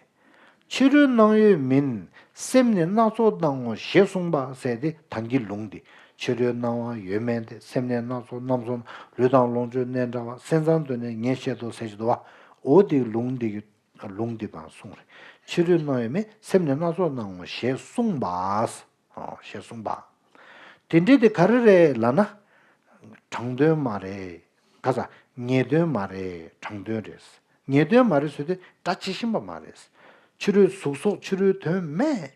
ཕྱི་རོལ་སྣང་ཡོད་མིན། སེམས་ནི་སྣ་ཚོགས་སྣང་ངོ་ཞེས་གསུངས་པ་ཟེར་ཏེ་ད་གིན་ལུང་འདི། ཕྱི་རོལ་སྣང་བ་ཡོད་མིན་ཏེ། སེམས་ནི་སྣ་ཚོགས་རྣམས་སུ། ལུས་དང་ལོངས་སྤྱོད་གནས་འདྲ་བ། སེམས་ཙམ་དུ་ནི་ངས་བཤད་དོ་ཟེར་གྱི་འདུག་བ། འོ་དེ་ལུང་འདི་གི་ལུང་འདི་བང་གསུངས་རེད། ཕྱི་རོལ་སྣང་ཡོད་མིན། སེམས་ནི་སྣ་ཚོགས་སྣང་ངོ་ཞེས་གསུངས་པ། ཞེས་གསུངས་པ། དེ་འདྲའི་དེ་ག་རེ་རེད་ལབ་ན། དྲང་དོན་མ་རེད། ག་ས། ངེས་དོན་མ་རེད། དྲང་དོན་རེད། ངེས་དོན་མ་རེད་ཟེར་དུས་སྒྲ་ཇི་བཞིན་པ་མ་རེད། ཕྱི་རོལ་གཟུགས་སོགས་ཕྱི་རོལ་དོན་མེད།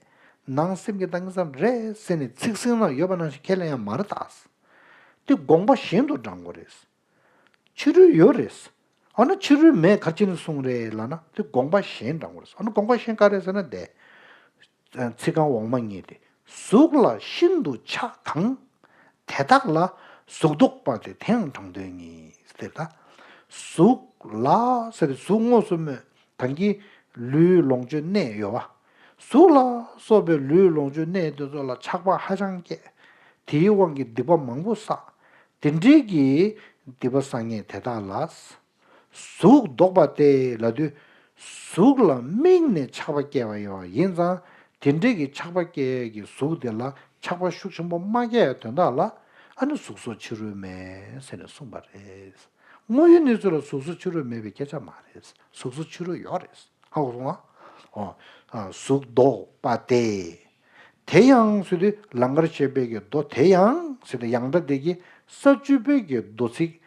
ནང་སེམས་ཀྱི་བདག་ཉིད་ཙམ་རེད་ཟེར་ནས་ཚིག་ཟིན་ན་ཡོད་པ་ནང་བཞིན་ཁས་ལེན་ཡང་མ་རེད་ད། དེ་དགོངས་པ་གཞན་དུ་དྲང་དགོས་རེད། ཕྱི་རོལ་ཡོད་རེད། འོ་ན་ཕྱི་རོལ་མེད་ག་རེ་བྱས་ནས་གསུངས་རེད་ལབ་ན་དེ་དགོངས་པ་གཞན་དྲང་དགོས་རེད། འོ་ན་དགོངས་པ་གཞན་ག་རེ་ཟེར་ན་དེ། ཚིག་རྐང་འོག་མ་གཉིས་ཏེ། གཟུགས་ལ་ཤིན་ཏུ་ཆགས་གང་། དེ་དག་ལ་གཟུགས་ལྡོག་པ་སྟེ་དེ་ཡང་དྲང་དོན་ཉིད། ཟེར་ད། གཟུགས་ལ་ཟེར་ཏེ་གཟུགས་དངོས་སུ་སྨོས། ད་གིན་ལུས་ལོངས་སྤྱོད་གནས་ཡོད་པ། གཟུགས་ལ་སོགས་པའི་ལུས་ལོངས་སྤྱོད་གནས་དེ་ཚོ་ལ་ཆགས་པ་ཧ་ཅང་སྐྱེ། དེའི་དབང་གིས་སྡིག་པ་མང་པོ་བསགས། དེ་འདྲའི་གི་སྡིག་པ་བསགས་མཁན་དེ་དག་ལ། གཟུགས་ལྡོག་པ་སྟེ་ལབ་དུས། གཟུགས་ལ་དམིགས་ནས་ཆགས་པ་སྐྱེ་བ་ཡོད་པ་ཡིན་ཙང་དེ་འདྲའི་གི་ཆགས་པ་སྐྱེ་ཡས་ཀྱི་གཟུགས་དེ་ལ་ཆགས་པ་ཤུགས་ཆེན་པོ་མ་སྐྱེ་ཡས་དོན་དག་ལ་ཨ་ནི་གཟུགས་སོགས་ཕྱི་རོལ་མེད་ཟེར་ནས་གསུངས་པ་རེད། དངོས་ཡོད་གནས་ཚུལ་ལ་གཟུགས་སོགས་ཕྱི་རོལ་མེད་པའི་སྐད་ཆ་མ་རེད། གཟུགས་སོགས་ཕྱི་རོལ་ཡོད་རེད། ཧ་གོ་སོང་ང་། ཨོ། ཨ། གཟུགས་ལྡོག་པ་སྟེ། དེ་ཡང་ཟེར་དུས་ལང་ཀར་གཤེགས་པའི་གི་མདོ་དེ་ཡང་ཟེར་དུས་ཡང་སྒྲ་དེ་གི་ས་བཅུ་པའི་གི་མདོ་ཚིག་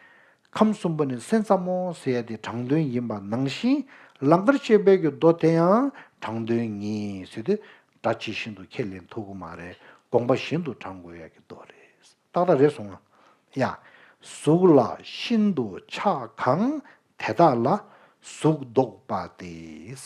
ཁམས་གསུམ་པོ་ནི་སེམས་ཙམ་མོ་ཟེར་ཡ་དེ་དྲང་དོན་ཡིན་པ་ནང་བཞིན་ལང་ཀར་གཤེགས་པའི་གི་མདོ་དེ་ཡང་དྲང་དོན་ཉིད་ཟེར་དུས་སྒྲ་ཇི་བཞིན་དུ་ཁས་ལེན་ཐུབ་ཀྱི་མ་རེད། དགོངས་པ་བཞིན་དུ་དྲང་དགོས་ཡ་གི་མདོ་རེད། ཏག་ཏག་རེད་སོང་ང་། ཡ། གཟུགས་ལ་ཤིན་ཏུ་ཆགས་གང་། དེ་དག་ལ་གཟུགས་ལྡོག་པ་སྟེ།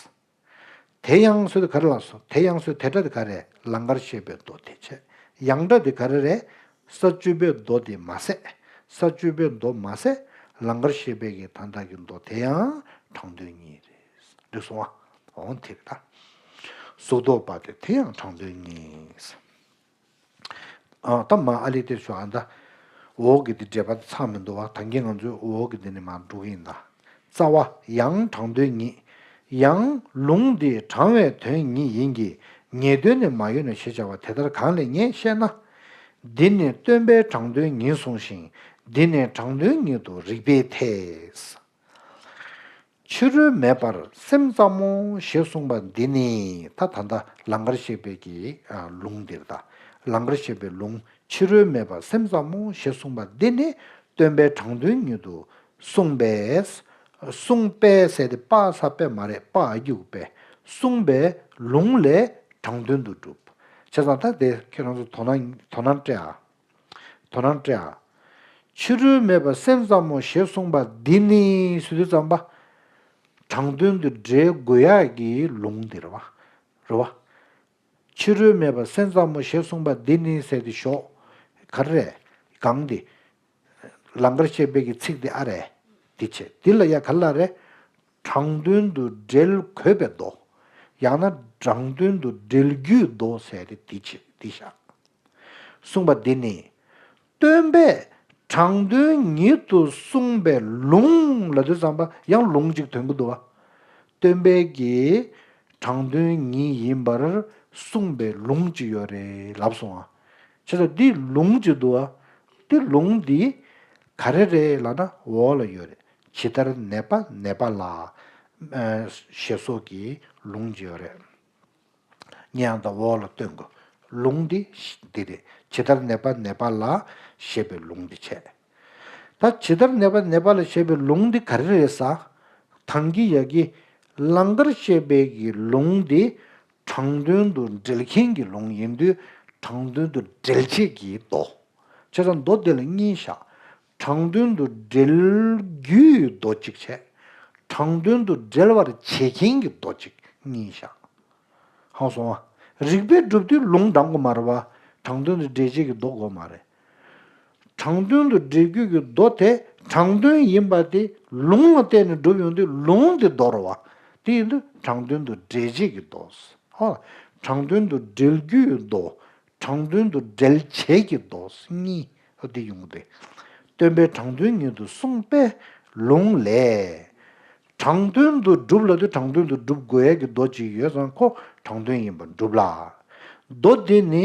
དེ་ཡང་ཟེར་དུས་ག་རེ་ལབ་སོང་། དེ་ཡང་ཟེར་དེ་སྒྲ་དེ་ག་རེ། ལང་ཀར་གཤེགས་པའི་མདོ་དེ་བྱས། ཡང་སྒྲ་དེ་ག་རེ་རེད། ས་བཅུ་པའི་མདོ་དེ་མ་ཟད། ས་བཅུ་པའི་མདོ་མ་ཟད། ལང་ཀར་གཤེགས་པའི་གི་ད་ལྟ་གི་མདོ་དེ་ཡང་དྲང་དོན་ཉིད་རེད། འགྲིག་སོང་ང་། འོང་དེ་རེད་ད། གཟུགས་ལྡོག་པ་སྟེ་དེ་ཡང་དྲང་དོན་ཉིད། ཨ། ད་མ་ཨ་ལི་དེར་ཤོག་ཨ་ད། འོག་གི་འདི་འགྲེལ་པ་ཚང་མི་འདུག་བ། ད་གིན་ང་ཚོས་འོག་གི་འདི་ནས་མར་འགྲོ་གི་ཡིན་ད། རྩ་བ། ཡང་དྲང་དོན་ཉིད། ཡང་ལུང་འདི་དྲང་བའི་དོན་ཉིད་ཡིན་གྱི། ངེས་དོན་ནི་མ་ཡོད་ན་ཞེས་བྱ་བ་དེ་ལྟར་གང་ལས་ངས་ཤེ་ན། འདི་ནི་སྟོན་པས་དྲང་དོན་ཉིད་གསུངས་ཤིང་། འདི་ནི་དྲང་དོན་ཉིད་དུ་རིགས་པས་ཐལ། ཕྱི་རོལ་མེད་པར་སེམས་ཙམ་མོ་ཞེས་གསུངས་པ་འདི་ནི་ད་ད་ལྟ་ལང་ཀར་གཤེགས་པའི་གི་ལུང་འདིར་ད། ལང་ཀར་གཤེགས་པའི་ལུང་ཕྱི་རོལ་མེད་པར་སེམས་ཙམ་མོ་ཞེས་གསུངས་པ་འདི་ནི་སྟོན་པས་དྲང་དོན་ཉིད་དུ་གསུངས་པས། གསུངས་པས་ཟེར་ཏེ་པ་ས་པས་མ་རེད། པ་ཨ་རྒྱུག་པས། གསུངས་པའི་ལུང་ལས་དྲང་དོན་དུ་གྲུབ། བྱས་ཙང་ད་དེ་ཁྱེད་རང་ཚོ་དོ་སྣང་དོ་སྣང་སྤྲད་ཨ། དོ་སྣང་སྤྲད་ཨ། ཕྱི་རོལ་མེད་པར་སེམས་ཙམ་མོ་ཞེས་གསུངས་པ་འདི་ནི་ཟེར་དུས་ཙམ་པ། དྲང་དོན་དུ་འགྲེལ་དགོས་ཡག་གི་ལུང་འདི་རེད་བ། རེད་བ། ཕྱི་རོལ་མེད་པར་སེམས་ཙམ་མོ་ཞེས་གསུངས་པ་འདི་ནི་ཟེར་ཏེ་ཞོག་ག་རེ་རེད། གང་འདི། ལང་ཀར་གཤེགས་པའི་གི་ཚིག་འདི་ཨ་རེད། འདི་བྱས་འདི་ལ་ཡ་ག་རེ་ལབ་རེད། དྲང་དོན་དུ་འགྲེལ་དགོས་པའི་མདོ། ཡང་ན་དྲང་དོན་དུ་འགྲེལ་རྒྱུའི་མདོ་ཟེར་ཏེ་འདི་བྱས་འདི་བཞག་གསུངས་པ་འདི་ནི། སྟོན་པས་དྲང་དོན་ཉིད་དུ་གསུངས་པའི་ལུང་ལབ་དུས་ཙམ་པ་ཡང་ལུང་གཅིག་ཐོན་གྱི་འདུག་བ། སྟོན་པས་ཀྱིས་དྲང་དོན་ཉིད་ཡིན་པར་གསུངས་པའི་ལུང་གཅིག་ཡོད་རེད་ལབ་སོང་ང་། བྱས་ཙང་འདི་ལུང་གཅིག་འདུག་བ། འདི་ལུང་འདི་ག་རེ་རེད་ལབ་ན་འོག་ལ་ཡོད་རེད། ཇི་ལྟར་ནད་པ་ནད་པ་ལ། ཨ། ཞེས་སོགས་ཀྱི་ལུང་གཅིག་ཡོད་རེད། ངས་ཡང་དང་འོག་ལ་སྟོན་དགོས། ལུང་འདི་འདི་རེད། ཇི་ལྟར་ནད་པ་ནད་པ་ལ་ཞེས་པའི་ལུང་འདི་བྱས། ད་ཇི་ལྟར་ནད་པ་ནད་པ་ལ་ཞེས་པའི་ལུང་འདི་ག་རེ་རེད་ཟེར། ཐང་གི་ཡ་གི་ལང་ཀར་གཤེགས་པའི་གི་ལུང་འདི་དྲང་དོན་དུ་འགྲེལ་མཁན་གྱི་ལུང་ཡིན་དུས་དྲང་དོན་དུ་འགྲེལ་བྱེད་ཀྱི་མདོ། བྱས་ཙང་མདོ་འདི་ལ་གཉིས་བཞག་དྲང་དོན་དུ་འགྲེལ་རྒྱུའི་མདོ་གཅིག་བྱས། དྲང་དོན་དུ་འགྲེལ་བར་བྱེད་མཁན་གྱི་མདོ་གཅིག་གཉིས་བཞག་ཧང་སོང་བ། རིགས་པས་སྒྲུབ་དུས་ལུང་དྲང་དགོས་མ་རེད་བ། དྲང་དོན་དུ་འགྲེལ་བྱེད་ཀྱི་མདོ་དགོས་མ་རེད། དྲང་དོན་དུ་འགྲེལ་རྒྱུ་གི་མདོ་དེ་དྲང་དོན་ཡིན་པ་དེ་ལུང་ལ་བརྟེན་ནས་སྒྲུབ་ཡོང་དུས་ལུང་དེ་མདོ་རེད་བ། དེ་ཡིན་དུས་དྲང་དོན་དུ་འགྲེལ་བྱེད་ཀྱི་མདོ། ཧོ། དྲང་དོན་དུ་འགྲེལ་རྒྱུའི་མདོ། དྲང་དོན་དུ་འགྲེལ་བྱེད་ཀྱི་མདོ་གཉིས་འདི་ཡོང་གི་འདུག་སྟོན་པས་དྲང་དོན་ཉིད་དུ་གསུངས་པའི་ལུང་ལས། དྲང་དོན་དུ་སྒྲུབ་ལབ་དུས་དྲང་དོན་དུ་སྒྲུབ་དགོས་ཡས་ཀྱི་མདོ་ཅིག་ཡོད་ཙང་ཁོ་དྲང་དོན་ཡིན་པར་སྒྲུབ་ལ། མདོ་འདི་ནི་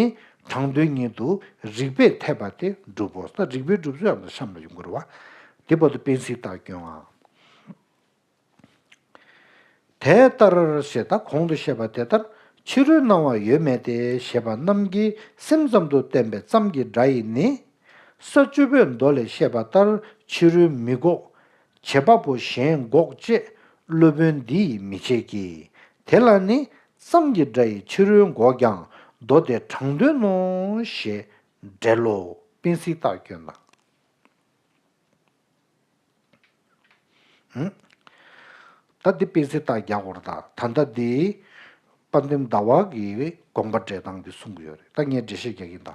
དྲང་དོན་ཉིད་དུ་རིགས་པས་འཐད་པ་སྟེ་སྒྲུབ་བོ། ད་རིགས་པས་སྒྲུབ་ཚུལ་ཡང་ན་གཤམ་ལ་ཡོང་གི་རེད་བ། དེ་བར་དུ་དཔེ་ཚིག་དག་སྐྱོན་ཨ། དེ་ལྟར་ཞེས་ད་གོང་དུ་བཤད་པ་དེ་ལྟར་ཕྱི་རོལ་སྣང་བ་ཡོད་མེད་དེ་ཞེས་པ་རྣམས་ཀྱིས་སེམས་ཙམ་དུ་བསྟན་པའི་ཙམ་གྱི་སྒྲ་ཡིས་ནི། ས་བཅུ་པའི་མདོ་ལས་བཤད་པ་ལྟར་ཕྱི་རོལ་མི་འགོག་བྱེད་པ་པོ་གཞན་འགོག་ཅེས་སློབ་དཔོན་འདི་ཡིས་མི་བྱེད་ཀྱི། དེ་ལ་ནི་ཙམ་གྱི་སྒྲ་ཡིས་ཕྱི་རོལ་འགོག་ཀྱང་མདོ་དེ་དྲང་དོན་ནོ་ཞེས་འགྲེལ་ལོ། དཔེ་སྲིད་རྟགས་སྐྱོན་དང་། ད་འདི་དཔེ་སྲིད་རྟགས་རྒྱག་དགོས་རེད། ད་ད་ལྟ་འདི་དཔལ་ལྡན་ཟླ་བ་གི་དགོངས་པ་འགྲེལ་སྟངས་འདི་གསུང་གི་ཡོད་རེད། ད་ངས་འགྲེལ་བཤད་རྒྱག་གིན་ད།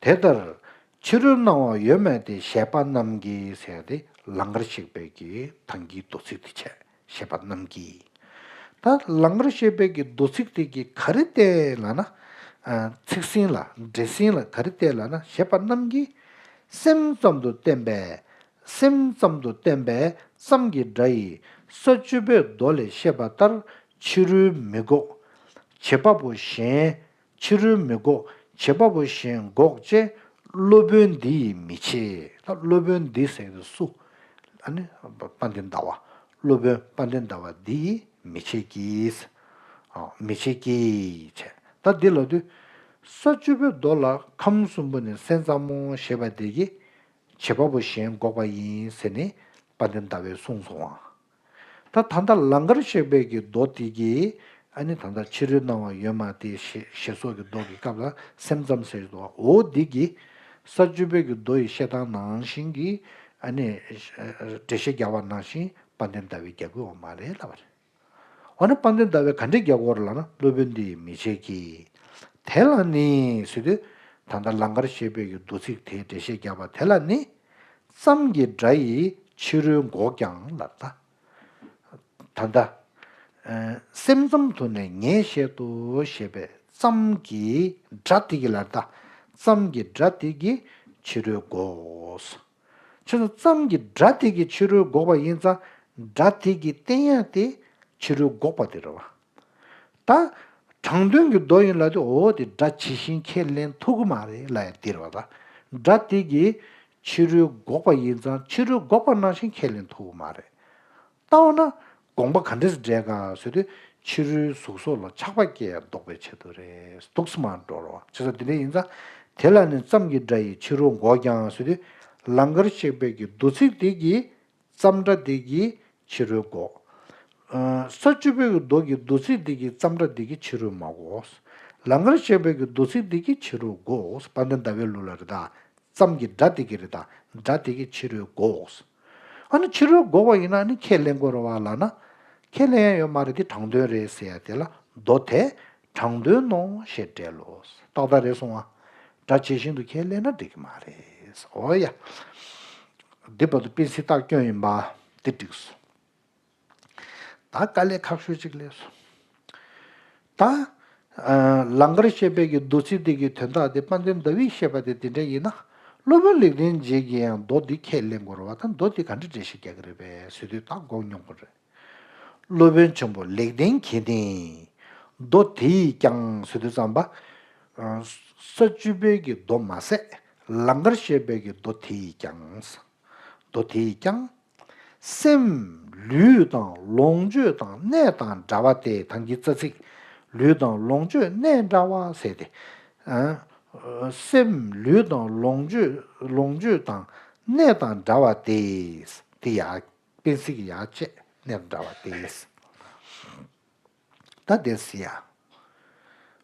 དེ་ལྟར་ཕྱི་རོལ་སྣང་བ་ཡོད་མེད་དེ་བཞེད་པ་རྣམས་ཀྱིས་ཟེར་ཏེ་ལང་ཀར་གཤེགས་པའི་གི་ཐང་གི་མདོ་ཚིག་དེ་བྱས། བཞེད་པ་རྣམས་ཀྱིས། ད་ལང་ཀར་གཤེགས་པའི་གི་མདོ་ཚིག་དེ་གི་ག་རེ་བསྟན་ལབ་ན། ཚིག་ཟིན་ལ་འགྲེལ་ཟིན་ལ་ག་རེ་བསྟན་ལབ་ན། བཞེད་པ་རྣམས་ཀྱིས་སེམས་ཙམ་དུ་བསྟན་པས། སེམས་ཙམ་དུ་བསྟན་པས་ཙམ་གྱི་སྒྲ་ཡིས་ས་བཅུ་པའི་མདོ་ལས་བཤད་པ་ལྟར་ཕྱི་རོལ་མི་འགོག་བྱེད་པ་པོ་གཞན། ཕྱི་རོལ་མི་འགོག་བྱེད་པ་པོ་གཞན་འགོག་ཅེས་སློབ་དཔོན་འདི་ཡིས་མི་བྱེད། ད་སློབ་དཔོན་འདི་ཟེར་དུས་སུ། ཨ་ནི་དཔལ་ལྡན་ཟླ་བ། སློབ་དཔོན་དཔལ་ལྡན་ཟླ་བ་འདི་ཡིས་མི་བྱེད་ཀྱི། མི་བྱེད་ཀྱི་བྱས། ད་འདི་ལ་དུས་ས་བཅུ་པའི་མདོ་ལ་ཁམས་གསུམ་པོ་ནི་སེམས་ཙམ་མོ་ཞེས་པ་དེ་གིས་བྱེད་པ་པོ་གཞན་འགོག་པ་ཡིན་ཟེར་ནས་དཔལ་ལྡན་ཟླ་བས་གསུངས་སོང་བ། ད་ད་ལྟ་ལང་ཀར་གཤེགས་པའི་གི་མདོ་དེ་གིས་ཨ་ནི་ད་ལྟ་ཕྱི་རོལ་སྣང་བ་ཡོད་མ་དེ་ཞེས་ཞེས་སོགས་ཀྱི་མདོ་གི་སྐབས་ལ་སེམས་ཙམ་ཟེར་དུས་འོ་འདི་གིས་ས་བཅུ་པའི་གི་མདོ་ཡི་བཤད་སྟངས་ནང་བཞིན་གྱི་ཨ་ནི་འགྲེལ་བཤད་རྒྱག་པ་ནང་བཞིན་དཔལ་ལྡན་ཟླ་བས་རྒྱག་གི་ཡོད་མ་རེད་ལབ་པ་རེད། འོ་ན་དཔལ་ལྡན་ཟླ་བས་ག་འདྲས་རྒྱག་གི་ཡོད་རེད་ལབ་ན། སློབ་དཔོན་འདི་ཡིས་མི་བྱེད་ཀྱི། དེ་ལ་ནི་ཟེར་དུས་ད་ལྟ་ལང་ཀར་གཤེགས་པའི་གི་མདོ་ཚིག་དེའི་འགྲེལ་བཤད་རྒྱག་པ་དེ་ལ་ནི་ཙམ་གྱི་སྒྲ་ཡིས་ཕྱི་རོལ་འགོག་ཀྱང་ལབ་ད། ད་ལྟ། སེམས་ཙམ་དུ་ནི་ངས་བཤད་དོ་ཞེས་པའི་ཙམ་གྱི་སྒྲ་དེ་གིས་ལབ་ད། ཙམ་གྱི་སྒྲ་དེ་གིས་ཕྱི་རོལ་འགོག་བྱས་ཙང་ཙམ་གྱི་སྒྲ་དེ་གིས་ཕྱི་རོལ་འགོག་པ་ཡིན་ཙང་སྒྲ་དེ་གིས་བསྟན་ཡ་དེ་ཕྱི་རོལ་འགོག་པ་དེ་རེད་བ། ད་དྲང་དོན་གྱི་མདོ་ཡིན་ལབ་དུས་འོ་དེ་སྒྲ་ཇི་བཞིན་ཁས་ལེན་ཐུབ་ཀྱི་མ་རེད་ལབ་ཡ་དེ་རེད་བ། ད་སྒྲ་དེ་གིས་ཕྱི་རོལ་འགོག་པ་ཡིན་ཙང་ཕྱི་རོལ་འགོག་པ་ནང་བཞིན་ཁས་ལེན་ཐུབ་ཀྱི་མ་རེད། ལྟ་བ་ན་དགོངས་པ་ག་འདྲས་འགྲེལ་ག་ཟེར་དུས་ཕྱི་རོལ་གཟུགས་སོགས་ལ་ཆགས་པ་སྐྱེ་ཡ་ལྡོག་པའི་ཆེད་དུ་རེད། འདུག་སེ་མར་འགྲོ་རོགས། བྱས་ཙང་དེ་འདྲ་ཡིན་ཙང་དེ་ལ་ནི་ཙམ་གྱི་སྒྲ་ཡིས་ཕྱི་རོལ་འགོག་ཀྱང་ཟེར་དུས་ལང་ཀར་གཤེགས་པའི་གི་མདོ་ཚིག་དེ་གིས་ཙམ་སྒྲ་དེ་གིས་ཕྱི་རོལ་འགོག་ས་བཅུ་པའི་གི་མདོ་གི་མདོ་ཚིག་དེ་གིས་ཙམ་སྒྲ་དེ་གིས་ཕྱི་རོལ་མ་འགོག་ལང་ཀར་གཤེགས་པའི་གི་མདོ་ཚིག་དེ་གིས་ཕྱི་རོལ་འགོག་དཔལ་ལྡན་ཟླ་བའི་ལུགས་ལ་རེད་ད། ཙམ་གྱི་སྒྲ་དེ་གིས་རེད་ད། སྒྲ་དེ་གིས་ཕྱི་རོལ་འགོག་ཨ་ནི་ཕྱི་རོལ་འགོག་པ་ཡིན་ན་ནི་ཁས་ལེན་དགོས་རེད་བ་ལབ་ན། ཁས་ལེན་ཡ་ཡོད་མ་རེད། དེ་དྲང་དོན་རེད་ཟེར་ཡ་དེ་ལ་མདོ་དེ་དྲང་དོན་ནོ་ཞེས་འགྲེལ་ལོ། ཏག་ཏག་རེད་སོང་ང་། སྒྲ་ཇི་བཞིན་དུ་ཁས་ལེན་ན་འགྲིག་གི་མ་རེད། འོ་ཡ། འདི་བར་དུ་དཔེ་སྲིད་རྟགས་སྐྱོན་ཡིན་པ་འདི་འགྲིག་སོང་། ད་དཀའ་ལས་ཁག་ཤོས་གཅིག་སླེབས་སོང་། ད། ལང་ཀར་བཤད་པའི་གི་མདོ་ཚིག་དེ་གི་དོན་དག་དེ་དཔལ་ལྡན་ཟླ་བས་བཤད་པ་དེ་དེ་འདྲ་ཡིན་ན། སློབ་དཔོན་ལེགས་ལྡན་འབྱེད་ཀྱིས་ཡང་མདོ་འདི་ཁས་ལེན་དགོས་རེད་བ། ད་མདོ་འདི་ག་འདྲ་འགྲེལ་བཤད་རྒྱག་གི་རེད་པས་ཟེར་དུས་ད་མགོ་རྙོག་པོ་རེད། སློབ་དཔོན་ཆེན་པོ་ལེགས་ལྡན་གྱིས་ནི། མདོ་དེ་ཡིས་ཀྱང་ཟེར་དུས་ཙམ་པ། ས་བཅུ་པའི་གི་མདོ་མ་ཟད་ལང་ཀར་བཤད་པའི་གི་མདོ་དེ་ཡིས་ཀྱང་། མདོ་དེས་ཀྱང་། སེམས་ལུས་དང་ལོངས་སྤྱོད་དང་གནས་དང་འདྲ་བ་སྟེ། ཐང་གི་རྩ་ཚིག་ལུས་དང་ལོངས་སྤྱོད་གནས་འདྲ་བ་ཟེར་ཏེ། ཨ། སེམས་ལུས་དང་ལོངས་སྤྱོད་ལོངས་སྤྱོད་དང་གནས་དང་འདྲ་བ་སྟེ། དེ་ཡང་དཔེ་ཚིག་ཡང་བཅས་གནས་དང་འདྲ་བ་སྟེ། ད་དེ་སི་ཡ།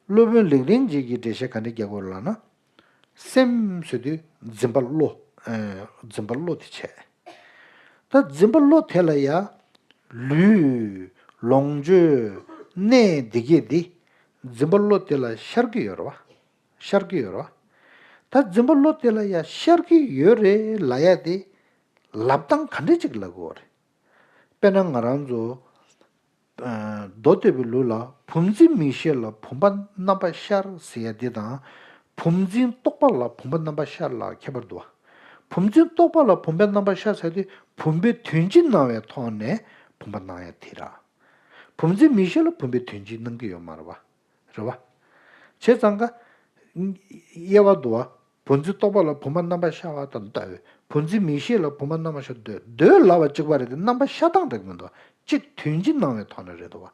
སློབ་དཔོན་ལེགས་ལྡན་འབྱེད་ཀྱི་འགྲེལ་བཤད་ག་འདྲ་རྒྱག་དགོས་ལབ་ན། སེམས་ཟེར་དུས་འཛིན་པ་བློ། ཨེ། འཛིན་པ་བློ་དེ་བྱས། ད་འཛིན་པ་བློ་དེ་ལ་ཡ། ལུས། ལོངས་སྤྱོད། གནས་འདི་གས་འདི། འཛིན་པ་བློ་དེ་ལ་ཤར་གྱི་ཡོད་རེད་བ། ཤར་གྱི་ཡོད་རེད་བ། ད་འཛིན་པ་བློ་དེ་ལ་ཡ་ཤར་གྱི་ཡོད་རེད་ལབ་ཡ་དེ། ལབ་སྟངས་ག་འདྲ་ཅིག་ལབ་དགོས་རེད། དཔེར་ན་ང་རང་ཚོ། མདོ་སྡེ་པའི་ལུགས་ལ་བུམ་འཛིན་མིག་ཤེས་ལ་བུམ་པ་རྣམ་པར་ཤར་ཟེར་ཡ་འདི་དང་། བུམ་འཛིན་རྟོག་པ་ལ་བུམ་པ་རྣམ་པར་ཤར་ལ་ཁྱད་པར་འདུག་བ། བུམ་འཛིན་རྟོག་པ་ལ་བུམ་པའི་རྣམ་པར་ཤར་ཟེར་དུས་བུམ་པའི་དོན་སྤྱི་སྣང་བའི་ཐོག་ནས་བུམ་པ་སྣང་ཡ་དེ་ར། བུམ་འཛིན་མིག་ཤེས་ལ་བུམ་པའི་དོན་སྤྱི་སྣང་གི་ཡོད་མ་རེད་བ། རེད་བ། བྱས་ཙང་ཀ། དབྱེ་བ་འདུག་བ། བུམ་འཛིན་རྟོག་པ་ལ་བུམ་པ་རྣམ་པར་ཤར་བ་དང་ལྟ་བའི་བུམ་འཛིན་མིག་ཤེས་ལ་བུམ་པ་རྣམ་པར་ཤར་འདོད་འདོད་ལབ་པ་གཅིག་པ་རེད་དེ་རྣམ་པར་ཤར་སྟངས་འགྲིག་མི་འདུག་གཅིག་དོན་སྤྱི་སྣང་བའི་ཐོག་ནས་རེད་འདུག་བ།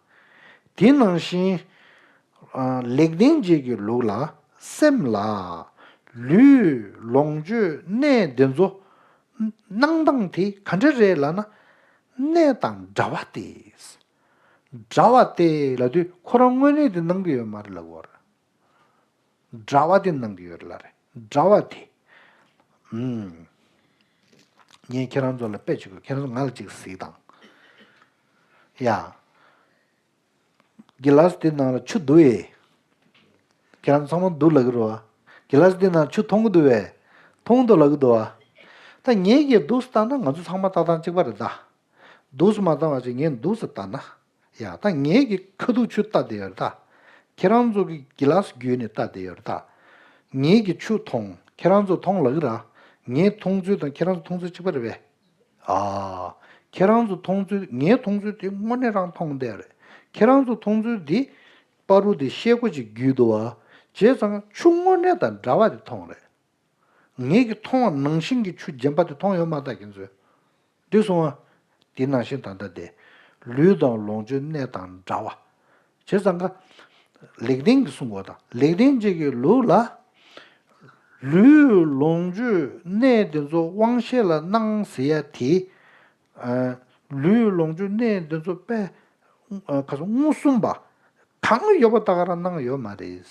དེ་ནང་བཞིན། ལེགས་ལྡན་འབྱེད་ཀྱི་ལུགས་ལ་སེམས་ལ། ལུས་ལོངས་སྤྱོད་གནས་འདི་ཚོ། སྣང་སྟངས་དེ་ག་འདྲ་རེད་ལབ་ན། གནས་དང་འདྲ་བ་སྟེ། འདྲ་བ་སྟེ་ལབ་དུས་ཁོ་རང་དངོས་གནས་དེ་སྣང་གི་ཡོད་མ་རེད་ལབ་དགོས་རེད། འདྲ་བ་དེ་སྣང་གི་ཡོད་རེད་ལབ་རེད། འདྲ་བ་དེ། ཨུམ། ངས་ཁྱེད་རང་ཚོ་ལ་དཔེ་ཅིག་གོ། ཁྱེད་རང་ཚོ་ང་ལ་ཅིག་གཟིགས་དང་། ཡ། གི་ལ་སི་དེ་ནང་ལ་ཆུ་འདུག་ཨེ། ཁྱེད་རང་ཚང་མ་འདུག་ལབ་གི་རེད་བ། གི་ལ་སི་དེ་ནང་ཆུ་མཐོང་གི་འདུག་བས། མཐོང་འདུག་ལབ་གི་འདུག་བ། ད་ངས་ཀྱིས་འདུག་སེ་བལྟས་ན་ང་ཚོ་ཚང་མ་ལྟ་སྟངས་གཅིག་པ་རེད་ད། འདུག་སེ་མ་བལྟས་པ་བྱས་ངས་འདུག་སེ་བལྟས་ན། ཡ་ད་ངས་ཀྱིས་ཁ་ཐུག་ཆུ་ལྟ་བསྡད་ཡོད་རེད་ད། ཁྱེད་རང་ཚོ་གིས་གི་ལ་སི་བརྒྱུད་ནས་ལྟ་བསྡད་ཡོད་རེད་ད། ངས་ཀྱིས་ཆུ་མཐོང་། ཁྱེད་རང་ཚོ་མཐོང་ལབ་གི་རེད། ངའི་མཐོང་ཚུལ་དང་ཁྱེད་རང་ཚོ་མཐོང་ཚུལ་གཅིག་པ་རེད་པས། ཨ། ཁྱེད་རང་ཚོ་མཐོང་ཚུལ། ངའི་མཐོང་ཚུལ་དེ་དངོས་གནས་རང་མཐོང་བསྡད་རེད། ཁྱེད་རང་ཚོ་མཐོང་ཚུལ་འདི་བར་དུ་དེ་ཤེལ་སྒོ་ཅིག་བརྒྱུད་འདུག་བ། བྱས་ཙང་ཆུ་དངོས་གནས་དང་འདྲ་བ་དེ་མཐོང་རེད། ངེད་ཀྱིས་མཐོང་བ་ནང་བཞིན་གྱི་ཆུ་རྗེན་པ་དེ་མཐོང་ཡོད་མ་རེད་ད་ཁྱེད་ཚོས། འགྲིག་སོང་ཨ། དེ་ནང་བཞིན་ད་ལྟ་དེ། ལུས་དང་ལོངས་སྤྱོད་གནས་དང་འདྲ་བ། བྱས་ཙང་ཀ། ལེགས་ལྡན་གྱིས་གསུངས་པ་དང་ལེགས་ལྡན་འབྱེད་ཀྱི་ལུགས་ལ། ལུས་ལོངས་སྤྱོད་གནས་དེ་ཚོ་དབང་ཤེས་ལ་སྣང་ཟེར་ཡ་དེ། ཨ། ལུས་ལོངས་སྤྱོད་གནས་དེ་ཚོ་དཔེ། ཨ། ཁ་སང་མངོན་སུམ་པ། གང་ཡོད་པ་ད་ག་རང་སྣང་ཡོད་མ་རེད།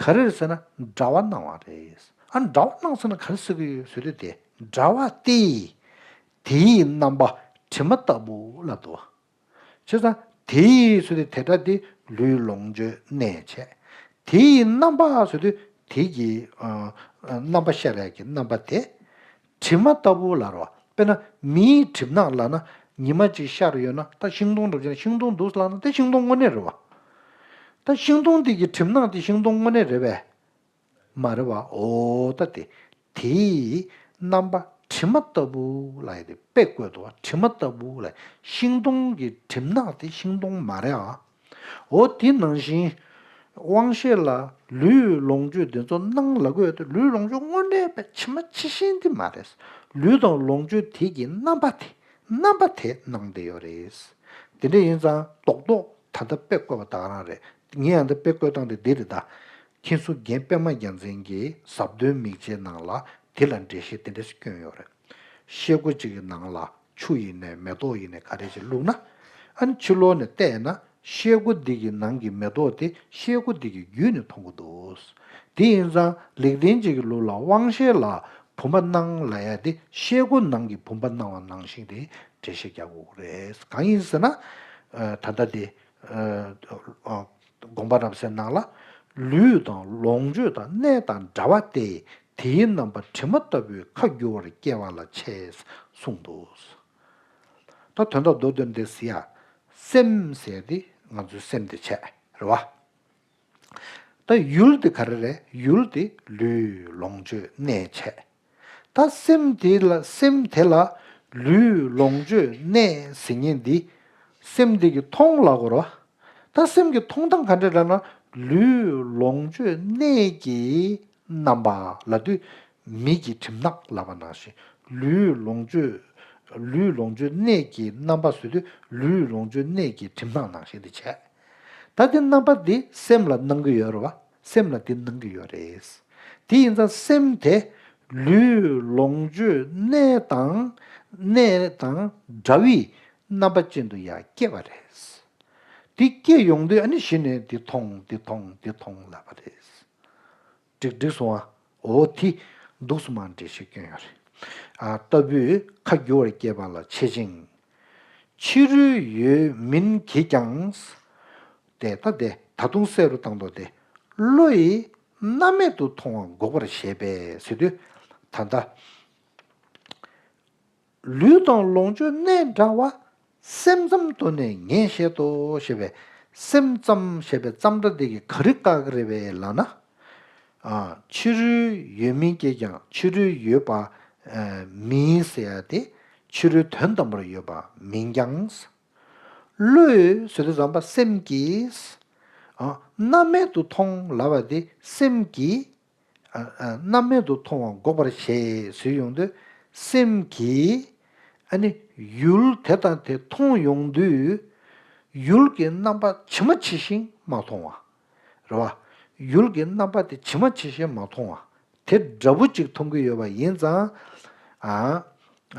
ག་རེ་རེད་ཟེར་ན་འདྲ་བ་སྣང་བ་རེད། ཨ། འདྲ་བ་སྣང་ཟེར་ན་ག་རེ་ཟེར་གི་ཡོད་ཟེར་དུས་དེ་འདྲ་བ་སྟེ། དེའི་རྣམ་པ་དྲི་མ་ལྟ་བུ་ལབ་འདུག་བ། བྱས་ཙང་དེའི་ཟེར་དུས་དེ་སྒྲ་དེ་ལུས་ལོངས་སྤྱོད་གནས་བྱས། དེའི་རྣམ་པ་ཟེར་དུས་དེ་གི། ཨ། རྣམ་པ་ཤར་ཡ་གི་རྣམ་པ་དེ། དྲི་མ་ལྟ་བུ་ལབ་རེད་བ། དཔེར་ན་མིའི་གྲིབ་ནག་ལབ་ན་ཉི་མ་གཅིག་ཤར་ཡོད་ན་ད་ཤིང་སྡོང་འདྲ་བོ་ཅིག་ན་ཤིང་སྡོང་འདུག་ལབ་ན་དེ་ཤིང་སྡོང་དངོས་གནས་རེད་བ། ད་ཤིང་སྡོང་དེ་གི་གྲིབ་ནག་དེ་ཤིང་སྡོང་དངོས་གནས་རེད་པས། མ་རེད་བ། འོ་ད་དེ། དེའི་རྣམ་པ་དྲི་མ་ལྟ་བུ་ལབ་ཡ་དེ་དཔེ་བཀོད་འདུག་བ། དྲི་མ་ལྟ་བུ་ལབ་ཤིང་སྡོང་གི་གྲིབ་ནག་དེ་ཤིང་སྡོང་མ་རེད་ཨ། འོ་དེ་ནང་བཞིན། དབང་ཤེས་ལ་ལུས་ལོངས་སྤྱོད་དེ་ཚོ་སྣང་ལབ་དགོས་ཏེ་ལུས་ལོངས་སྤྱོད་དངོས་གནས་པའི་ཇི་མ་ཇི་བཞིན་དེ་མ་རེད། ལུས་དང་ལོངས་སྤྱོད་དེ་གི་རྣམ་པ་དེ་རྣམ་པ་དེ་སྣང་བསྡད་ཡོད་རེད། དེ་འདྲ་ཡིན་ཙང་རྡོག་རྡོག་ད་ལྟ་དཔེ་བཀོད་པ་ད་ག་རང་རེད། ངས་ཡང་ད་དཔེ་བཀོད་སྟངས་དེ་འདི་རེད་ད། མཁན་ཟུར་རྒན་པད་མ་རྒྱལ་མཚན་གྱིས་ཟབ་དོན་མིག་འབྱེད་ནང་ལ་དེ་ལ་འགྲེལ་བཤད་དེ་འདྲ་ཞིག་བསྐྱོན་ཡོད་རེད། ཤེལ་སྒོ་གཅིག་གི་ནང་ལ་ཆུ་ཡིན་ནའི་མེ་ཏོག་ཡིན་ནའི་ག་རེ་ཞིག་བླུགས་ན། ཨ་ནི་ཕྱི་ལོགས་ནས་བལྟས་ན་ཤེལ་སྒོ་འདི་གི་ནང་གི་མེ་ཏོག་དེ་ཤེལ་སྒོ་འདི་གི་བརྒྱུད་ནས་མཐོང་གི་འདུག་དེ་ཡིན་ཙང་ལེགས་ལྡན་འབྱེད་ཀྱི་ལུགས་ལ་དབང་ཤེས་ལ་བུམ་པ་སྣང་ལབ་ཡ་དེ་ཤེལ་སྒོ་ནང་གི་བུམ་པ་སྣང་བ་ནང་བཞིན་དེ་འགྲེལ་བཤད་རྒྱག་དགོས་ཀྱི་རེད། གང་ཡིན་ཟེར་ན། ཨ། ད་ལྟ་དེ། ཨ། དགོངས་པ་རབ་གསལ་ནང་ལ། ལུས་དང་ལོངས་སྤྱོད་དང་གནས་དང་འདྲ་བ་སྟེ། དེའི་རྣམ་པ་དྲི་མ་ལྟ་བུའི་ཁ་བསྒྱུར་བར་སྐྱེ་བ་ལ་བྱེད། གསུངས་འདུག་ད་དོན་དག་མདོར་བསྡུས་འདི་ཟེར་ཡ། སེམས་ཟེར་དེ་ང་ཚོའི་སེམས་དེ་བྱས་རེད་བ། ད་ཡུལ་དེ་ག་རེ་རེད། ཡུལ་དེ་ལུས་ལོངས་སྤྱོད་གནས་བྱས། ད་སེམས་དེ་ལ་སེམས་དེ་ལ་ལུས་ལོངས་སྤྱོད་གནས་ཟེར་མཁན་འདི་སེམས་དེ་གིས་མཐོང་ལབ་དགོས་རེད་བ། ད་སེམས་ཀྱིས་མཐོང་སྟངས་ག་འདྲ་ལབ་ན་ལུས་ལོངས་སྤྱོད་གནས་ཀྱི་རྣམ་པ་ལབ་དུས་མིག་གི་གྲིབ་ནག་ལབ་པ་ནང་བཞིན་ལུས་ལོངས་སྤྱོད། ལུས་ལོངས་སྤྱོད་གནས་ཀྱི་རྣམ་པ་ཟེར་དུས་ལུས་ལོངས་སྤྱོད་གནས་ཀྱི་གྲིབ་ནག་ནང་བཞིན་དེ་བྱས། ད་དེ་རྣམ་པ་འདི་སེམས་ལ་སྣང་གི་ཡོད་རེད་བ། སེམས་ལ་དེ་སྣང་གི་ཡོད་རེད། དེ་ཡིན་ཙང་སེམས་དེ་ལུས་ལོངས་སྤྱོད་གནས་དང་གནས་དང་འདྲ་བའི་རྣམ་པ་ཅན་དུ་ཡང་སྐྱེ་བ་རེད། དེ་སྐྱེ་ཡོང་དུས་ཨ་ནི་གཞི་ནས་འདི་མཐོང་འདི་མཐོང་འདི་མཐོང་ལབ་པ་རེད། འགྲིག་འགྲིག་སོང་ཨ། འོ་དེ་འདུག་སེ་མར་འགྲེལ་བཤད་བསྐྱོན་ཡོད་རེད། ཨ། ལྟ་བུའི་ཁ་བསྒྱུར་བར་སྐྱེ་བ་ལ་བྱེད་ཅིང་། ཕྱི་རོལ་ཡོད་མིན་གྱིས་ཀྱང་། དེ་ལྟ་སྟེ་ད་དུང་གསལ་རུ་བཏང་དོ་སྟེ། བློ་ཡིས་རྣམ་མེད་དུ་མཐོང་བ་འགོག་པར་བྱེད་པས་ཟེར་དུས། ད་ལྟ་ལུས་དང་ལོངས་སྤྱོད་གནས་འདྲ་བ། སེམས་ཙམ་དུ་ནི་ངས་བཤད་དོ་ཞེས་པའི་སེམས་ཙམ་ཞེས་པའི་ཙམ་སྒྲ་དེ་གིས་ག་རེ་བཀག་གི་རེད་པས་ལབ་ན། ཨ། ཕྱི་རོལ་ཡོད་མིན་གྱིས་ཀྱང་ཕྱི་རོལ་ཡོད་པ། ཨ། མིན་ཟེར་ཡ་དེ་ཕྱི་རོལ་དོན་དམ་པར་ཡོད་པ་མིན་ཀྱང་། བློས་ཟེར་དུས་ཙམ་པ་སེམས་ཀྱིས། ཨ། རྣམ་མེད་དུ་མཐོང་ལབ་པ་དེ་སེམས་ཀྱིས། ཨ། ཨ། རྣམ་མེད་དུ་མཐོང་བ་འགོག་པར་བྱེད་ཟེར་ཡོང་དུས་སེམས་ཀྱིས་ཨ་ནི་ཡུལ་དེ་དང་དེ་མཐོང་ཡོང་དུས་ཡུལ་གྱི་རྣམ་པ་ཇི་མ་ཇི་བཞིན་མ་མཐོང་བ་རེད་བ། ཡུལ་གྱི་རྣམ་པ་དེ་ཇི་མ་ཇི་བཞིན་མ་མཐོང་བ། དེ་འདྲ་པོ་ཅིག་མཐོང་གི་ཡོད་པ་ཡིན་ཙང་། ཨ།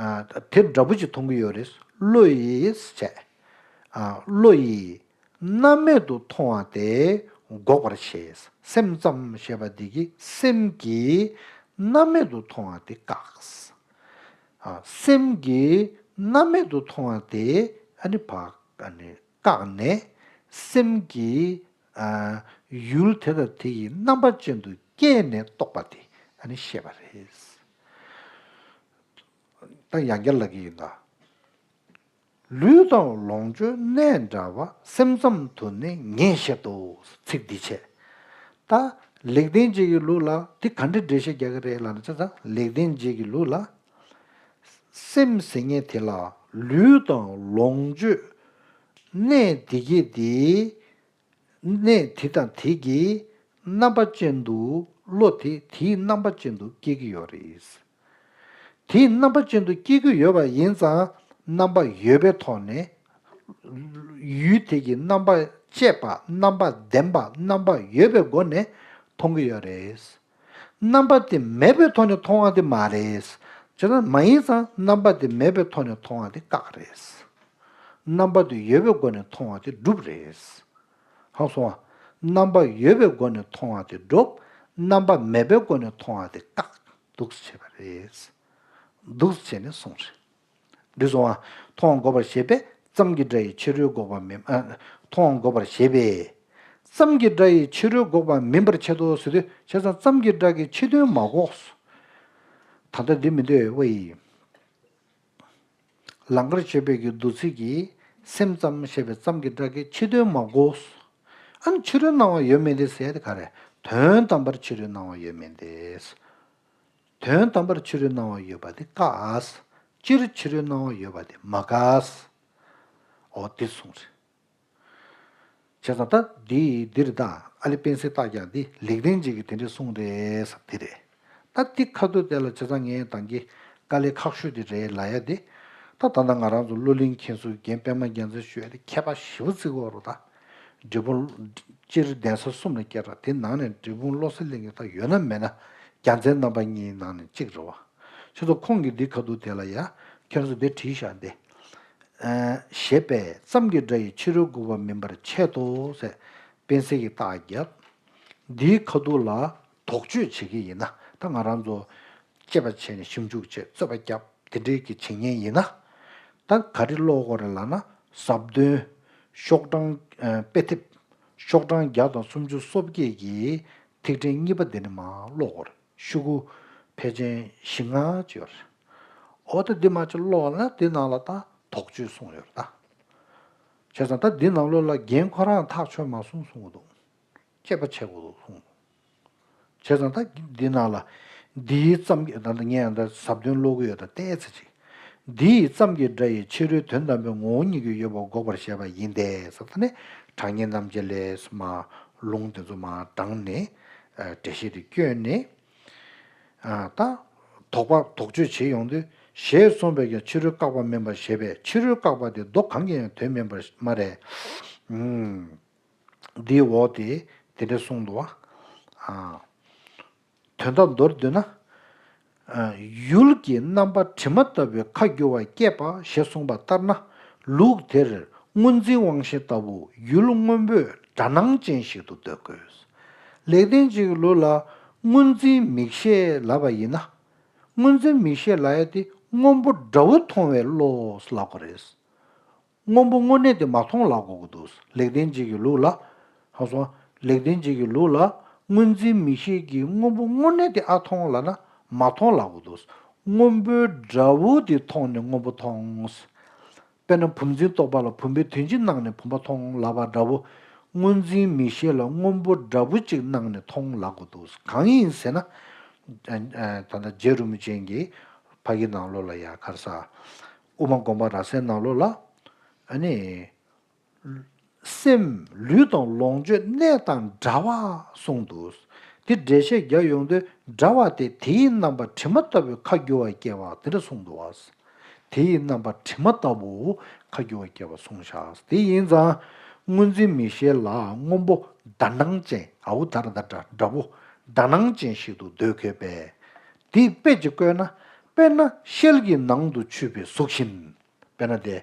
ཨ། དེ་འདྲ་པོ་ཅིག་མཐོང་གི་ཡོད་རེད། བློ་ཡིས་བྱས། བློ་ཡིས་རྣམ་མེད་དུ་མཐོང་བ་དེ་འགོག་པར་བྱེད། སེམས་ཙམ་ཞེས་པ་འདི་གིས་སེམས་ཀྱིས་རྣམ་མེད་དུ་མཐོང་བ་དེ་བཀག། སེམས་ཀྱིས་རྣམ་མེད་དུ་མཐོང་བ་དེ་ཨ་ནི་བག་ཨ་ནི་བཀག་ནས། སེམས་ཀྱིས་ཡུལ་དེ་དང་དེ་ཡི་རྣམ་པ་ཅན་དུ་སྐྱེས་ནས་རྟོགས་པ་དེ་ཨ་ནི་ཤེས་པ་རེད། ད་ཡང་བསྐྱར་ལབ་ཀྱི་ཡིན་ད། ལུས་དང་ལོངས་སྤྱོད་གནས་འདྲ་བ། སེམས་ཙམ་དུ་ནི་ངས་བཤད་དོ། ཚིག་འདི་བྱས། ད་ལེགས་ལྡན་འབྱེད་ཀྱི་ལུགས་ལ་འདི་ག་འདྲ་འགྲེལ་བཤད་རྒྱག་གི་རེད་ལབ་ན། ཆ་ཚང་ལེགས་ལྡན་འབྱེད་ཀྱི་ལུགས་ལ། སེམས་ཟེར་མཁན་དེ་ལ་ལུས་དང་ལོངས་སྤྱོད་གནས་དེ་གྱད་དེ། གནས་དེ་དང་དེ་གྱི་རྣམ་པ་ཅན་དུ། བློ་དེ་དེའི་རྣམ་པ་ཅན་དུ་སྐྱེ་གི་ཡོད་རེད། དེའི་རྣམ་པ་ཅན་དུ་སྐྱེ་གི་ཡོད་པ་ཡིན་ཙང་། རྣམ་པ་ཡོད་པའི་ཐོག་ནས། ཡུལ་དེ་གི་རྣམ་པ་བཅད་པ། རྣམ་པ་ལྡན་པ། རྣམ་པ་ཡོད་པའི་སྒོ་ནས་མཐོང་གི་ཡོད་རེད། རྣམ་པ་དེ་མེད་པའི་ཐོག་ནས་མཐོང་བ་དེ་མ་རེད། བྱས་ན་མ་ཡིན་ཙང་རྣམ་པ་དེ་མེད་པའི་ཐོག་ནས་མཐོང་བ་དེ་བཀག་རེད། རྣམ་པ་དེ་ཡོད་པའི་སྒོ་ནས་མཐོང་བ་དེ་སྒྲུབ་རེད། ཧང་སོང་བ། རྣམ་པ་ཡོད་པའི་སྒོ་ནས་མཐོང་བ་དེ་སྒྲུབ། རྣམ་པ་མེད་པའི་སྒོ་ནས་མཐོང་བ་དེ་བཀག། འདུག་སེ་བྱས་པ་རེད། འདུག་སེ་བྱས་ནས་གསུངས་རེད། འདི་སོང་བ། མཐོང་བ་འགོག་པར་བྱེད་པས་ཙམ་གྱི་སྒྲ་ཡི་ཕྱི་རོལ་འགོག་པ་མིན། ཨ། མཐོང་བ་འགོག་པར་བྱེད་པས་ཙམ་གྱི་སྒྲ་ཡི་ཕྱི་རོལ་འགོག་པ་མིན་པར་བྱེད་དོ་ཟེར་དུས། བྱས་ཙང་ཙམ་གྱི་སྒྲ་གི་ཕྱི་དོན་མ་འགོག། ད་ལྟ་འདི་མི་འདོད་བ་ཡིན། ལང་ཀར་བྱེད་པའི་གི་བསྡུ་ཚིག་གིས་སེམས་ཙམ་ཞེས་པའི་ཙམ་གྱི་སྒྲ་གི་ཕྱི་དོན་མ་གོ། ཨ་ནི་ཕྱི་རོལ་སྣང་བ་ཡོད་མིན་ཏེ་ཟེར་ཡ་དེ་ག་རེ། དོན་དམ་པར་ཕྱི་རོལ་སྣང་བ་ཡོད་མིན་ཏེ། དོན་དམ་པར་ཕྱི་རོལ་སྣང་བ་ཡོད་པ་དེ་བཀག། སྤྱིར་ཕྱི་རོལ་སྣང་བ་ཡོད་པ་དེ་མ་བཀག། འོ་དེ་གསུངས་རེད། བྱས་ཙང་ད་འདི་འདིར་ད་ཨ་ལི་པེན་སི་རྟགས་རྒྱག་འདི་ལེགས་ལྡན་འབྱེད་ཀྱི་དེ་འདྲའི་གསུང་རེད་ཟེར་དེ་རེད། ད་འདི་ཁ་ཐུག་དེ་ལ་བྱས་ཙང་ངས་ད་གིན་དཀའ་ལས་ཁག་ཤོས་དེ་རེད་ལབ་ཡ་དེ། ད་ད་ལྟ་ང་རང་ཚོ་བློ་གླིང་མཁན་ཚོའི་རྒན་པད་མ་རྒྱལ་མཚན་ཞུ་ཡ་དེ་མཁས་པ་ཞེ་པོ་བརྩི་གི་ཡོད་རེད་ད། འབྲས་སྤུངས་སྤྱིར་གདན་ས་གསུམ་ལ་སྐད་གྲགས། དེ་ནང་ནས་འབྲས་སྤུངས་བློ་གསལ་གླིང་གི་ད་ཡོད་ན་མེད་ན་རྒྱལ་མཚན་རྣམ་པ་གཉིས་ནང་ནས་གཅིག་རེད་བ། ཁྱེད་ཚོ་ཁོང་གི་འདི་ཁ་ཐུག་དེ་ལ་ཡ། ཁྱེད་ཚོ་འདི་བྲིས་བཞག་འདི། ཞེས་པས་ཙམ་གྱི་སྒྲ་ཡི་ཕྱི་རོལ་འགོག་པ་མིན་པར་འཆད་དོ་ཟེར། པེན་སི་གི་རྟགས་བརྒྱབ། འདིའི་ཁ་ཐུག་ལ་དོགས་གཅོད་བྱེད་ཀྱི་ཡིན་ན། ད་ང་རང་ཚོ་དཔྱད་པ་བྱས་ནས་ཞིབ་འཇུག་བྱས་རྩོད་པ་བརྒྱབ་དེ་འདྲའི་གི་བྱེད་མཁན་ཡིན་ན། ད་ག་རེ་ཀློག་དགོས་རེད་ལབ་ན། ཟབ་དོན་ཤོག་གྲངས་ཨ་དཔེ་དེབ་ཤོག་གྲངས་བརྒྱ་དང་སུམ་ཅུ་སོ་བརྒྱད་ཀྱི་ཐིག་ཕྲེང་གཉིས་པ་འདི་ནས་མར་ཀློག་དགོས་རེད། ཤོག་གུ་ཕལ་ཆེར་བཞི་ལྔ་ཅིག་ཡོད་རེད། འོ་ད་འདི་མར་ཅིག་ཀློག་ན་འདི་ནང་ལ་ད་དོགས་གཅོད་གསུངས་ཡོད་རེད་ད། བྱས་ཙང་ད་འདི་ནང་ལོགས་ལ་རྒན་ཁོ་རང་ཐག་ཆོད་མ་སོང་གསུང་གི་འདུག་དཔྱད་པ་བྱེད་དགོས་འདུག་གསུངས་འདུག་བྱས་ཙང་ད་འདི་ནང་ལ་འདིའི་ཙམ་གྱི། ད་ལྟ་ངས་ཡང་ད་ཟབ་དོན་ཀློག་གི་ཡོད་ད། བལྟས་ཚེ་ཅིག་འདི་ཡི་ཙམ་གྱི་སྒྲ་ཡི་ཕྱི་རོལ་དོན་དམ་པའི་ངོ་བོ་ཉིད་ཀྱིས་ཡོད་པ་འགོག་པར་བྱེད་པ་ཡིན་ཏེ་ཟེར། ད་ནི་གྲགས་སྙན་རྣམ་འབྱེད་ལས་མར་ལུང་དེ་ཚོ་མར་དྲངས་ནས། ཨ་འགྲེལ་བཤད་དེ་བསྐྱོན་ནས། ཨ་ད་དོགས་པ་དོགས་གཅོད་བྱེད་ཡོང་དུས། ཞེས་གསུངས་པས་ཀྱང་ཕྱི་རོལ་བཀག་པ་མིན་པར་བཞེད་པས། ཕྱི་རོལ་བཀག་པ་དེ་མདོ་གང་གིས་ཡང་དོན་མིན་པ་སྨ་རེ། ཨུམ། འདིའི་འོག་དེ་དེ་འདྲ་གསུངས་འདུག་བ། ཨ། དོན་དག་མདོར་བསྡུས་ན། ཨ་ཡུལ་གྱི་རྣམ་པ་དྲི་མ་ལྟ་བུའི་ཁ་བསྒྱུར་བ་སྐྱེས་པ་ཞེས་གསུངས་པ་ལྟར་ན། ལུགས་དེར་སྔོ་འཛིན་དབང་ཤེས་ལྟ་བུ་ཡུལ་སྔོན་པོའི་སྒྲ་སྣང་ཅན་ཞིག་ཏུ་འདོད་དགོས། ལེགས་ལྡན་འབྱེད་ཀྱི་ལུགས་ལ་སྔོ་འཛིན་མིག་ཤེས་ལབ་པ་ཡིན་ན། སྔོ་འཛིན་མིག་ཤེས་ལབ་ཡ་དེ་སྔོན་པོ་འདྲ་བོ་མཐོང་བའི་བློ་ལབ་དགོས་རེད། སྔོན་པོ་དངོས་གནས་དེ་མ་མཐོང་ལབ་དགོས་ཀྱི་འདུག་ལེགས་ལྡན་འབྱེད་ཀྱི་ལུགས་ལ། ཧ་སོང་། ལེགས་ལྡན་འབྱེད་ཀྱི་ལུགས་ལ་སྔོ་འཛིན་མིག་ཤེས་ཀྱིས་སྔོན་པོ་དངོས་གནས་དེ་ཨ་མཐོང་ལབ་ན་མ་མཐོང་ལབ་དགོས་འདུག་སྔོན་པོའི་འདྲ་བོ་དེ་མཐོང་ནས་སྔོན་པོ་མཐོང་། དཔེར་ན་བུམ་འཛིན་རྟོག་པ་ལ་བུམ་པའི་དོན་སྤྱི་སྣང་ནས་བུམ་པ་མཐོང་ལབ་པ་འདྲ་བོ། སྔོ་འཛིན་མིག་ཤེས་ལ་སྔོན་པོ་འདྲ་བོ་གཅིག་སྣང་ནས་མཐོང་ལབ་དགོས་འདུག་གང་ཡིན་ཟེར་ན། ཨ་ཨ་ད་ལྟ་རྗེ་རིན་པོ་ཆེ་གིས་ཕ་གི་ནང་ལོགས་ལ་ཡ་ག་རེ་ཟེར། དབུ་མ་དགོངས་པ་རབ་གསལ་ནང་ལོགས་ལ། ཨ་ནི། སེམས་ལུས་དང་ལོངས་སྤྱོད་གནས་དང་འདྲ་བ་གསུངས་འདུག་དེ་འགྲེལ་བཤད་རྒྱག་ཡོང་དུས། འདྲ་བ་དེ་དེའི་རྣམ་པ་དྲི་མ་ལྟ་བུའི་ཁ་བསྒྱུར་བ་སྐྱེ་བ་དེ་འདྲ་གསུངས་འདུག་བ། དེའི་རྣམ་པ་དྲི་མ་ལྟ་བུ་ཁ་བསྒྱུར་བ་སྐྱེ་བ་གསུངས་བཞག་དེ་ཡིན་ཙང་སྔོ་འཛིན་མིག་ཤེས་ལ་སྔོན་པོ་སྒྲ་སྣང་ཅན། ཨའུ་ད་ར་ད་འདྲ་འདྲ་བོ་སྒྲ་སྣང་ཅན་ཞིག་ཏུ་འདོད་དགོས་པས། དེའི་དཔེ་ཅིག་བཀོད་ན། དཔེར་ན་ཤེལ་གྱི་ནང་དུ་ཆུད་པའི་གཟུགས་བཞིན། དཔེར་ན་དེ།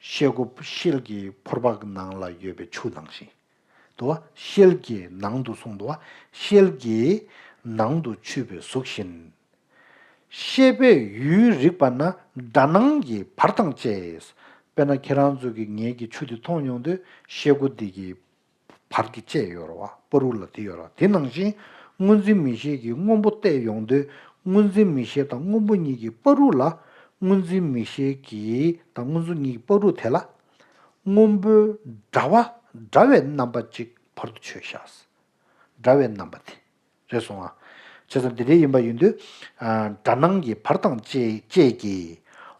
ཤེལ་སྒོ་ཤེལ་གྱི་ཕོར་པ་ནང་ལ་ཡོད་པའི་ཆུ་ནང་བཞིན། དུ་བ་ཤེལ་གྱི་ནང་དུ་སོང་དུ་བ་ཤེལ་གྱི་ནང་དུ་ཆུད་པའི་གཟུགས་བཞིན། ཤེས་པས་ཡུལ་རིག་པ་ན་སྒྲ་སྣང་གི་བར་དང་བཅས། དཔེར་ན་ཁྱེད་རང་ཚོ་གི་ངེད་ཀྱི་ཆུ་དེ་མཐོང་ཡོང་དུས་ཤེལ་སྒོ་འདི་གི་བར་གྱི་བཅད་ཡོད་རེད་བ། བར་རུ་ལ་དེ་ཡོད་རེད་བ། དེ་ནང་བཞིན་སྔོ་འཛིན་མིག་ཤེས་ཀྱིས་སྔོན་པོ་བལྟས་ཡོང་དུས་སྔོ་འཛིན་མིག་ཤེས་དང་སྔོན་པོ་གཉིས་ཀྱི་བར་རུ་ལ། སྔོ་འཛིན་མིག་ཤེས་ཀྱིས་དང་སྔོ་འཛིན་གཉིས་ཀྱི་བར་རུ་དེ་ལ། སྔོན་པོའི་འདྲ་བ་འདྲ་བའི་རྣམ་པ་གཅིག་བར་དུ་ཆོད་བཞག་འདྲ་བའི་རྣམ་པ་དེ། རེད་སོང་ཨ། བྱས་ཙང་འདི་འདྲའི་ཡིན་པ་ཡིན་དུས། སྒྲ་སྣང་གི་བར་དང་བཅས་བཅས་ཀྱི།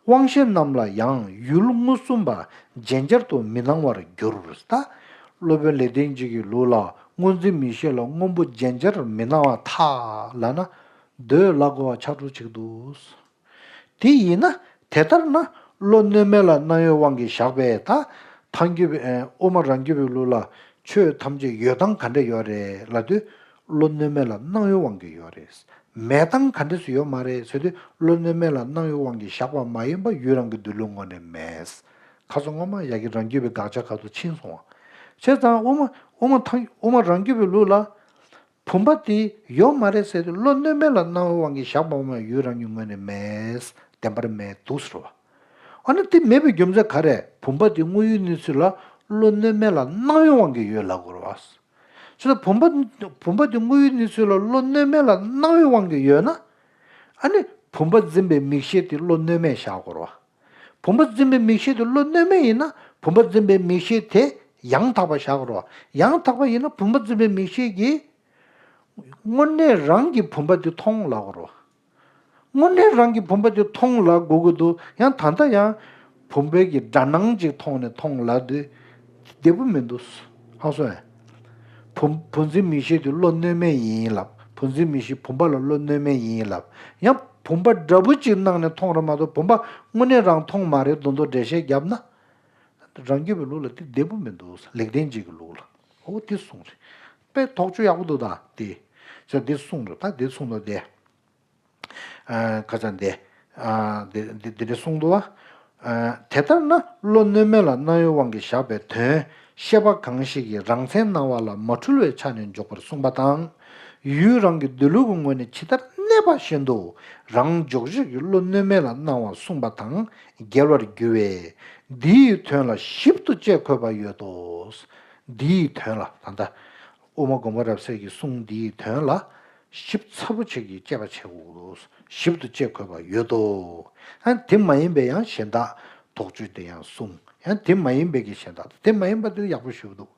དབང་ཤེས་རྣམས་ལ་ཡང་ཡུལ་མངོན་སུམ་པ་རྗེན་སྦྱར་དུ་མི་སྣང་བར་འགྱུར། ད། སློབ་དཔོན་ལེགས་ལྡན་འབྱེད་ཀྱི་ལུགས་ལ་སྔོ་འཛིན་མིག་ཤེས་ལ་སྔོན་པོ་རྗེན་སྦྱར་མི་སྣང་བར་ཐལ་ལབ་ན། འདོད་ལ་གོ་བ་ཆགས་འགྲོ་ཆེ་གི་འདུག་དེ་ཡིན་ན་དེ་ལྟར་ན་བློ་གནོད་མེད་ལ་སྣང་ཡུལ་དབང་གིས་བཞག་པས་ད། ཐལ་འགྱུར་བའི་ཨ། དབུ་མ་རང་རྒྱུད་པའི་ལུགས་ལ་ཆོས་ཐམས་ཅད་ཡོད་སྟངས་ག་འདྲ་ཡོད་རེད་ལབ་དུས། བློ་གནོད་མེད་ལ་སྣང་ཡུལ་དབང་གིས་ཡོད་རེད། མེད་སྟངས་ག་འདྲ་སུ་ཡོད་མ་རེད་ཟེར་དུས་བློ་གནོད་མེད་ལ་སྣང་ཡུལ་དབང་གིས་བཞག་པ་མ་ཡིན་པ་ཡུལ་རང་གི་འདུས་ལུགས་དངོས་གནས་མེད། ཁ་སང་སྔོན་མ་ཡ་གི་རང་རྒྱུད་པའི་དགག་བྱ་ཁ་ཐུག་ཕྱིན་སོང་བ། བྱས་ཙང་དབུ་མ་དབུ་མ་ཐལ་དབུ་མ་རང་རྒྱུད་པའི་ལུགས་ལ། བུམ་པ་དེ་ཡོད་མ་རེད་ཟེར་དུས་བློ་གནོད་མེད་ལ་སྣང་བའི་དབང་གིས་བཞག་པ་མ་ཡུལ་རང་གི་ངོས་ནས་མེད། བདེན་པར་མེད་འདུག་ཟེར་བ། ཨ་ནི་དེ་མེད་པའི་རྒྱུ་མཚན་ག་རེ། བུམ་པ་དེ་དངོས་ཡོད་གནས་ཚུལ་ལ་བློ་གནོད་མེད་ལ་སྣང་བའི་དབང་གིས་ཡོད་ལབ་དགོས་རེད་བ། བྱས་ཙང་བུམ་པ་བུམ་པ་དེ་དངོས་ཡོད་གནས་ཚུལ་ལ་བློ་གནོད་མེད་ལ་སྣང་བའི་དབང་གིས་ཡོད་ན། ཨ་ནི་བུམ་པ་འཛིན་པའི་མིག་ཤེས་དེ་བློ་གནོད་མེད་བཞག་དགོས་རེད་བ། བུམ་པ་འཛིན་པའི་མིག་ཤེས་དེ་བློ་གནོད་མེད་ཡིན་ན་བུམ་པ་འཛིན་པའི་མིག་ཤེས་དེ་ཡང་དག་པ་བཞག་དགོས་རེད་བ། ཡང་དག་པ་ཡིན་ན་བུམ་པ་འཛིན་པའི་མིག་ཤེས་ཀྱིས། དངོས་གནས་རང་གི་བུམ་པ་དེ་མཐོང་ལབ་དགོས་རེད་བ། དངོས་གནས་རང་གི་བུམ་པ་དེ་མཐོང་ལབ་དགོས་ཀྱི་འདུག་ཡང་ད་ལྟ་ཡང་བུམ་པའི་གི་སྒྲ་སྣང་ཅིག་མཐོང་ནས་མཐོང་ལབ་དུས་བདེ་པོ་མི་འདུག་ཧ་སོ་ཡ། བུམ་བུམ་འཛིན་མིག་ཤེས་དེ་བློ་གནོད་མེད་ཡིན་ལབ། བུམ་འཛིན་མིག་ཤེས་བུམ་པ་ལ་བློ་གནོད་མེད་ཡིན་ལབ། ཡང་བུམ་པ་འདྲ་པོ་ཅིག་སྣང་ནས་མཐོང་རེད་མ་གཏོགས་བུམ་པ་དངོས་གནས་རང་མཐོང་མ་རེད་མདོག་མདོག་འགྲེལ་བཤད་བརྒྱབ་ན། རང་རྒྱུད་པའི་ལུགས་ལ་དེ་བདེ་པོ་མི་འདུག་ལེགས་ལྡན་འབྱེད་ཀྱི་ལུགས་ལ། འོ་དེ་གསུངས་རེད། དཔེ་དོགས་གཅོད་ཡག་པོ་འདུག་ད་དེ། ཟེར་དེ་གསུངས་རེད། ད་དེ་གསུངས་ལ་དེ། ཨ། ཁ་ཚ་འདི། ཨ། འདི་འདི་འདི་འདྲ་གསུངས་འདུག་བ། ཨ། དེ་ལྟར་ན་བློ་གནོད་མེད་ལ་སྣང་ཡུལ་དབང་གིས་བཞག་པའི་དོན་ཤེས་པ་གང་ཞིག་གིས་རང་མཚན་སྣང་བ་ལ་མ་འཁྲུལ་བའི་ཆ་ནས་འཇོག་པར་གསུངས་པ་དང་། ཡུལ་རང་གི་འདུས་ལུགས་ཀྱི་ངོས་ནས་ཇི་ལྟར་གནས་པ་བཞིན་དུ་རང་འཇོག་བྱེད་ཀྱི་བློ་གནོད་མེད་ལ་སྣང་བ་གསུངས་པ་དང་འགལ་བར་འགྱུར་བས། འདིའི་དོན་ལ་ཞིབ་ཏུ་དཔྱད་དགོས་པ་ཡོད་དོ། འདིའི་དོན་ལ་ད་ལྟ་དབུ་མ་དགོངས་པ་རབ་གསལ་གྱི་གསུང་འདིའི་དོན་ལ། ཞིབ་ཚགས་པོ་བྱེད་ཀྱི་དཔྱད་པ་བྱེད་དགོས། ཞིབ་ཏུ་དཔྱད་དགོས་པ་ཡོད་དོ། ཡང་དེ་མ་ཡིན་པའི་ཡང་གཞན་དག་དོགས་གཅོད་དེ་ཡང་གསུངས། ཡང་དེ་མ་ཡིན་པའི་གི་གཞན་དག་དེ་མ་ཡིན་པ་དེ་ཡག་པོ་ཞིབ་འདུག་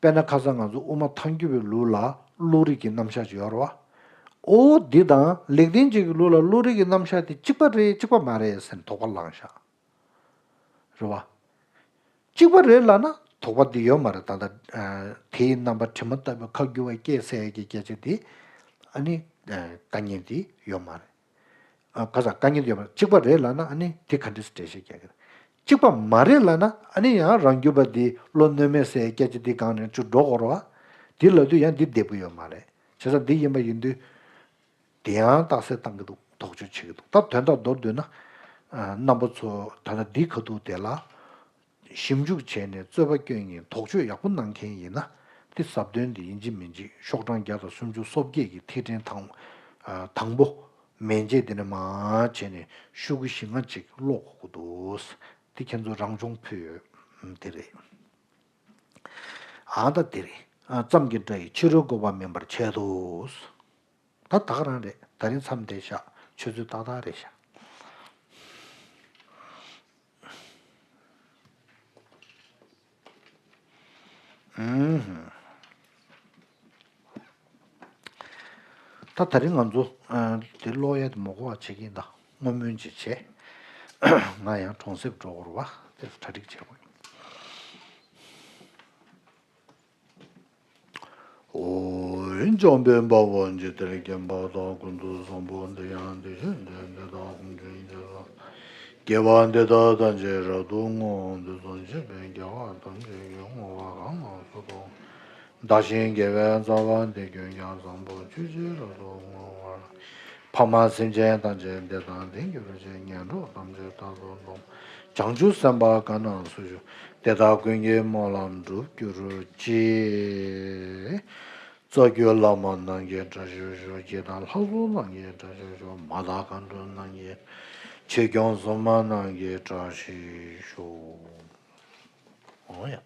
དཔེར་ན་ཁ་སང་ང་ཚོ་དབུ་མ་ཐལ་འགྱུར་བའི་ལུགས་ལ་བློ་རིག་གི་རྣམ་གཞག་ཅིག་ཡོད་རེད་བ། ཨོ་འདི་དང་ལེགས་ལྡན་འབྱེད་ཀྱི་ལུགས་ལ་བློ་རིག་གི་རྣམ་གཞག་དེ་གཅིག་པ་རེད་གཅིག་པ་མ་རེད་ཟེར་ནས་དོགས་པ་ལངས་ཤག་རེད་བ། གཅིག་པ་རེད་ལབ་ན་དོགས་པ་འདི་ཡོད་མ་རེད། ད་ལྟ་ཨ། དེའི་རྣམ་པ་དྲི་མ་ལྟ་བུའི་ཁ་བསྒྱུར་བ་སྐྱེ་ཟེར་ཡས་ཀྱི་སྐད་ཆ་འདི་ཨ་ནི་ཨ། དཀའ་ངལ་འདི་ཡོད་མ་རེད། ཨ། ག་ས་དཀའ་ངལ་འདི་ཡོད་མ་རེད། གཅིག་པ་རེད་ལབ་ན་ཨ་ནི་དེ་ག་འདྲས་སེ་འགྲེལ་བཤད་རྒྱག་གི་རེད། གཅིག་པ་མ་རེད་ལབ་ན་ཨ་ནི་ཡང་རང་རྒྱུད་པ་འདི་བློ་གནོད་མེད་ཟེར་ཡས་སྐད་ཆ་འདི་སྒང་ནས་ཅིག་འགྲོ་དགོས་རེད་བ། འདི་ལབ་དུས་ཡང་འདི་བདེ་པོ་ཡོད་མ་རེད། བྱས་ཙང་འདི་ཡིན་པ་ཡིན་དུས། དེ་ཡང་རྟགས་གསལ་བཏང་གི་འདུག་དོགས་གཅོད་བྱེད་ཀྱི་འདུག་ད་དོན་དག་མདོར་བསྡུས་ན། ཨ། རྣམ་པ་ཚོ་ད་ལྟ་འདིའི་ཁ་ཐུག་དེ་ལ་ཞིབ་འཇུག་བྱས་ནས་རྩོད་པ་སྐྱོན་གྱི་དོགས་གཅོད་ཡག་པོ་གནང་མཁན་ཡིན་ན་དེ་ཟབ་དོན་འདི་ཡིན་གཅིག་མིན་གཅིག་ཤོག་གྲངས་བརྒྱ་དང་སུམ་ཅུ་སོ་བརྒྱད་ཀྱི་ཐིག་ཕྲེང་དང་། ཨ། དང་པོ་མན་ཆད་དེ་ནས་མར་བྱས་ནས་ཤོག་གུ་བཞི་ལྔ་ཅིག་ཀློག་དགོས་ཀྱི་འདུག་དེ་ཁྱེད་ཚོ་རང་སྦྱོང་ཕུལ་ཡོད། དེ་རེད། ཨ། ད་དེ་རེད། ཨ། ཙམ་གྱི་སྒྲ་ཡིས་ཕྱི་རོལ་འགོག་པ་མིན་པར་བྱེད་དོ། ད་ད་ག་རང་རེད། ད་རིང་མཚམས་འདིར་བཞག་ཆུ་ཚོད་ཏག་ཏག་རེད་ཤག་ཨུམ། ད་ད་རིང་ང་ཚོ་ཨ། དེ་ཀློག་ཡས་དེ་མ་གོ་བ་བྱེད་ཀྱིན་གདའ། བསྔོ་སྨོན་ཅིག་བྱས། ང་ཡང་གྲོང་གསེབ་འགྲོ་དགོས་རེད་བ། དེར་གྲ་སྒྲིག་བྱེད་དགོས། འོ། འཇམ་དཔལ་དཔའ་བོས་འཇིག་རྟེན་མཁྱེན་པ་དང་། ཀུན་ཏུ་བཟང་པོ་འདི་ཡང་དེ་བཞིན་ཏེ། འདི་དག་ཀུན་གྱི་རྗེས་སུ། དགེ་བ་འདི་དག་ཐམས་ཅད་རབ་ཏུ་བསྔོ། དུས་གསུམ་གཤེགས་པའི་རྒྱལ་བ་ཐམས་ཅད་ཀྱིས། བསྔོ་བ་གང་ལ་འཚམས་དང་། བདག་གཞན་དགེ་བའི་རྩ་བ་འདི་ཀུན་ཀྱང་། བཟང་པོ་སྤྱོད་ཕྱིར་རབ་ཏུ་བསྔོ་བར། ཕ་མ་སེམས་ཅན་ཐམས་ཅད་བདེ་དང་ལྡན་གྱུར་ཅིག །ངན་འགྲོ་ཐམས་ཅད་རྟག་ཏུ་སྟོངས། བྱང་ཆུབ་སེམས་དཔའ་གང་རྣམས་སུ་ཞུགས། དེ་དག་ཀུན་གྱི་སྨོན་ལམ་འགྲུབ་གྱུར་ཅིག། རྩ་བརྒྱུད་བླ་མ་རྣམས་ཀྱི་དྲིན་ཆེན་ཞུ། རྗེ་དང་ལྷ་ཚོགས་རྣམས་ཀྱི་དྲིན་ཆེན་ཞུ། མ་དག་མཁའ་འགྲོ་རྣམས་ཀྱི། ཆོས་སྐྱོང་སྲུང་མ་རྣམས་ཀྱི་དྲིན་ཆེན་ཞུ། འོ་ཡ།